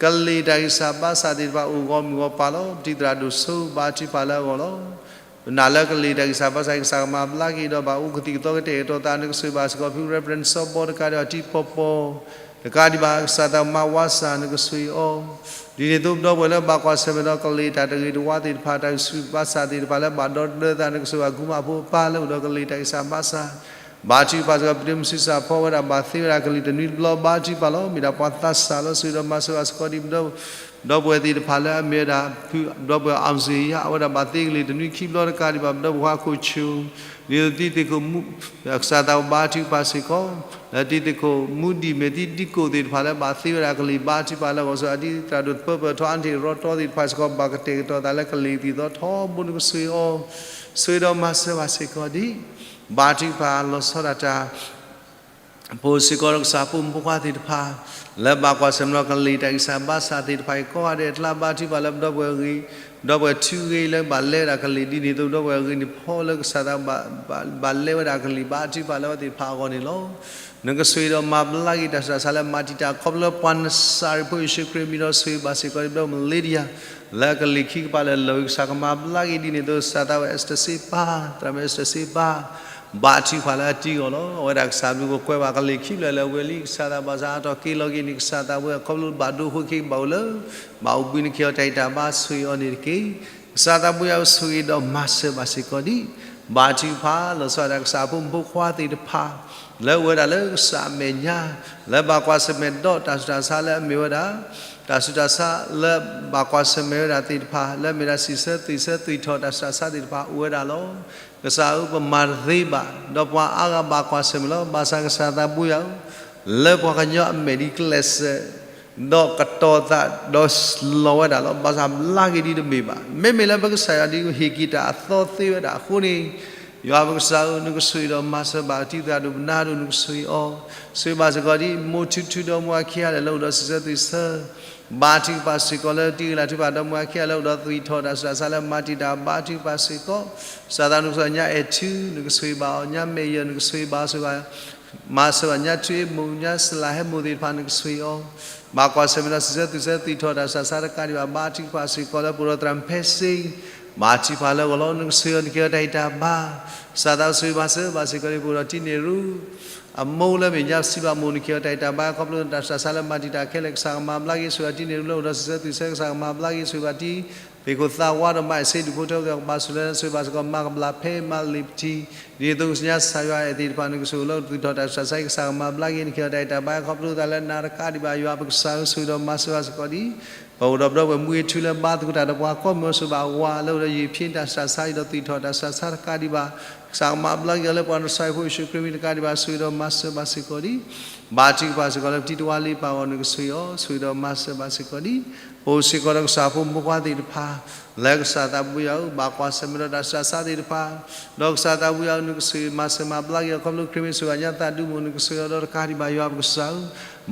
ကလံၤတၢ်ဂံၢ်စၢ်ဘါစၢ်သ့ၣ်တဖၣ်အိၣ်ဂီၢ်မုၢ်ဂီၢ်ပၤလီၤ. ပတံၤသရၣ်ဒိၣ်စိဘါထုကဖၣ်လၢအဂီၢ်လီၤ. ပနာ်လၢကလံၤတၢ်ဂံၢ်စၢ်ဘါစၢ်အံၤ ကစၢ်ကမၤဘျါက့ၤဒီးဘၣ်အိၣ်ကသံၣ်ကသီကတဲာ်ကတီၤသး နကဆိၣ်ဂ့ၤဘၣ်စ့ၢ်ကီးဖု Reverend စီၤဘီတကးဒံးဘၣ် တံၤပီၤပီၤ တကးဒံးဘၣ် ကစၢ်သးမါဝါစၢ် နကဆိၣ်ဂ့ၤအီၤ ဒ်န့ၣ်အသိးပဒီပုၢ်ဝဲၢ်လၢဘၣ်ကွၢ်ဆၢၣ်မဲာ်ဒီးကလံၤတၢ်တဂ့ၤတဝါသ့ၣ်တဖၣ် တၢ်ဂံၢ်စၢ်ဘါစၢ်သ့ၣ်တဖၣ်လၢဘၣ်ဒီသဒၢသး နကဆိၣ်ဂ့ၤဘၣ်ကူမါဖိအပၢ်လၢအိၣ်ဒီးကလံၤတၢ်ဂံၢ်စၢ်ဘါစၢ် ဘါထုကဖၣ်စ့ၢ်ကီး ပတုၤမုၢ်ဆူၣ်စၢ်ဖီဝဲဒၣ်ဘၣ်သ့ဝဲဒၣ်ကလံၤတနွံတဘျီ ဘါထုကဖၣ်လီၤ. မ့ၢ်ဒၣ်ပှၤသးစၢ်လီၤ. ဆိၣ်ဂ့ၤဒီးမၤစၢၤဘၣ်စ့ၢ်ကီးဒ် ဒီပုၢ်ဝဲၢ်သ့ၣ်တဖၣ်လၢအမ့ၢ်ဝဲဒၣ် ဒီပုၢ်ဝဲၢ် အောင်ဇေယျ အဝဲဒၣ်ဘၣ်သ့ကလံၤတနွံခံဘျီတကးဒံးဘၣ် ပဒီပုၢ်ဝဲၢ်ခွါခိၣ်ဆူၣ် ဒ်သိးတံၤသကိးမူ ကစၢ်သးဘါထုကဖၣ်စ့ၢ်ကီး လၢတံၤသကိးမူဒံၣ်မဲာ်သံဒံကိၣ်သ့ၣ်တဖၣ်လၢဘၣ်သ့ဝဲဒၣ်ကလံၤဘါထုကဖၣ်လၢအဂီၢ် ဆိၣ်ဂ့ၤအတံၤသရၣ်ဒိၣ်တပၢပၢၢ်ထီ အါတ့ၢ်ရီတီသ့ၣ်တဖၣ်စ့ၢ်ကီး ဘၣ်ကတဲာ်ကတီၤသးလၢကလံၤကသံၣ်သီထီဘိ နကဆိၣ်ဂ့ၤအီၤ ဆိၣ်ဂ့ၤဒီးမၤစၢၤဘၣ်စ့ၢ်ကီးဒ် ဘါထုကဖၣ်လီၤဆီဒၣ်တၢ် ပအိၣ်စ့ၢ်ကီးဒီးကစၢ်ဖိမုၣ်ဖိခွါသ့ၣ်တဖၣ် လၢဘၣ်ကွၢ်ဆၢၣ်မဲာ်ဒီးကလံၤတၢ်ဂံၢ်စၢ်ဘါစၢ်သ့ၣ်တဖၣ်အံၤ ကိးဂၤဒဲးအကျါ ဘါထုကဖၣ်လၢပဒီပုၢ်ဝဲၢ်အဂ့ၤ ဒီပုၢ်ဝဲၢ်ထူဂ့ၤလၢဘၣ်လဲဝဲဒၣ်ကလံၤဒ်န့ၣ်အသိး ဒီပုၢ်ဝဲၢ်အဂ့ၤန့ၣ်ဖီလၢကစၢ်သးဘၣ် ဘၣ်လဲဝဲဒၣ်ကလံၤဘါထုကဖၣ်လၢအဝဲသ့ၣ်တဖၣ်အဂီၢ်န့ၣ်လီၤ. နကဆိၣ်ဂ့ၤဒီးမၤဘျါက့ၤတၢ်ဆူးတၢ်ဆါလၢမၤတံာ်တာ်ခီဖျိလၢပှၤနစၤရ့းဖိယ့ၣ်ၡူးခရံာ်အမံၤဒီးဆိၣ်ဂ့ၤဘၣ်စ့ၢ်ကီးဒ်ပဒီပုၢ်ဝဲၢ် Lydia လၢကလံၤခံကပၤလၢလီၤဂ့ၤ ကစၢ်ကမၤဘျါက့ၤဒ်န့ၣ်အသိး ကစၢ်သးဝဲအ့စတၢၤစ့ပၤ သရၣ်မုၣ်အ့စတၢၤစ့ပၤ ဘါထုကဖၣ်လၢအတံၤအဂီၢ်လီၤ. အဝဲဒၣ်ကစၢ်ဘျုးကကွဲးဘၣ်ကလံၤခံဖျၢၣ်လၢအဝဲလံ ကစၢ်သးဘၣ်ဆၣ်အါထီၣ်က့ၤလီၤက့ၤန့ၣ် ကစၢ်သးဝဲအခီဖျိဘၣ်ဒိအဃိက့ၤဘၣ်အိၣ်လၢ ဘၣ်အိၣ်ဘှံးနခ့အီၤတၢ်ဂံၢ်တၢ်ဘါဆိၣ်ဂ့ၤအီၤန့ၣ်တက့ၢ်. ကစၢ်သးပူၤယၤအိၣ်ဆိၣ်ဂ့ၤဒီးမၤစၢၤဘၣ်စ့ၢ်ကီးဒ် ဘါထုကဖၣ်လီၤဆီဒၣ်တၢ် ကစၢ်ဖိမုၣ်ဖိခွါသ့ၣ်တဖၣ် လၢအဝဲဒၣ်လၢကစၢ်အမဲာ်ညါ လၢဘၣ်ကွၢ်ဆၢၣ်မဲာ်ဒီးတၢ်ဆူးတၢ်ဆါလၢအမ့ၢ်ဝဲဒၣ် တၢ်ဆူးတၢ်ဆါလၢဘၣ်ကွၢ်ဆၢၣ်မဲာ်ဝဲဒၣ်သ့ၣ်တဖၣ် လၢအမ့ၢ်ဒၣ်စံးဆၢသွံၣ်ဆၢသွံၣ်ထီၣ်တၢ်ဆူးတၢ်ဆါသ့ၣ်တဖၣ် အိၣ်ဝဲဒၣ်လီၤ. ကစၢ်ဧၢ ပမၤတသ့ဘၣ် ဒီးပှၤအါဂၤဘၣ်ကွၢ်ဆၢၣ်မဲာ်လီၤ. ဘၣ်ဆၣ်ကစၢ်သးပူၤယၤဧၢ လၢပှၤကညီအမဲာ်ဒ်ကျဲးစၢး ဒီးကတီၤသး ဒီးလီၤဝဲဒၣ်လီၤ. ဘၣ်ဆၣ်ဘျါက့ၤဒ်တမ့ၢ်ဘၣ် မ့မ့ၢ်လၢပကစၢ်ယွၤဒ်ဟ့ၣ်က့ၤတၢ်အသီသ့ဝဲဒၣ်အဃိန့ၣ် ယွၤပကစၢ်ဧၢ နကဆိၣ်ဂ့ၤဒီးမၤစၢၤဘၣ် တံၤသရၣ်ဒိၣ်ပနၢ်ဒိၣ် နကဆိၣ်ဂ့ၤအီၤ ဆိၣ်ဂ့ၤဘၣ်စ့ၢ်ကီးဒ် မိၢ်ထူထူဒီးမိၢ်အခံဂၤလၢအိၣ်ဒီးစံးဆၢသွံၣ်ဆၢ ဘါထုကဖၣ်စ့ၢ်ကီးလၢတံၤဂ့ၤလၢထုကဖၣ်ဒီးမိၢ်အခံဂၤလၢအိၣ်ဒီးသွံၣ်ထီၣ်တၢ်ဆူးတၢ်ဆါလၢမၤတံာ်တာ် ဘါထုကဖၣ်စ့ၢ်ကီး ကစၢ်သးနကဆိၣ်ဂ့ၤညါအဲၣ်ထူ နကဆိၣ်ဂ့ၤဘၣ်အီၤ ညါမဲာ်ယၢၢ် နကဆိၣ်ဂ့ၤဘၣ်အီၤ ဆိၣ်ဂ့ၤဘၣ် မၤစၢၤဘၣ်ညါထူအ့ၣ်မိၢ် ညါစလၢဟဲမိၢ်သ့ၣ်တဖၣ် နကဆိၣ်ဂ့ၤအီၤ ဘၣ်ကွၢ်ဆၢၣ်မဲာ်ဒီးစံးဆၢသွံၣ်ဆၢသွံၣ်ထီၣ်တၢ်ဆူးတၢ်ဆါတကးဒံးဘၣ် ဘါထုကဖၣ်စ့ၢ်ကီးလၢပအိၣ်ဒီးသရၣ်မုၣ်ဖဲစ့ ဘါထုကဖၣ်လၢအဂီၢ်လီၤ. နကဆိၣ်ဂ့ၤအီၤ နကဟ့ၣ်အီၤတၢ်ဂံၢ်တၢ်ဘါ ကစၢ်သးဆိၣ်ဂ့ၤဘၣ်စၢၤဘၣ်စ့ၢ်ကီးလၢပအိၣ်ဒီးတံၤန့ၢ်ရူ အမိၢ်လၢအမ့ၢ်ညါစံးဘၣ်မိၢ် နကဟ့ၣ်အီၤတၢ်ဂံၢ်တၢ်ဘါ ခီဖျိတၢ်ဆူးတၢ်ဆါလၢမၤတံာ်တာ်ခဲလၢာ် ကစၢ်ကမၤဘျါက့ၤ ဆိၣ်ဂ့ၤအီၤတံၤန့ၢ်ရူလၢအိၣ်ဒီးစံးဆၢသွံၣ်ဆၢ ကစၢ်ကမၤဘျါက့ၤ ဆိၣ်ဂ့ၤဘၣ်တံၤ သ့ၣ်ခိၣ်သးဝါဒီးမါအဲၣ်စ့ဒူၣ်ဖိထၢကီၢ်ကပၤ ဆိၣ်ဂ့ၤလၢ ဆိၣ်ဂ့ၤဘၣ်စ့ၢ်ကီး မၤကဘျၣ်ဖဲမၤလ့ၤပတံၤ ဒ်န့ၣ်အသိးကစၢ်ညါ ကစၢ်ယွၤအဲၣ်သ့ၣ်တဖၣ် နကဆိၣ်ဂ့ၤလၢသွံၣ်ထီၣ်တၢ်ဆူးတၢ်ဆါ ကစၢ်ကမၤဘျါက့ၤ နကဟ့ၣ်အီၤတၢ်ဂံၢ်တၢ်ဘါ ခီဖျိသးလၢနၤတကးဒံးဘၣ် ယွၤပကစၢ်ဧၢ ဆိၣ်ဂ့ၤဒီးမၤစၢၤဘၣ်စ့ၢ်ကီးဒ် ပအိၣ်ဒီးပဒီပုၢ်ဝဲၢ်မုၢ်ဂ့ၤထူလၢဘါသကိးတၢ်ဒီးပှၤကိးမုၢ်အိၣ်ဆိးဘၣ်ဝါလၢအိၣ်ဒီးယံာ်ဖံးတၢ်စံးဆါအံၤဒီးသူၣ်ထီၣ်တၢ်စံးဆါတကးဒံးဘၣ်, ကစၢ်ကမၤဘျါက့ၤအီၤလၢပှၤနစၢ်ဖိယ့ၣ်ၡူးခရံာ်မံၤတကးဒံးဘၣ် ဆိၣ်ဂ့ၤဒီးမၤစၢၤဘၣ်စ့ၢ်ကီးဒံး, ဘါထုကဖၣ်စ့ၢ်ကီးလၢပတံၤတဝါလံပာ်ဂီၢ်နကဆိၣ်ဂ့ၤအီၤ ဆိၣ်ဂ့ၤဒီးမၤစၢၤဘၣ်စ့ၢ်ကီးဒံး, ပအိၣ်စ့ၢ်ကီးဒီးကစၢ်ဖိမုၣ်ဖိခွါသ့ၣ်တဖၣ် လၢကစၢ်သးဘိယွၤဧၢ ဘၣ်ကွၢ်ဆၢၣ်မဲာ်ဒီးတၢ်စံးဆါသ့ၣ်တဖၣ် ဒီးကစၢ်သးဘိယွၤဧၢ နကဆိၣ်ဂ့ၤမၤစၢၤမၤဘျါက့ၤအီၤခီဖျိခရံာ်မ့ၢ်ဆိၣ်ဂ့ၤညါသးဒုးမုၢ်နကဆိၣ်ဂ့ၤအီၤဒီးတကးဒံးဘၣ်ယွၤပကစၢ်ဧၢ,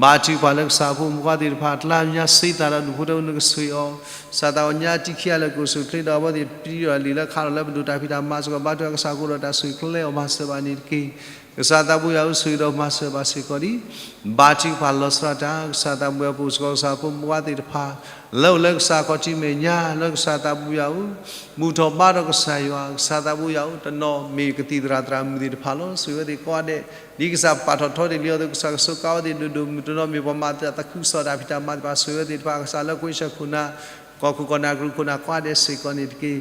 ဘါထုကဖၣ်လၢကစၢ်ဖိမုၣ်ဖိခွါသ့ၣ်တဖၣ်အကျါညါစ့သးဒီးဒူၣ်ဖိထၢဖိနကဆိၣ်ဂ့ၤအီၤ, ကစၢ်သးဘိယွၤညါတံခံဂၤလၢကအိၣ်ဆူၣ်ချ့ဒီးအဝဲသ့ၣ်တံၤဒီးလံာ်လၢခးထီၣ်လၢပဒိၣ်တၢ်ဖံးတၢ်မၤစ့ၢ်ကီး ဘါထုကဖၣ်ကစၢ်ကအိၣ်ဒီးတၢ်ဆိၣ်ဂ့ၤကျဲအီၤမၤစၢၤဘၣ်န့ၣ်တက့ၢ်. ကစၢ်သးဘိယွၤဧၢ ဆိၣ်ဂ့ၤဒီးမၤစၢၤဘၣ်စ့ၢ်ကီးဒံး, ဘါထုကဖၣ်လီၤဆီဒၣ်တၢ် ကစၢ်သးဘိယွၤ ပအိၣ်စ့ၢ်ကီးကစၢ်ဖိမုၣ်ဖိခွါသ့ၣ်တဖၣ် လၢအိၣ်လၢကစၢ်ခီၣ်ထံးမဲာ်ညါ လၢကစၢ်သးဘိယွၤဧၢ ဘူၣ်ထီၣ်ဘါထီၣ်ကစၢ်ယွၤ ကစၢ်သးဘိယွၤဧၢ တနီၤမ့ၢ်ကသံၣ်သရၣ်သရၣ်မုၣ်သ့ၣ်တဖၣ်လီၤ. ဆိၣ်ဂ့ၤဝဲသ့ၣ်ကိးဂၤဒဲး ဒ်ကစၢ်ပာ်ထီၣ်ထီတ့ၢ်လံအီၤအသိး ကစၢ်ကစူးကါဝဲသ့ၣ်ဒိၣ်ဒိၣ်မုၢ်မုၢ် တနီၤမ့ၢ်ပှၤမၤတၢ်သးခုကစီၣ်တၢ်ဖံးတၢ်မၤသ့ၣ်တဖၣ် ဆိၣ်ဂ့ၤဝဲသ့ၣ်တဖၣ် ကစၢ်လၢကီၢ်ရ့ၣ်ဆၢခိၣ်နၢ် ကီၢ်ခိၣ်ကီၢ်နၢ်ကရူၢ်ခိၣ်နၢ်ကိးဂၤဒဲးစ့ၢ်ကီးန့ၣ်တက့ၢ်.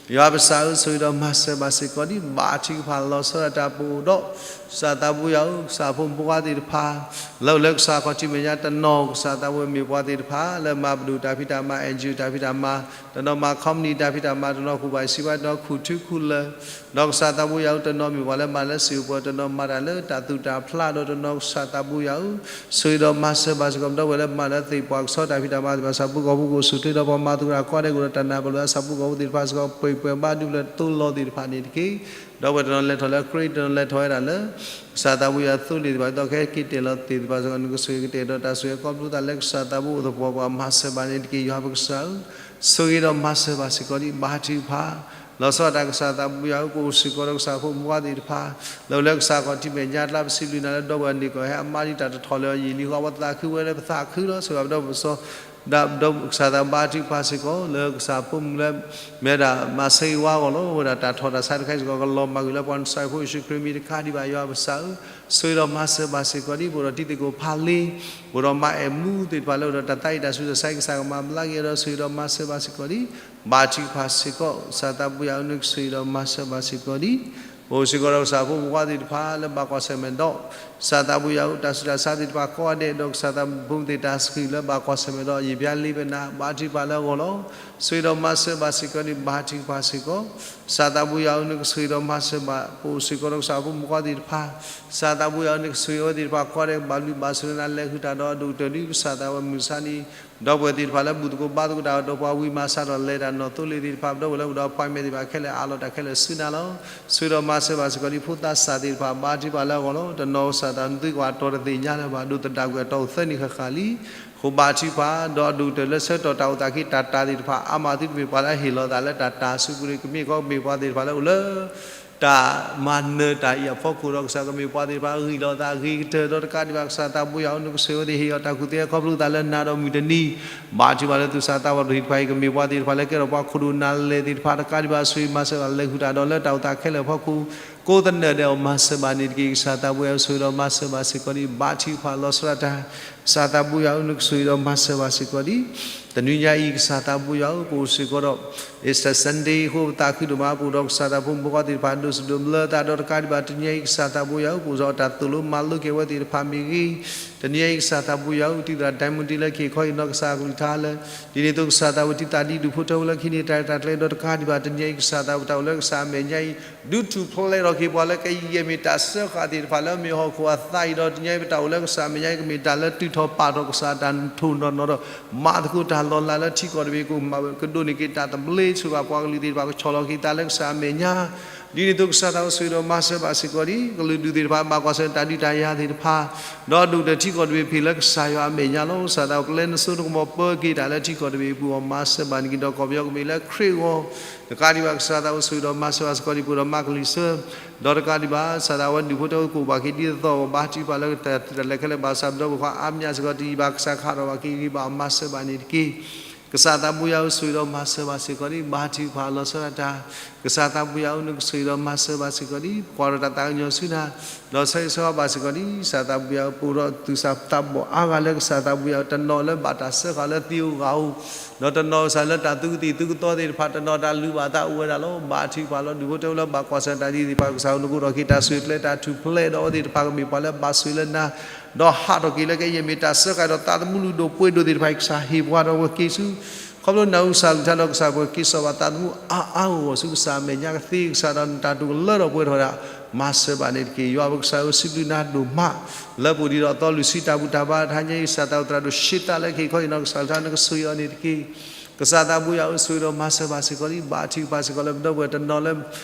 ယွၤပကစၢ်ဧၢ ဆိၣ်ဂ့ၤဒီးမၤစၢၤဘၣ်စ့ၢ်ကီးဒံး ဘါထုကဖၣ်လီၤဆီဒၣ်တၢ်ပအိၣ်ဒီး ကစၢ်သးဘိယွၤဧၢ ကစၢ်ဖိမုၣ်ဖိခွါသ့ၣ်တဖၣ် လၢအိၣ်လၢကစၢ်ခီၣ်ထံးမဲာ်ညါ တနီၤကစၢ်သးဘိမ့ၢ်ပှၤသ့ၣ်တဖၣ် လၢမၤပဒိၣ်တၢ်ဖံးတၢ်မၤ NGO တၢ်ဖံးတၢ်မၤ တနီၤမၤ company တၢ်ဖံးတၢ်မၤ တနီၤခူၣ်ဘၣ်စံးဘၣ် တနီၤခူၣ်ထူခူၣ်လၢာ် ဒီးကစၢ်သးဘိယွၤဧၢ တနီၤမ့ၢ်ပှၤလၢမၤလၢစံာ်ပှၤ တနီၤမၤတၢ်လၢတၢ်သူၣ်တၢ်ဖျးဒီး တနီၤကစၢ်သးဘိယွၤဧၢ ဆိၣ်ဂ့ၤဒီးမၤစၢၤဘၣ်စ့ၢ်ကီး ဒီပုၢ်ဝဲၢ်လၢမၤလၢသ့ၣ်ပှၢ်ကဆီတၢ်ဖံးတၢ်မၤသ့ၣ်တဖၣ် ဆၣ်ဖိကီၢ်ဖိကအိၣ်ဆူၣ်ချ့ဒီးပှၤမၤသကိးတၢ်ကိးဂၤဒဲးကအိၣ်ဒီးတၢ်နၢ်ပၢၢ်လၢဆၣ်ဖိကီၢ်ဖိသ့ၣ်တဖၣ်စ့ၢ်ကီး ပှဲၤပှဲၤဘါဒူၣ်လၢသိလီၤသ့ၣ်တဖၣ်န့ၣ်တက့ၢ်. ဒီပုၢ်ဝဲၢ်တနီၤလဲၤထီၣ်လၢ crane တနီၤလဲၤထီၣ်ဝဲဒၣ်လၢ ကစၢ်သးဘိယွၤသိလ့ၣ်သ့ၣ်တဖၣ် ဒီးကဟဲက့ၤတဲာ်လီၤသ့ၣ်တဖၣ်စ့ၢ်ကီး နကဆိၣ်ဂ့ၤကတဲာ်ဒီးတၢ်ဆိၣ်ဂ့ၤခီဖျိသးလၢကစၢ်သးဘိအိၣ်သပှၢ်ပှၢ် မၤစၢၤဘၣ်န့ၣ်တက့ၢ် ယွၤပကစၢ်ဧၢ ဆိၣ်ဂ့ၤဒီးမၤစၢၤဘၣ်စ့ၢ်ကီးဒံး ဘါထုကဖၣ် လီၤဆီဒၣ်တၢ်ကစၢ်သးဘိယွၤဧၢ ပအိၣ်စ့ၢ်ကီးဒီးကစၢ်ဖိမုၣ်ဖိခွါသ့ၣ်တဖၣ် လၢအိၣ်လၢကစၢ်ခီၣ်ထံးမဲာ်ညါကျါ ပစံးဘျုးနၤလၢဒီပုၢ်ဝဲၢ်န့ၣ်ကီး ဟဲအမါဒ်တၢ်တထီၣ်လၢအယံာ်လံဃီ ပသးခုဝဲလၢပသးခုလီၤ ဆိၣ်ဂ့ၤပဒီပစီ ဒီးကစၢ်သးဘိယွၤ ဘါထုကဖၣ်စ့ၢ်ကီး လၢကစၢ်ဖိမုၣ်လၢ မ့ၢ်ဝဲဒၣ်မၤစၢၤဂ့ၤဝါအဂီၢ်လီၤ အိၣ်ဝဲဒၣ်တၢ်ထီၣ်တၢ်ဆါတခါစ့ၢ်ကီး ကလီၤမၢ်ကွံာ်လၢပှၤနစၢ်ဖိယ့ၣ်ၡူးခရံာ်မံၤတကးဒံးဘၣ် ယွၤပကစၢ်ဧၢ ဆိၣ်ဂ့ၤဒီးမၤစၢၤဘၣ်စ့ၢ်ကီးဒံး ပအိၣ်ဒီးတံၤသကိးဖးလ့ ပအိၣ်ဒီးမါအဲၣ်မူသ့ၣ်တဖၣ်လၢအိၣ်ဒီးတၢ်သးအံၣ်တၢ်ဆူးတၢ်ဆါ ကစၢ်ကမၤဘျါက့ၤဒီး ဆိၣ်ဂ့ၤဒီးမၤစၢၤဘၣ်စ့ၢ်ကီးဒံး ဘါထုကဖၣ်စ့ၢ်ကီး ကစၢ်သးဘိယွၤဧၢ နကဆိၣ်ဂ့ၤဒီးမၤစၢၤဘၣ်စ့ၢ်ကီးဒံး ပအိၣ်စ့ၢ်ကီးဒီးကစၢ်ဖိမုၣ်ဖိခွါသ့ၣ်တဖၣ်လၢဘၣ်ကွၢ်ဆၢၣ်မဲာ်ဒီး ကစၢ်သးဘိယွၤဧၢ တၢ်ဆူးတၢ်ဆါသ့ၣ်တဖၣ်ကိးဂၤဒဲး ဒီးကစၢ်သးဘိမုၣ်ဖိသ့ၣ်တၢ်ဆှုၣ်လၢဘၣ်ကွၢ်ဆၢၣ်မဲာ်ဒီး ယံာ်ပျါလံပနၤ ဘါထုကဖၣ်လၢအဂီၢ်လီၤ ဆိၣ်ဂ့ၤဒီးမၤစၢၤဘၣ်စ့ၢ်ကီးဒံး ဘါထုကဖၣ်စ့ၢ်ကီး ကစၢ်သးဘိယွၤဧၢ နကဆိၣ်ဂ့ၤဒီးမၤစၢၤဘၣ် ပအိၣ်စ့ၢ်ကီးဒီးကစၢ်ဖိမုၣ်ဖိခွါသ့ၣ်တဖၣ် ကစၢ်သးဘိယွၤဧၢ နကဆိၣ်ဂ့ၤအဝဲသ့ၣ်တဖၣ်ကိးဂၤဒဲး ကဘၣ်ဘျုးဘၣ်ဆိၣ်လၢနၤ လဲၤဃုာ်တၢ်ဒီးအဒိၣ်ကတၢၢ်ဒ်ကစၢ်သးဝဲမုၢ်ဆါနံၤ ဒီပုၢ်ဝဲၢ်သ့ၣ်တဖၣ်လၢဘူၣ်သကိးဘါသကိးတၢ်ဒီးပှၤဝံၤမၤစၢ်ထီၣ်လဲၤတၢ်နီၢ်သိလ့ၣ်သ့ၣ်တဖၣ် ဒီပုၢ်ဝဲၢ်လၢအိၣ်ဒီး appointment သ့ၣ်တဖၣ်ခဲလၢာ် အးလီၤတၢ်ခဲလၢာ်ဆူနၤလီၤ ဆိၣ်ဂ့ၤဒီးမၤစၢၤဘၣ်စ့ၢ်ကီးဒံး ဖိသးစၢ်သ့ၣ်တဖၣ် ဘါထုကဖၣ်လၢအဂီၢ်လီၤ တနီၤကစၢ်သးနသုကဘၣ်တီတသ့ၣ်ညါလၢၤဘၣ် ဒိးသဒၣ်ကွံာ်အတီၢ်အိၣ်သၢနံၣ်ဃၣ်ဃၣ်လံ ဃိဘါထုကဖၣ် ဒီးအဒိၣ်ကတၢၢ်လၢဆၢကတီၢ်တၢ်အိၣ်သးခံတၢ်တာ်သ့ၣ်တဖၣ် အါမးသုကမ့ၢ်ပှၤလၢအဟ့ၣ်လီၤသးလၢတၢ်တာ်အစုပူၤန့ၣ် ကမ့ၢ်ကီးကမ့ၢ်ပှၤသ့ၣ်တဖၣ်လၢအိၣ်လၢ တၢ်မၤနၢၤတၢ်အံၤအဖီခိၣ်ဒီး ကစၢ်ကမ့ၢ်ပှၤသ့ၣ်တဖၣ်ဂံၢ်လီၤသးဂ့ၤကတၢၢ်ဒီးတကးဒံးဘၣ် ကစၢ်သးဘိယွၤဧၢ နကဆိၣ်ဂ့ၤအဝဲသ့ၣ်ဟ့ၣ်အီၤတၢ်ကူၣ်သ့ခီဖျိသးလၢနၤဒီးမုၢ်တနံၤ ဘါထုကဖၣ်လၢသူၣ်စၢ်သးဘီၣ်တဖၣ်အံၤ ကမ့ၢ်ပှၤသ့ၣ်တဖၣ်လၢကဲထီၣ်ပှၤခိၣ်ဒိၣ်နၤလဲၣ်သ့ၣ်တဖၣ်တကးဒံးဘၣ် ဆိၣ်ဂ့ၤမၤစၢၤဘၣ်လဲၤဃုာ်တၢ်ဒီးလၢတၢ်အိၣ်သးခဲလၢာ်အဖီခိၣ် ကိးသနၢၣ်ဒဲးအီၤမၤစၢၤဘၣ်န့ၣ်တက့ၢ် ကစၢ်သးဘိယွၤဧၢ ဆိၣ်ဂ့ၤဒီးမၤစၢၤဘၣ်စ့ၢ်ကီးဒံး ဘါထုကဖၣ်လီၤဆီဒၣ်တၢ် ကစၢ်သးဘိယွၤဧၢ နကဆိၣ်ဂ့ၤဒီးမၤစၢၤဘၣ်စ့ၢ်ကီးဒံး တနွံညါအံၤ ကစၢ်သးဘိယွၤဧၢ ပအိၣ်စ့ၢ်ကီးဒီး Easter Sunday အဃိ ပသးခုဒိၣ်မး ပအိၣ်ဒီးကစၢ်သးဖိမုၣ်ဖိခွါသ့ၣ်တဖၣ် ဒိးစူၣ်ဒိးဘျၢသးဒီးတကးဒံးဘၣ် တနွံညါအံၤ ကစၢ်သးဘိယွၤဧၢ ပအိၣ်ဒီးတၢ်သိၣ်လိမၤလိက့ၤအဝဲသ့ၣ်တဖၣ်မ့ၢ်ဂ့ၤ, တနွံညါအံၤ ကစၢ်သးဘိယွၤဧၢ တံၤသရၣ်ဒဲမုၣ်တံၤလၢကဟ့ၣ်ခီဟ့ၣ်နီၤကစၢ်အကလုၢ်ကထါလၢ ဒ်န့ၣ်အသိး ကစၢ်သးဘိတံၤသကိးဒ်ဒူၣ်ဖိထၢဖိလၢခံန့ၣ် တၢ်ရဲၣ်တၢ်ကျဲၤဒီးတကးဒံးဘၣ် တနွံညါအံၤ ကစၢ်သးဘိ တၢ်အိၣ်လၢကစၢ်အမဲာ်ညါအံၤ ဒုးထူၣ်ဖျဲးထီၣ်က့ၤပှၤလၢကယံာ်ယဲၢ်မ့ၢ်တၢ်စၢဃာ်သ့ၣ်တဖၣ်လၢအမ့ၢ်ဟီၣ်ခိၣ်အသးအံၤဒီး တနွံညါအံၤ ပတၢ်အိၣ်လၢကစၢ်အမဲာ်ညါအံၤ ကမ့ၢ်တၢ်လၢတုၤထီၣ်ပာ်ထီၣ်ကစၢ်တၢ်ထိၣ်နီၢ်နီၢ်ဒီး မၤသကိးတၢ်လီၤလးလၢထံကီၢ်တဘ့ၣ်အပူၤ ကဒိးန့ၢ်က့ၤတၢ်သဘျ့ ဆိၣ်ဂ့ၤပှၤကလုာ်သ့ၣ်တဖၣ် ကဆီၣ်လီၤက့ၤသးလၢကစၢ်အမဲာ်ညါ ဒ်န့ၣ်အသိး ကစၢ်သးဘိဆိၣ်ဂ့ၤဒီးမၤစၢၤဘၣ်စ့ၢ်ကီးဒံး ကလုာ်ဒူၣ်သ့ၣ်တဖၣ် ဘၣ်ကွၢ်ဆၢၣ်တၢ်ဒုးတၢ်ယၤသ့ၣ်တဖၣ် ဒီးဒိၣ်ကတၢၢ်ထံကီၢ်တဘ့ၣ်ဖဲလၢကစၢ်ယွၤအမဲာ်ညါလီၤ. ကစၢ်သးဘိ ပျဲနစိနကမီၤပၢက့ၤတၢ်လၢထံကီၢ်တဘ့ၣ်အပူၤအီၤ မၤစၢၤဘၣ်န့ၣ်က့ၤဒီး ကီၢ်ပယီၤကမ့ၢ်လၢခရံာ်အဂီၢ် တကးဒံးဘၣ် ကစၢ်သးဘိဆိၣ်ဂ့ၤဒီးမၤစၢၤဘၣ်စ့ၢ်ကီးဒံး ပအိၣ်ဒီးမၤကလံၤဆၢ ဒီးတကးဒံးဘၣ် ကစၢ်သးဝဲဒူၣ်ဖိထၢဖိကအိၣ်ဘၣ်က့ၤဒ်သိးသိး ဘါထုကဖၣ်လၢတၢ်လဲၤခဲလၢာ်ဘၣ်ဆၣ် ပဒီပုၢ်ဝဲၢ်ခွါအါမးစ့ၢ်ကီး တယံာ်ဘၣ်ကစၢ်ခးထီၣ်ဘၣ်က့ၤဂ့ၤဘၣ်အီၤ မၤစၢၤဘၣ်န့ၣ်တက့ၢ်. ကစၢ်သးဘိယွၤဧၢ ဆိၣ်ဂ့ၤဒီးမၤစၢၤဘၣ်စ့ၢ်ကီးဒံး ဘါထုကဖၣ်လီၤဆီဒၣ်တၢ် ကစၢ်သးဘိယွၤဧၢ နကဆိၣ်ဂ့ၤဒီးမၤစၢၤဘၣ်စ့ၢ်ကီးဒံး ကွၢ်ဒီးတၢ်သးကညီၤဆူနၤ ဒီးဆၢဂ့ၤဆၢဝါဘၣ်စ့ၢ်ကီးဒံး ကစၢ်သးဘိယွၤဧၢ ပအိၣ်ဒီးသူၣ်စၢ်သးဘီၣ်အါဂၤလၢကစၢ်သးဘိယွၤဧၢ တနီၤလၢဘၣ်တၢ်စၢဃာ်လၢသံဧိၤဂၤဧိၤ ဒီးတနီၤကစၢ်လၢတၢ်သူကသံၣ်သူကသီသ့ၣ်တဖၣ် တနီၤတၢ်လုၢ်ဘၣ်သးအိၣ်ဝဲဒၣ်လီၤ. ဘါထုကဖၣ်လီၤ ဒူၣ်ဖိထၢဖိလၢဘၣ်ကွၢ်ဆၢၣ်တၢ်ဒ်သ့ၣ်တဖၣ် ကစၢ်ဧၢ နကအိၣ်ထီၣ်က့ၤတၢ်ဆိၣ်ဂ့ၤကျဲ တၢ်ထူၣ်ဖျဲးဒီးအဝဲသ့ၣ်တဖၣ်ကမ့ၢ်ပှၤလၢဘၣ်ဆိၣ်ဂ့ၤလၢနၤ ဒီးဟးထီၣ်က့ၤလၢကယဲၢ်မ့ၢ်တၢ်စၢဃာ်ဒီးသးသမူလုၢ်ဒိၣ်ပှ့ၤဒိၣ်သ့ၣ်တဖၣ်အံၤ ကစၢ်ဟ့ၣ်ပှၤဒီးပက့ၤဆူ ခီဖျိနၢ်ဟူကစၢ်ကလုၢ်ကထါဒီးကစၢ်ပက့ၤစိာ်ဘၣ်သးသမူအါအါဂီၢ်ဂီၢ်ဆူကစၢ်အမဲာ်ညါကသ့ ကစၢ်ဒီးနတၢ်ဒိၣ်ကလၢထီၣ်ပှဲၤထီၣ်ဒၣ် မၤစၢၤဘၣ်န့ၣ်တက့ၢ်. ယွၤပကစၢ်ဧၢ စံးဘျုးနၤဒိၣ်မး လၢပအိၣ်ဒံးဒီးအသီလွံၢ်ဆံတၢ်ဘူၣ်တၢ်ဘါတဟါညါအံၤ ကစၢ်သးအိၣ်သရၣ်ဒိၣ်ဆှံသးလၢကဟ့ၣ်ခီအံၤနီၢ်ကစၢ်ကလုၢ်ကထါ နကဆိၣ်ဂ့ၤအီၤန့ၣ်တက့ၢ်. ကစၢ်သးဘိယွၤဧၢ ဆိၣ်ဂ့ၤဒီးမၤစၢၤဘၣ်စ့ၢ်ကီးလံ ဘါထုကဖၣ်စ့ၢ်ကီးလၢပဒီပုၢ်ဝဲၢ်တနီၤလၢ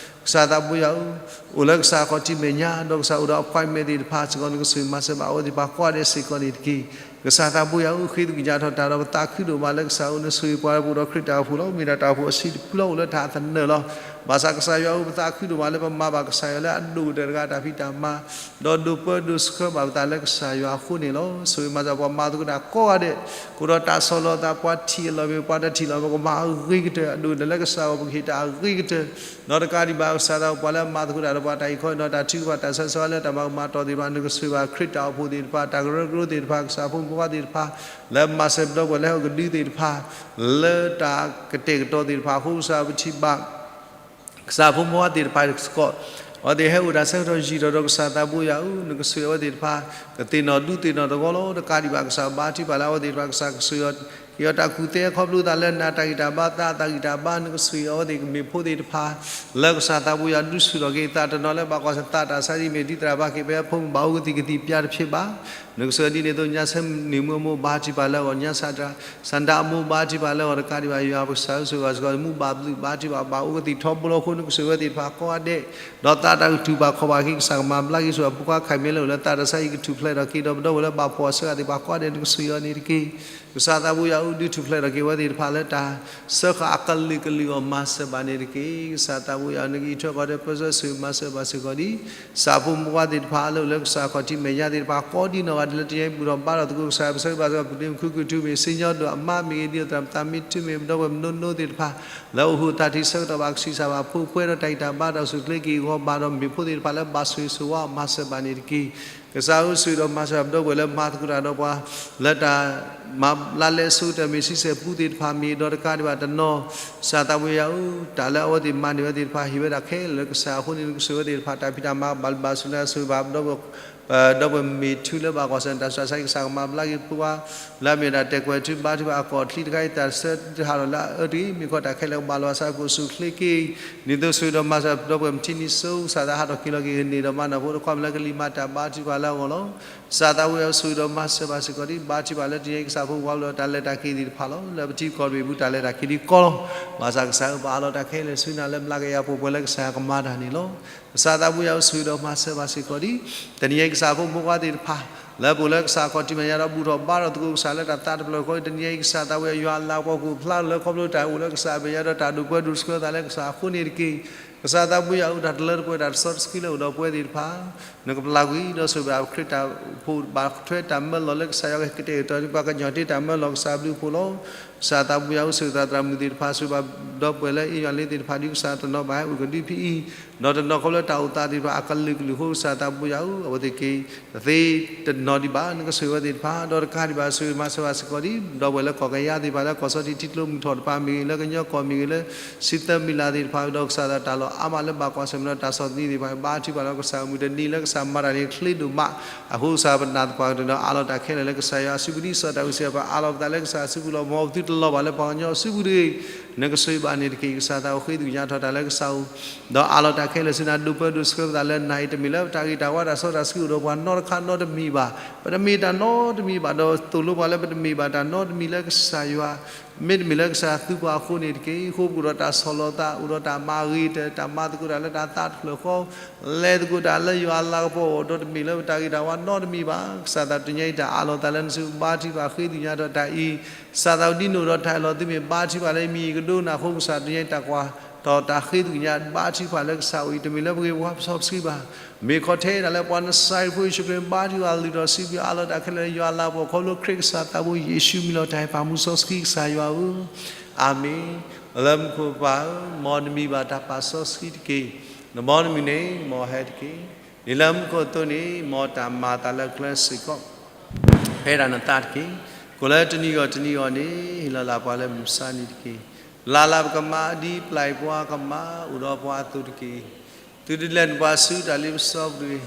ကစၢ်သးဘိယွၤဧၢ အိၣ်လၢကစၢ်ခီၣ်ထံးမဲာ်ညါ ဒီးကစၢ်အိၣ်ဒီး appointment သ့ၣ်တဖၣ်စ့ၢ်ကီး နကဆိၣ်ဂ့ၤမၤစၢၤဘၣ်အဝဲသ့ၣ်တဖၣ်ကိးဂၤဒဲးစ့ၢ်ကီးန့ၣ်တက့ၢ်. ကစၢ်သးဘိယွၤဧၢ ဃ့သကွံၢ်ညါထီၣ်တၢ်ဒီးပသးခုဒိၣ်မးလၢကစၢ်ဧၢ နဆိၣ်ဂ့ၤပှၤလၢပအိၣ်ဒီးခရံာ်တၢ်အိၣ်ဖှိၣ်လီၤ. မ့ၢ်ဒၣ်တၢ်အိၣ်ဖှိၣ်အဆံးတဖုလီၤ အိၣ်လၢတၢ်သနၢၣ်လီၤ. ဘၣ်ဆၣ်ကစၢ်ယွၤဧၢ ပသးခုဒိၣ်မးလၢပမၤဘၣ်ကစၢ်ယွၤလၢအဒိၣ်ကတၢၢ်တဂၤတၢ်ဖံးတၢ်မၤ ဒီးဒိးပၢဒိးဆှၢဘၣ်ပသးလၢကစၢ်ယွၤအဃိန့ၣ်လီၤ. ဆိၣ်ဂ့ၤမၤစၢၤပှၤမၤသကိးတၢ်ကိးဂၤဒဲး ကအိၣ်ဒီးတၢ်ဆီၣ်လီၤသး ပှၤထံၣ်အလီၢ်မ့ၢ် ပှၤတထံၣ်လီၢ်မ့ၢ် ကမၤအဂ့ၤကတၢၢ် အဒိၣ်ကတၢၢ်လၢကစၢ်ဂီၢ် ပကဟ့ၣ်တၢ်အဂ့ၤကတၢၢ် ဒီးတကးဒံးဘၣ် ကစၢ်သးပှၤလၢအမၤသကိးတၢ်ဒီးပှၤတၢ်အံၤခီအံၤဒီး တၢ်ထုကဖၣ်တၢ်ဆၢဂ့ၤဆၢဝါလၢတၢ်မၤကမၤတီၢ်သ့ၣ်တဖၣ် နကဆိၣ်ဂ့ၤဘၣ်ခရံာ်တၢ်အိၣ်ဖှိၣ်သ့ၣ်တဖၣ် တၢ်ကရၢကရိသ့ၣ်တဖၣ် ကစၢ်ဖိမုၣ်ဖိခွါသ့ၣ်တဖၣ် လၢမၤစၢၤပဒီပုၢ်ဝဲၢ်လၢဟဲအိၣ်ကဒုသ့ၣ်တဖၣ် လၢတၢ်ကတဲာ်ကတီၤသ့ၣ်တဖၣ်အဃိ ကစၢ်ပထံၣ်ဘၣ် ကစၢ်ဖိမုၣ်ဖိခွါသ့ၣ်တဖၣ်စ့ၢ်ကီး အဝဲသ့ၣ်ဟဲအိၣ်တၢ်ဆၢကတီၢ်ယံာ်ထီၣ်ဒီး ကစၢ်သးဘိယွၤဧၢ နကဆိၣ်ဂ့ၤအဝဲသ့ၣ်တဖၣ် ကသ့ၣ်နီၣ်ဒူသ့ၣ်နီၣ်သဝီလီၤ. တကးဒံးဘၣ် ကစၢ်ဘါထုကဖၣ်လၢအဝဲသ့ၣ်တဖၣ် ကစၢ်ကဆိၣ်ဂ့ၤအီၤ က့ၤအီၤတၢ်ကူၣ်သ့ခီဖျိသးလၢနၤတၢ်ဂံၢ်တၢ်ဘါ သးတၢ်ဂံၢ်တၢ်ဘါ နကဆိၣ်ဂ့ၤအီၤ အဝဲသ့ၣ်ကမ့ၢ်ဖိသ့ၣ်တဖၣ် လၢကစၢ်သးဘိယွၤဒုးဆူၣ်ထီၣ်က့ၤ သးတနီၤလၢဘၣ်ကွၢ်ဆၢၣ်သးတၢ်ဆါဒ်မ့ၢ် ဒ်သရၣ်ဘၣ်က့ၤ ပဟဲဖိမုၣ်ဘၣ်အိၣ်ကသံၣ်ကသံၣ် ပျါတဖျ့ဘၣ် နကဆိၣ်ဂ့ၤဒ်န့ၣ်အသိး ညါဆၢနံၣ်မုၢ်အမိၢ်ဘါထုကဖၣ်လၢအဂီၢ် ညါဆၢ စၢ်ဒၣ်အမိၢ်ဘါထုကဖၣ်လၢအဂီၢ် တကးဒံးဘၣ် ယွၤပကစၢ်ဧၢ ဆိၣ်ဂ့ၤစ့ၢ်ကီး မူဘၣ်ဘျုးဘါထုကဖၣ်ဘၣ်အိၣ်ကသံၣ်ထီဘိလီၤအဃိ နကဆိၣ်ဂ့ၤဝဲသ့ၣ်တဖၣ်ကိးဂၤဒဲး ဒီးသးတၢ်ကတူၢ်ဘၣ်ခီၣ်ဘၣ်က့ၤ ကစၢ်ကမၤဘျါက့ၤ ဆိၣ်ဂ့ၤဖိခွါခဲမုၢ်လၢအိၣ်လၢသးတၢ်ဆါအံၤ ကထူၣ်ဖျဲးထီၣ်က့ၤ ဒီးပဒီပုၢ်ဝဲၢ်လၢဘၣ်ဖှီၣ်အဆၢဂၤသ့ၣ်တဖၣ်ကိးဂၤဒဲး နကဆိၣ်ဂ့ၤအီၤန့ၣ်တက့ၢ်. ကစၢ်သးဘိယွၤဧၢ ဒုးထူၣ်ဖျဲးထီၣ်က့ၤဝဲသ့ၣ်တဖၣ်လၢတၢ် စၢဃာ်အကလုာ်ကလုာ်အဂီၢ် မၤစၢၤဘၣ်န့ၣ်တက့ၢ်. ကစၢ်သးဘိယွၤဧၢ နကအံးထွဲဃီၤထွဲ ပၢဆှၢဆိၣ်ဂ့ၤမၤစၢၤဘၣ်စ့ၢ်ကီးဒ် ကစၢ်ဖိမုၣ်ဖိခွါသ့ၣ်တဖၣ်လၢအိၣ်လၢကစၢ်ခီၣ်ထံးမဲာ်ညါသ့ၣ်တဖၣ် ကိးဒ်နီၢ်ဂၤဒဲးလၢတနံၤအံၤ ဘူၣ်ထီၣ်ဘါထီၣ်သကိး ကစၢ်ပဆၢဂ့ၤဘၣ်စ့ၢ်ကီး ပဒ့မုၣ်ခုၣ်ခုၣ်ထူမ့ၢ် စံၣ်ညီၣ်ဒိၣ်အမါမ့ၢ်ဂ့ၤ ဒ်သိးသရၣ်မုၣ်သးမ့ၢ်ထူမ့ၢ် ပဒီပုၢ်ဝဲၢ်မနိနိသ့ၣ်တဖၣ် လၢအိၣ်ဃုာ်အသးထံးဆၢကတီၢ်ဘၣ် ကဆံးစၢ်ဘၣ် ဖိၣ်ပှဲၤဒီးတၢ်ဂံၢ်တၢ်ဘါတၢ်အိၣ်ဆူၣ်အိၣ်ချ့က့ၤအဂီၢ် ဘၣ်ဒီးမ့ၢ်ဖိသ့ၣ်တဖၣ်လၢဘၣ်ဆိၣ်ဂ့ၤဆိၣ်ဝါအီၤ မၤစၢၤဘၣ်န့ၣ်တက့ၢ်. ကစၢ်ဧၢ ဆိၣ်ဂ့ၤဒီးမၤစၢၤပဒီပုၢ်ဝဲၢ်လၢမၤသကိးတၢ်ဒီးပှၤ လၢတၢ် မၤလါလဲစိတၢ်မ့ၢ်ဆံဆဲၣ်ပူသ့ၣ်တဖၣ်မ့ၢ် ဒီးတကးဒံးဘၣ်တနီၤ ကစၢ်သးဘိယွၤဧၢ တၢ်လၢအဝဲသ့ၣ်မၤန့ၢ်ဝဲသ့ၣ်တဖၣ် ဟ့ၣ်ဝဲဒၣ်ခဲလၢာ်လၢကစၢ်အဃိန့ၣ် နကဆိၣ်ဂ့ၤဝဲသ့ၣ်တဖၣ် တၢ်ဖံးတၢ်မၤဘၣ်ဘၣ်ဆူၣ်လၢအဆိၣ်ဂ့ၤဘၣ် ပဒီပုၢ်ဝဲၢ် ပဒီပုၢ်ဝဲၢ်မ့ၢ်ထူလၢဘၣ်ကွၢ်ဆၢၣ်တၢ်ဆူးတၢ်ဆါအံၤ ကစၢ်ကမၤဘျါက့ၤပှၤ လၢအမ့ၢ်ဒၣ်တဲာ်ကွဲးထုဘါထုဘၣ်အကီၢ်ချံတခါအံၤ တၢ်ဆၢတဟးထီၣ်လၢအအၢတဂ့ၤ မ့ၢ်ခီတၢ်ခဲလၢာ်ကဘၣ်လီၤအသး ကအိၣ်ဆူၣ်အိၣ်ချ့က့ၤ ဒ်သိးဆိၣ်ဂ့ၤဒီးမၤစၢၤပဒီပုၢ်ဝဲၢ် ပထံၣ်န့ၢ်စိ ကစၢ်သးဟးထီၣ်က့ၤလီၤက့ၤ ကန့ၢ်ဒီးမၤနၢၤဖိတခီ မ့ၢ်လၢကလံၤမၤတၢ်ဘါထုကဖၣ်လၢအဂီၢ်လီၤ. ကစၢ်သးဘိယွၤဧၢ ဆိၣ်ဂ့ၤဒီးမၤစၢၤဘၣ်စ့ၢ်ကီးဒ် ဘါထုကဖၣ်လၢတနံၤအံၤ ကစၢ်ဖိမုၣ်ဖိခွါလၢတၢ်လဲၤတၢ်က့ၤသ့ၣ်တဖၣ်လီၤ. လၢပထံပကီၢ်တဘ့ၣ်ပူၤ တၢ်လဲၤတၢ်က့ၤဒ်ကီလီၤ. ဘၣ်ဆၣ်ကစၢ်ဧၢ ပအးလီၤတၢ်ခဲလၢာ်ဆူနၤလၢ မျးကယၤပှဲၤပှဲၤလၢကစၢ်ယွၤကမၤတၢ်န့ၣ်လီၤ. ကစၢ်သးဘိယွၤဧၢ ဆိၣ်ဂ့ၤဒီးမၤစၢၤဘၣ်စ့ၢ်ကီးဒ် တနံၤအံၤ ကစၢ်ဖိမုၣ်ဖိခွါသ့ၣ်တဖၣ် လၢပအိၣ်လၢကစၢ်ခီၣ်ထံးမဲာ်ညါဒီး ဘူၣ်ထီၣ်ဘါထီၣ်သကိးကစၢ်လၢတၢ်သးတဖျၢၣ်ဃီ တနံၤအံၤ ကစၢ်သးဘိယွၤ ယွၤအလၤကပီၤကအိၣ်ဖျါလၢခီဖျိတၢ်အိၣ်လၢကစၢ်အမဲာ်ညါဒီး တၢ်ဒိၣ်ပှဲၤဒိၣ်ဆှၢသးလၢကစၢ်အဃိန့ၣ်တက့ၢ်. ကစၢ်သးဘိယွၤဧၢ တၢ်တလၢတပှဲၤ တၢ်တစီတဆှံလၢအိၣ်ဒီးပဝဲသ့ၣ်တဖၣ် နကပျၢ်ကွံာ်ဒီးဆိၣ်ဂ့ၤဘၣ်ခရံာ်တၢ်အိၣ်ဖှိၣ် ဘၣ်ထွဲတၢ်မၢလီၤလၢကစၢ်ယွၤကတဲာ်ကတီၤန့ၢ်ပှၤ ကညီၤတ့တၢ်မၢလီၤ ကစၢ်ဘျုးဖှိၣ်လီၤ. ကစၢ်သးဘိယွၤဧၢ ဆိၣ်ဂ့ၤသရၣ်မုၣ်သ့ၣ်တဖၣ် ဆိၣ်ဂ့ၤဘၣ်ဒီပုၢ်ဝဲၢ်လၢအ့ၣ်ယွၤလ့သ့ၣ်တဖၣ် ဒ်ကစၢ်တနီၤဘၣ်ဟဲအိၣ်ကဒုဖဲအံၤ ဒီးတနီၤခီဖျိတၢ်အိၣ်သးသ့ၣ်တဖၣ် အကလုာ်ကလုာ်အဃိ ကစၢ်သးဘိယွၤဧၢ အဝဲသ့ၣ်က့ၤ တသ့တနီၤဒံးဘၣ် နကဆိၣ်ဂ့ၤဝဲသ့ၣ်တဖၣ် ဒီးတကးဒံးဘၣ် ဆိၣ်ဂ့ၤမၤစၢၤဘၣ်စ့ၢ်ကီးဒ် ဒီပုၢ်ဝဲၢ်လၢကီၢ်ကယၤသ့ၣ်တဖၣ် လၢကီၢ်စီထံးထံကျိမုၢ်ထီၣ်တဖၣ်မ့ၢ်ဂ့ၤ လၢကညီကီၢ်မ့ၢ်ဂ့ၤ လၢ ဆံသၢမံၤလးသ့ၣ်တဖၣ် ဒီးကစၢ်သးတၢ်လီၢ်အါမးလၢဘၣ်ကွၢ်ဆၢၣ်မဲာ်ဒီးတၢ်ဆီၣ်သနံးသ့ၣ်တဖၣ် ဘါထုကဖၣ်လၢကစၢ်အမုၢ်တနံၤလၢကစၢ်မၤတၢ်န့ၣ်ချ့ဒိၣ်မး အဃိကစၢ်ပနာ်သပှၢ်ကတၢၢ်ဒီးအးလီၤတၢ်ခဲလၢာ်လၢကစၢ်ယွၤအစုပူၤ ဒ်စီၤဒၤဝံးစံးဘၣ် အးလီၤပသးလၢကစၢ်အစုပူၤလီၤ. မ်ပသုတလီၤဘၣ်လၢပှၤကညီအစုပူၤတဂ့ၤ နကဆိၣ်ဂ့ၤဘၣ်န့ၣ်တက့ၢ်. ကစၢ်သးအိၣ်ဃ့သကွံာ်ညါထီၣ်တၢ်လၢကစၢ်ဧိၤ ဒီးအးလီၤတၢ်ခဲလၢာ်ဆူနၤ ဒိးပၢဒိးဆှၢပသးလၢနၤအံၤ တမ့ၢ်လၢပတၢ်ဂ့ၤတၢ်ဝါတၢ်စီတၢ်ဆှံအိၣ်ဒီးပှၤနီတခါနီတမံၤဘၣ်. ပတမ့ၢ်တၢ်နီတမံၤဘၣ် ဒီးသိၣ်လိပှၤလၢပတမ့ၢ်ဘၣ်တၢ်နီတမံၤလၢကစၢ်ယွၤ မ့တမ့ၢ်လၢကစၢ်ယွၤသူပှၤအဃိန့ၣ်တက့ၢ်. အဃိပအိၣ်ဒီးတၢ်ဆီၣ်လီၤသး အိၣ်ဒီးတၢ်မၤဂ့ၤတၢၢ် တၢ်မၤသကိးတၢ်လၢတၢ်သးတဖျၢၣ်ဃီ လဲၤသကိးတၢ်လၢယွၤအလၤကပီၤအဂီၢ် ဒီးတမ့ၢ်လၢပတၢ်ဂ့ၤတၢ်ဝါနီတမံၤဘၣ်. ကစၢ်သးတနံၤအံၤတၢ်အးလီၤသးလၢနစုပူၤ ဘါထုကဖၣ်ဃ့သကွံာ်ညါထီၣ်တၢ်အံၤ ကစၢ်သးဒ်နအိၣ်ဒီးတၢ်အၢၣ်လီၤသုမ့ၢ်ဘါထုကဖၣ်လၢယမံၤအံၤကဒိကနၣ်အဃိ ကစၢ်တနံၤအံၤတၢ်ကွၢ်ထီၣ်တၢ်ဃ့သကွံာ်ညါ ဘါထုကဖၣ်လၢကစၢ်အိၣ်အံၤ တမ့ၢ်လၢပဂ့ၤပဝါပစီပဆှံဘၣ်. မ့ၢ်ခီထဲဒၣ်လၢပှၤနစၤရ့းဖိယ့ၣ်ၡူးခရံာ် ဘါထုကဖၣ်လုၢ်ထီၣ်စံးဘျုးအးလီၤတၢ်ခဲလၢာ်လၢယွၤအလၤကပီၤ ခီဖျိခရံာ်ကစၢ်သးဘိယ့ၣ်ၡူးမံၤလီၤတၢ်အံၤ ပၢ်မူစီဆှံကစၢ်ယွၤဧၢ အၤမ့ၣ်. လၢမူခိၣ်ပၢ်ဧၢ မ်နမံၤဘၣ်တၢ်ပာ်စီဆှံတက့ၢ်. နဘီနမုၢ်န့ၣ် မ်ဟဲတက့ၢ်. ဒ်လၢမူခိၣ်အသိးန့ၣ် မ်တၢ်မၤအသးလၢကျဲစ့ၢ်ကီး ဖဲဒၣ်နသးတက့ၢ်. ကိၣ်လၢတနံၤဂီၢ်တနံၤဂီၢ်န့ၣ် ဟ့ၣ်လီၤလၢ်ပှၤလၢမုၢ်မဆါနံၤတက့ၢ်. ပျၢ်လၢ်ပကမါ ဒ်ပျၢ်အံၤပှၤကမါအိၣ်ဒီးပှၤအသိးတက့ၢ်. သုတလဲၤနုာ်ပှၤဆူတၢ်လ့ပစီပူၤတဂ့ၤ.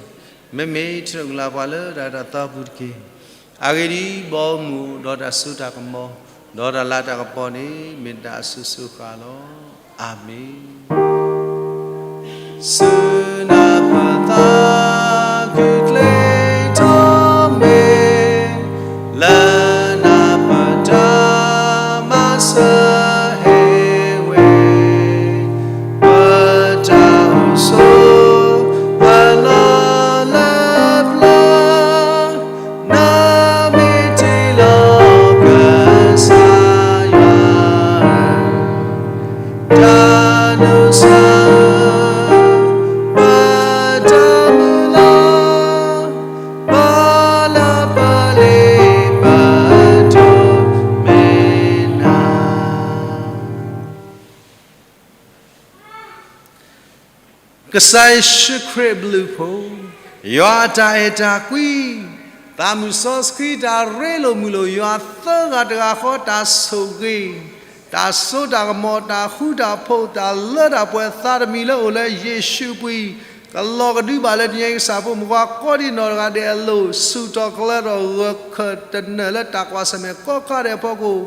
မ့မ့ၢ်ထံၣ်လိာ်က့ၤပှၤလၢတၢ်အဲၣ်တၢ်သီပူၤတက့ၢ်. အဂ့ၢ်ဒ်အံၤ, ဘီမုၢ်ဒီးတၢ်စိတၢ်ကမီၤ, ဒီးတၢ်လၤတၢ်ကပီၤန့ၣ် မ့ၢ်တၢ်အစိၤစိၤဃၣ်ဃၣ်လီၤ. အၤမ့ၣ်. ဆူနၢ်ပၢၢ်သး ဂုာ်ကျဲၤထီၣ်မ့ၢ် လၢနၢ်ပၢၢ်တၢ်မၤစၢၤဟဲဝဲ, ပတၢ်အိၣ်ဆိး ပလီၢ်လၢပျၢၤ, နမ့ၢ်တ့လီၤကစၢ်ယွၤ တၢ်ဒိးစၢၤ ပတၢ်မုၢ်လၢ်, ပလၢပလ့ပတိၢ်မ့ၢ်နၤ. ကစၢ်ယ့ၣ်ၡူးခရံာ်အဘျုးအဖှိၣ်, ယွၤအတၢ်အဲၣ်တၢ်ကွံ, သးမုၢ်စီဆှံတၢ်ရ့လိာ်မုာ်လိာ်, ယွၤသၢဂၤတဂၤဃီတၢ်ဆိၣ်ဂ့ၤ, တၢ်စိတၢ်ကမီၤ, တၢ်ဃူတၢ်ဖိး, တၢ်လၢတၢ်ပှဲၤသးတမံၤလၢအိၣ်လၢယ့ၣ်ၡူးအပူၤ, ကလီၤကဒုဘၣ်လၢတနံၤအံၤ ကစၢ်ဖိမုၣ်ခွါကိးဒံနီၢ်တဂၤဒဲးအလိၤ, ဆူၣ်ထီၣ်ကလၢထီၣ်ဂၢၢ်ခၢၣ်တနၢၣ်လၢတၢ်ကွၢ်ဆၢၣ်မဲာ်ကိးခါဒဲးအဖီခိၣ်,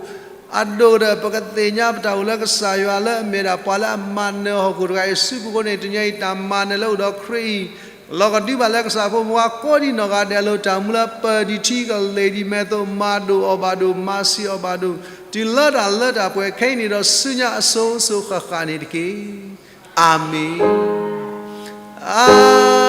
အဒိၣ်ဒီးပကသ့ၣ်ညါပတၢ်အိၣ်လၢကစၢ်ယွၤလၢအမ့ၢ်ဒၣ်ပှၤလၢအမၤနၢၤဟီၣ်ခိၣ်တဂၤအံၤအစုပူၤအဃိန့ၣ်, တနံၤအံၤတၢ်မၤနၢၤလၢအိၣ်ဒီးခရံာ်အံၤ လီၤကဒုဘၣ်လၢကစၢ်ဖိမုၣ်ခွါကိးဒံနီၢ်ဂၤဒဲးအလိၤ, တၢ်မူလၢပၢၢ်ဒံးထံကလ့ၢ်ဒံးမဲာ်သိး, မၤဒိၣ်အီၣ်ဘၣ်ဒိၣ်, မၤဆံးအီၣ်ဘၣ်ဒိၣ်, တုၤလၢတၢ်လၢတၢ်ပှဲၤခဲအံၤန့ၣ်ဒီး ဆူညါအစိၤစိၤဃၣ်ဃၣ်န့ၣ်တက့ၢ်. အၤမ့ၣ်, အၤ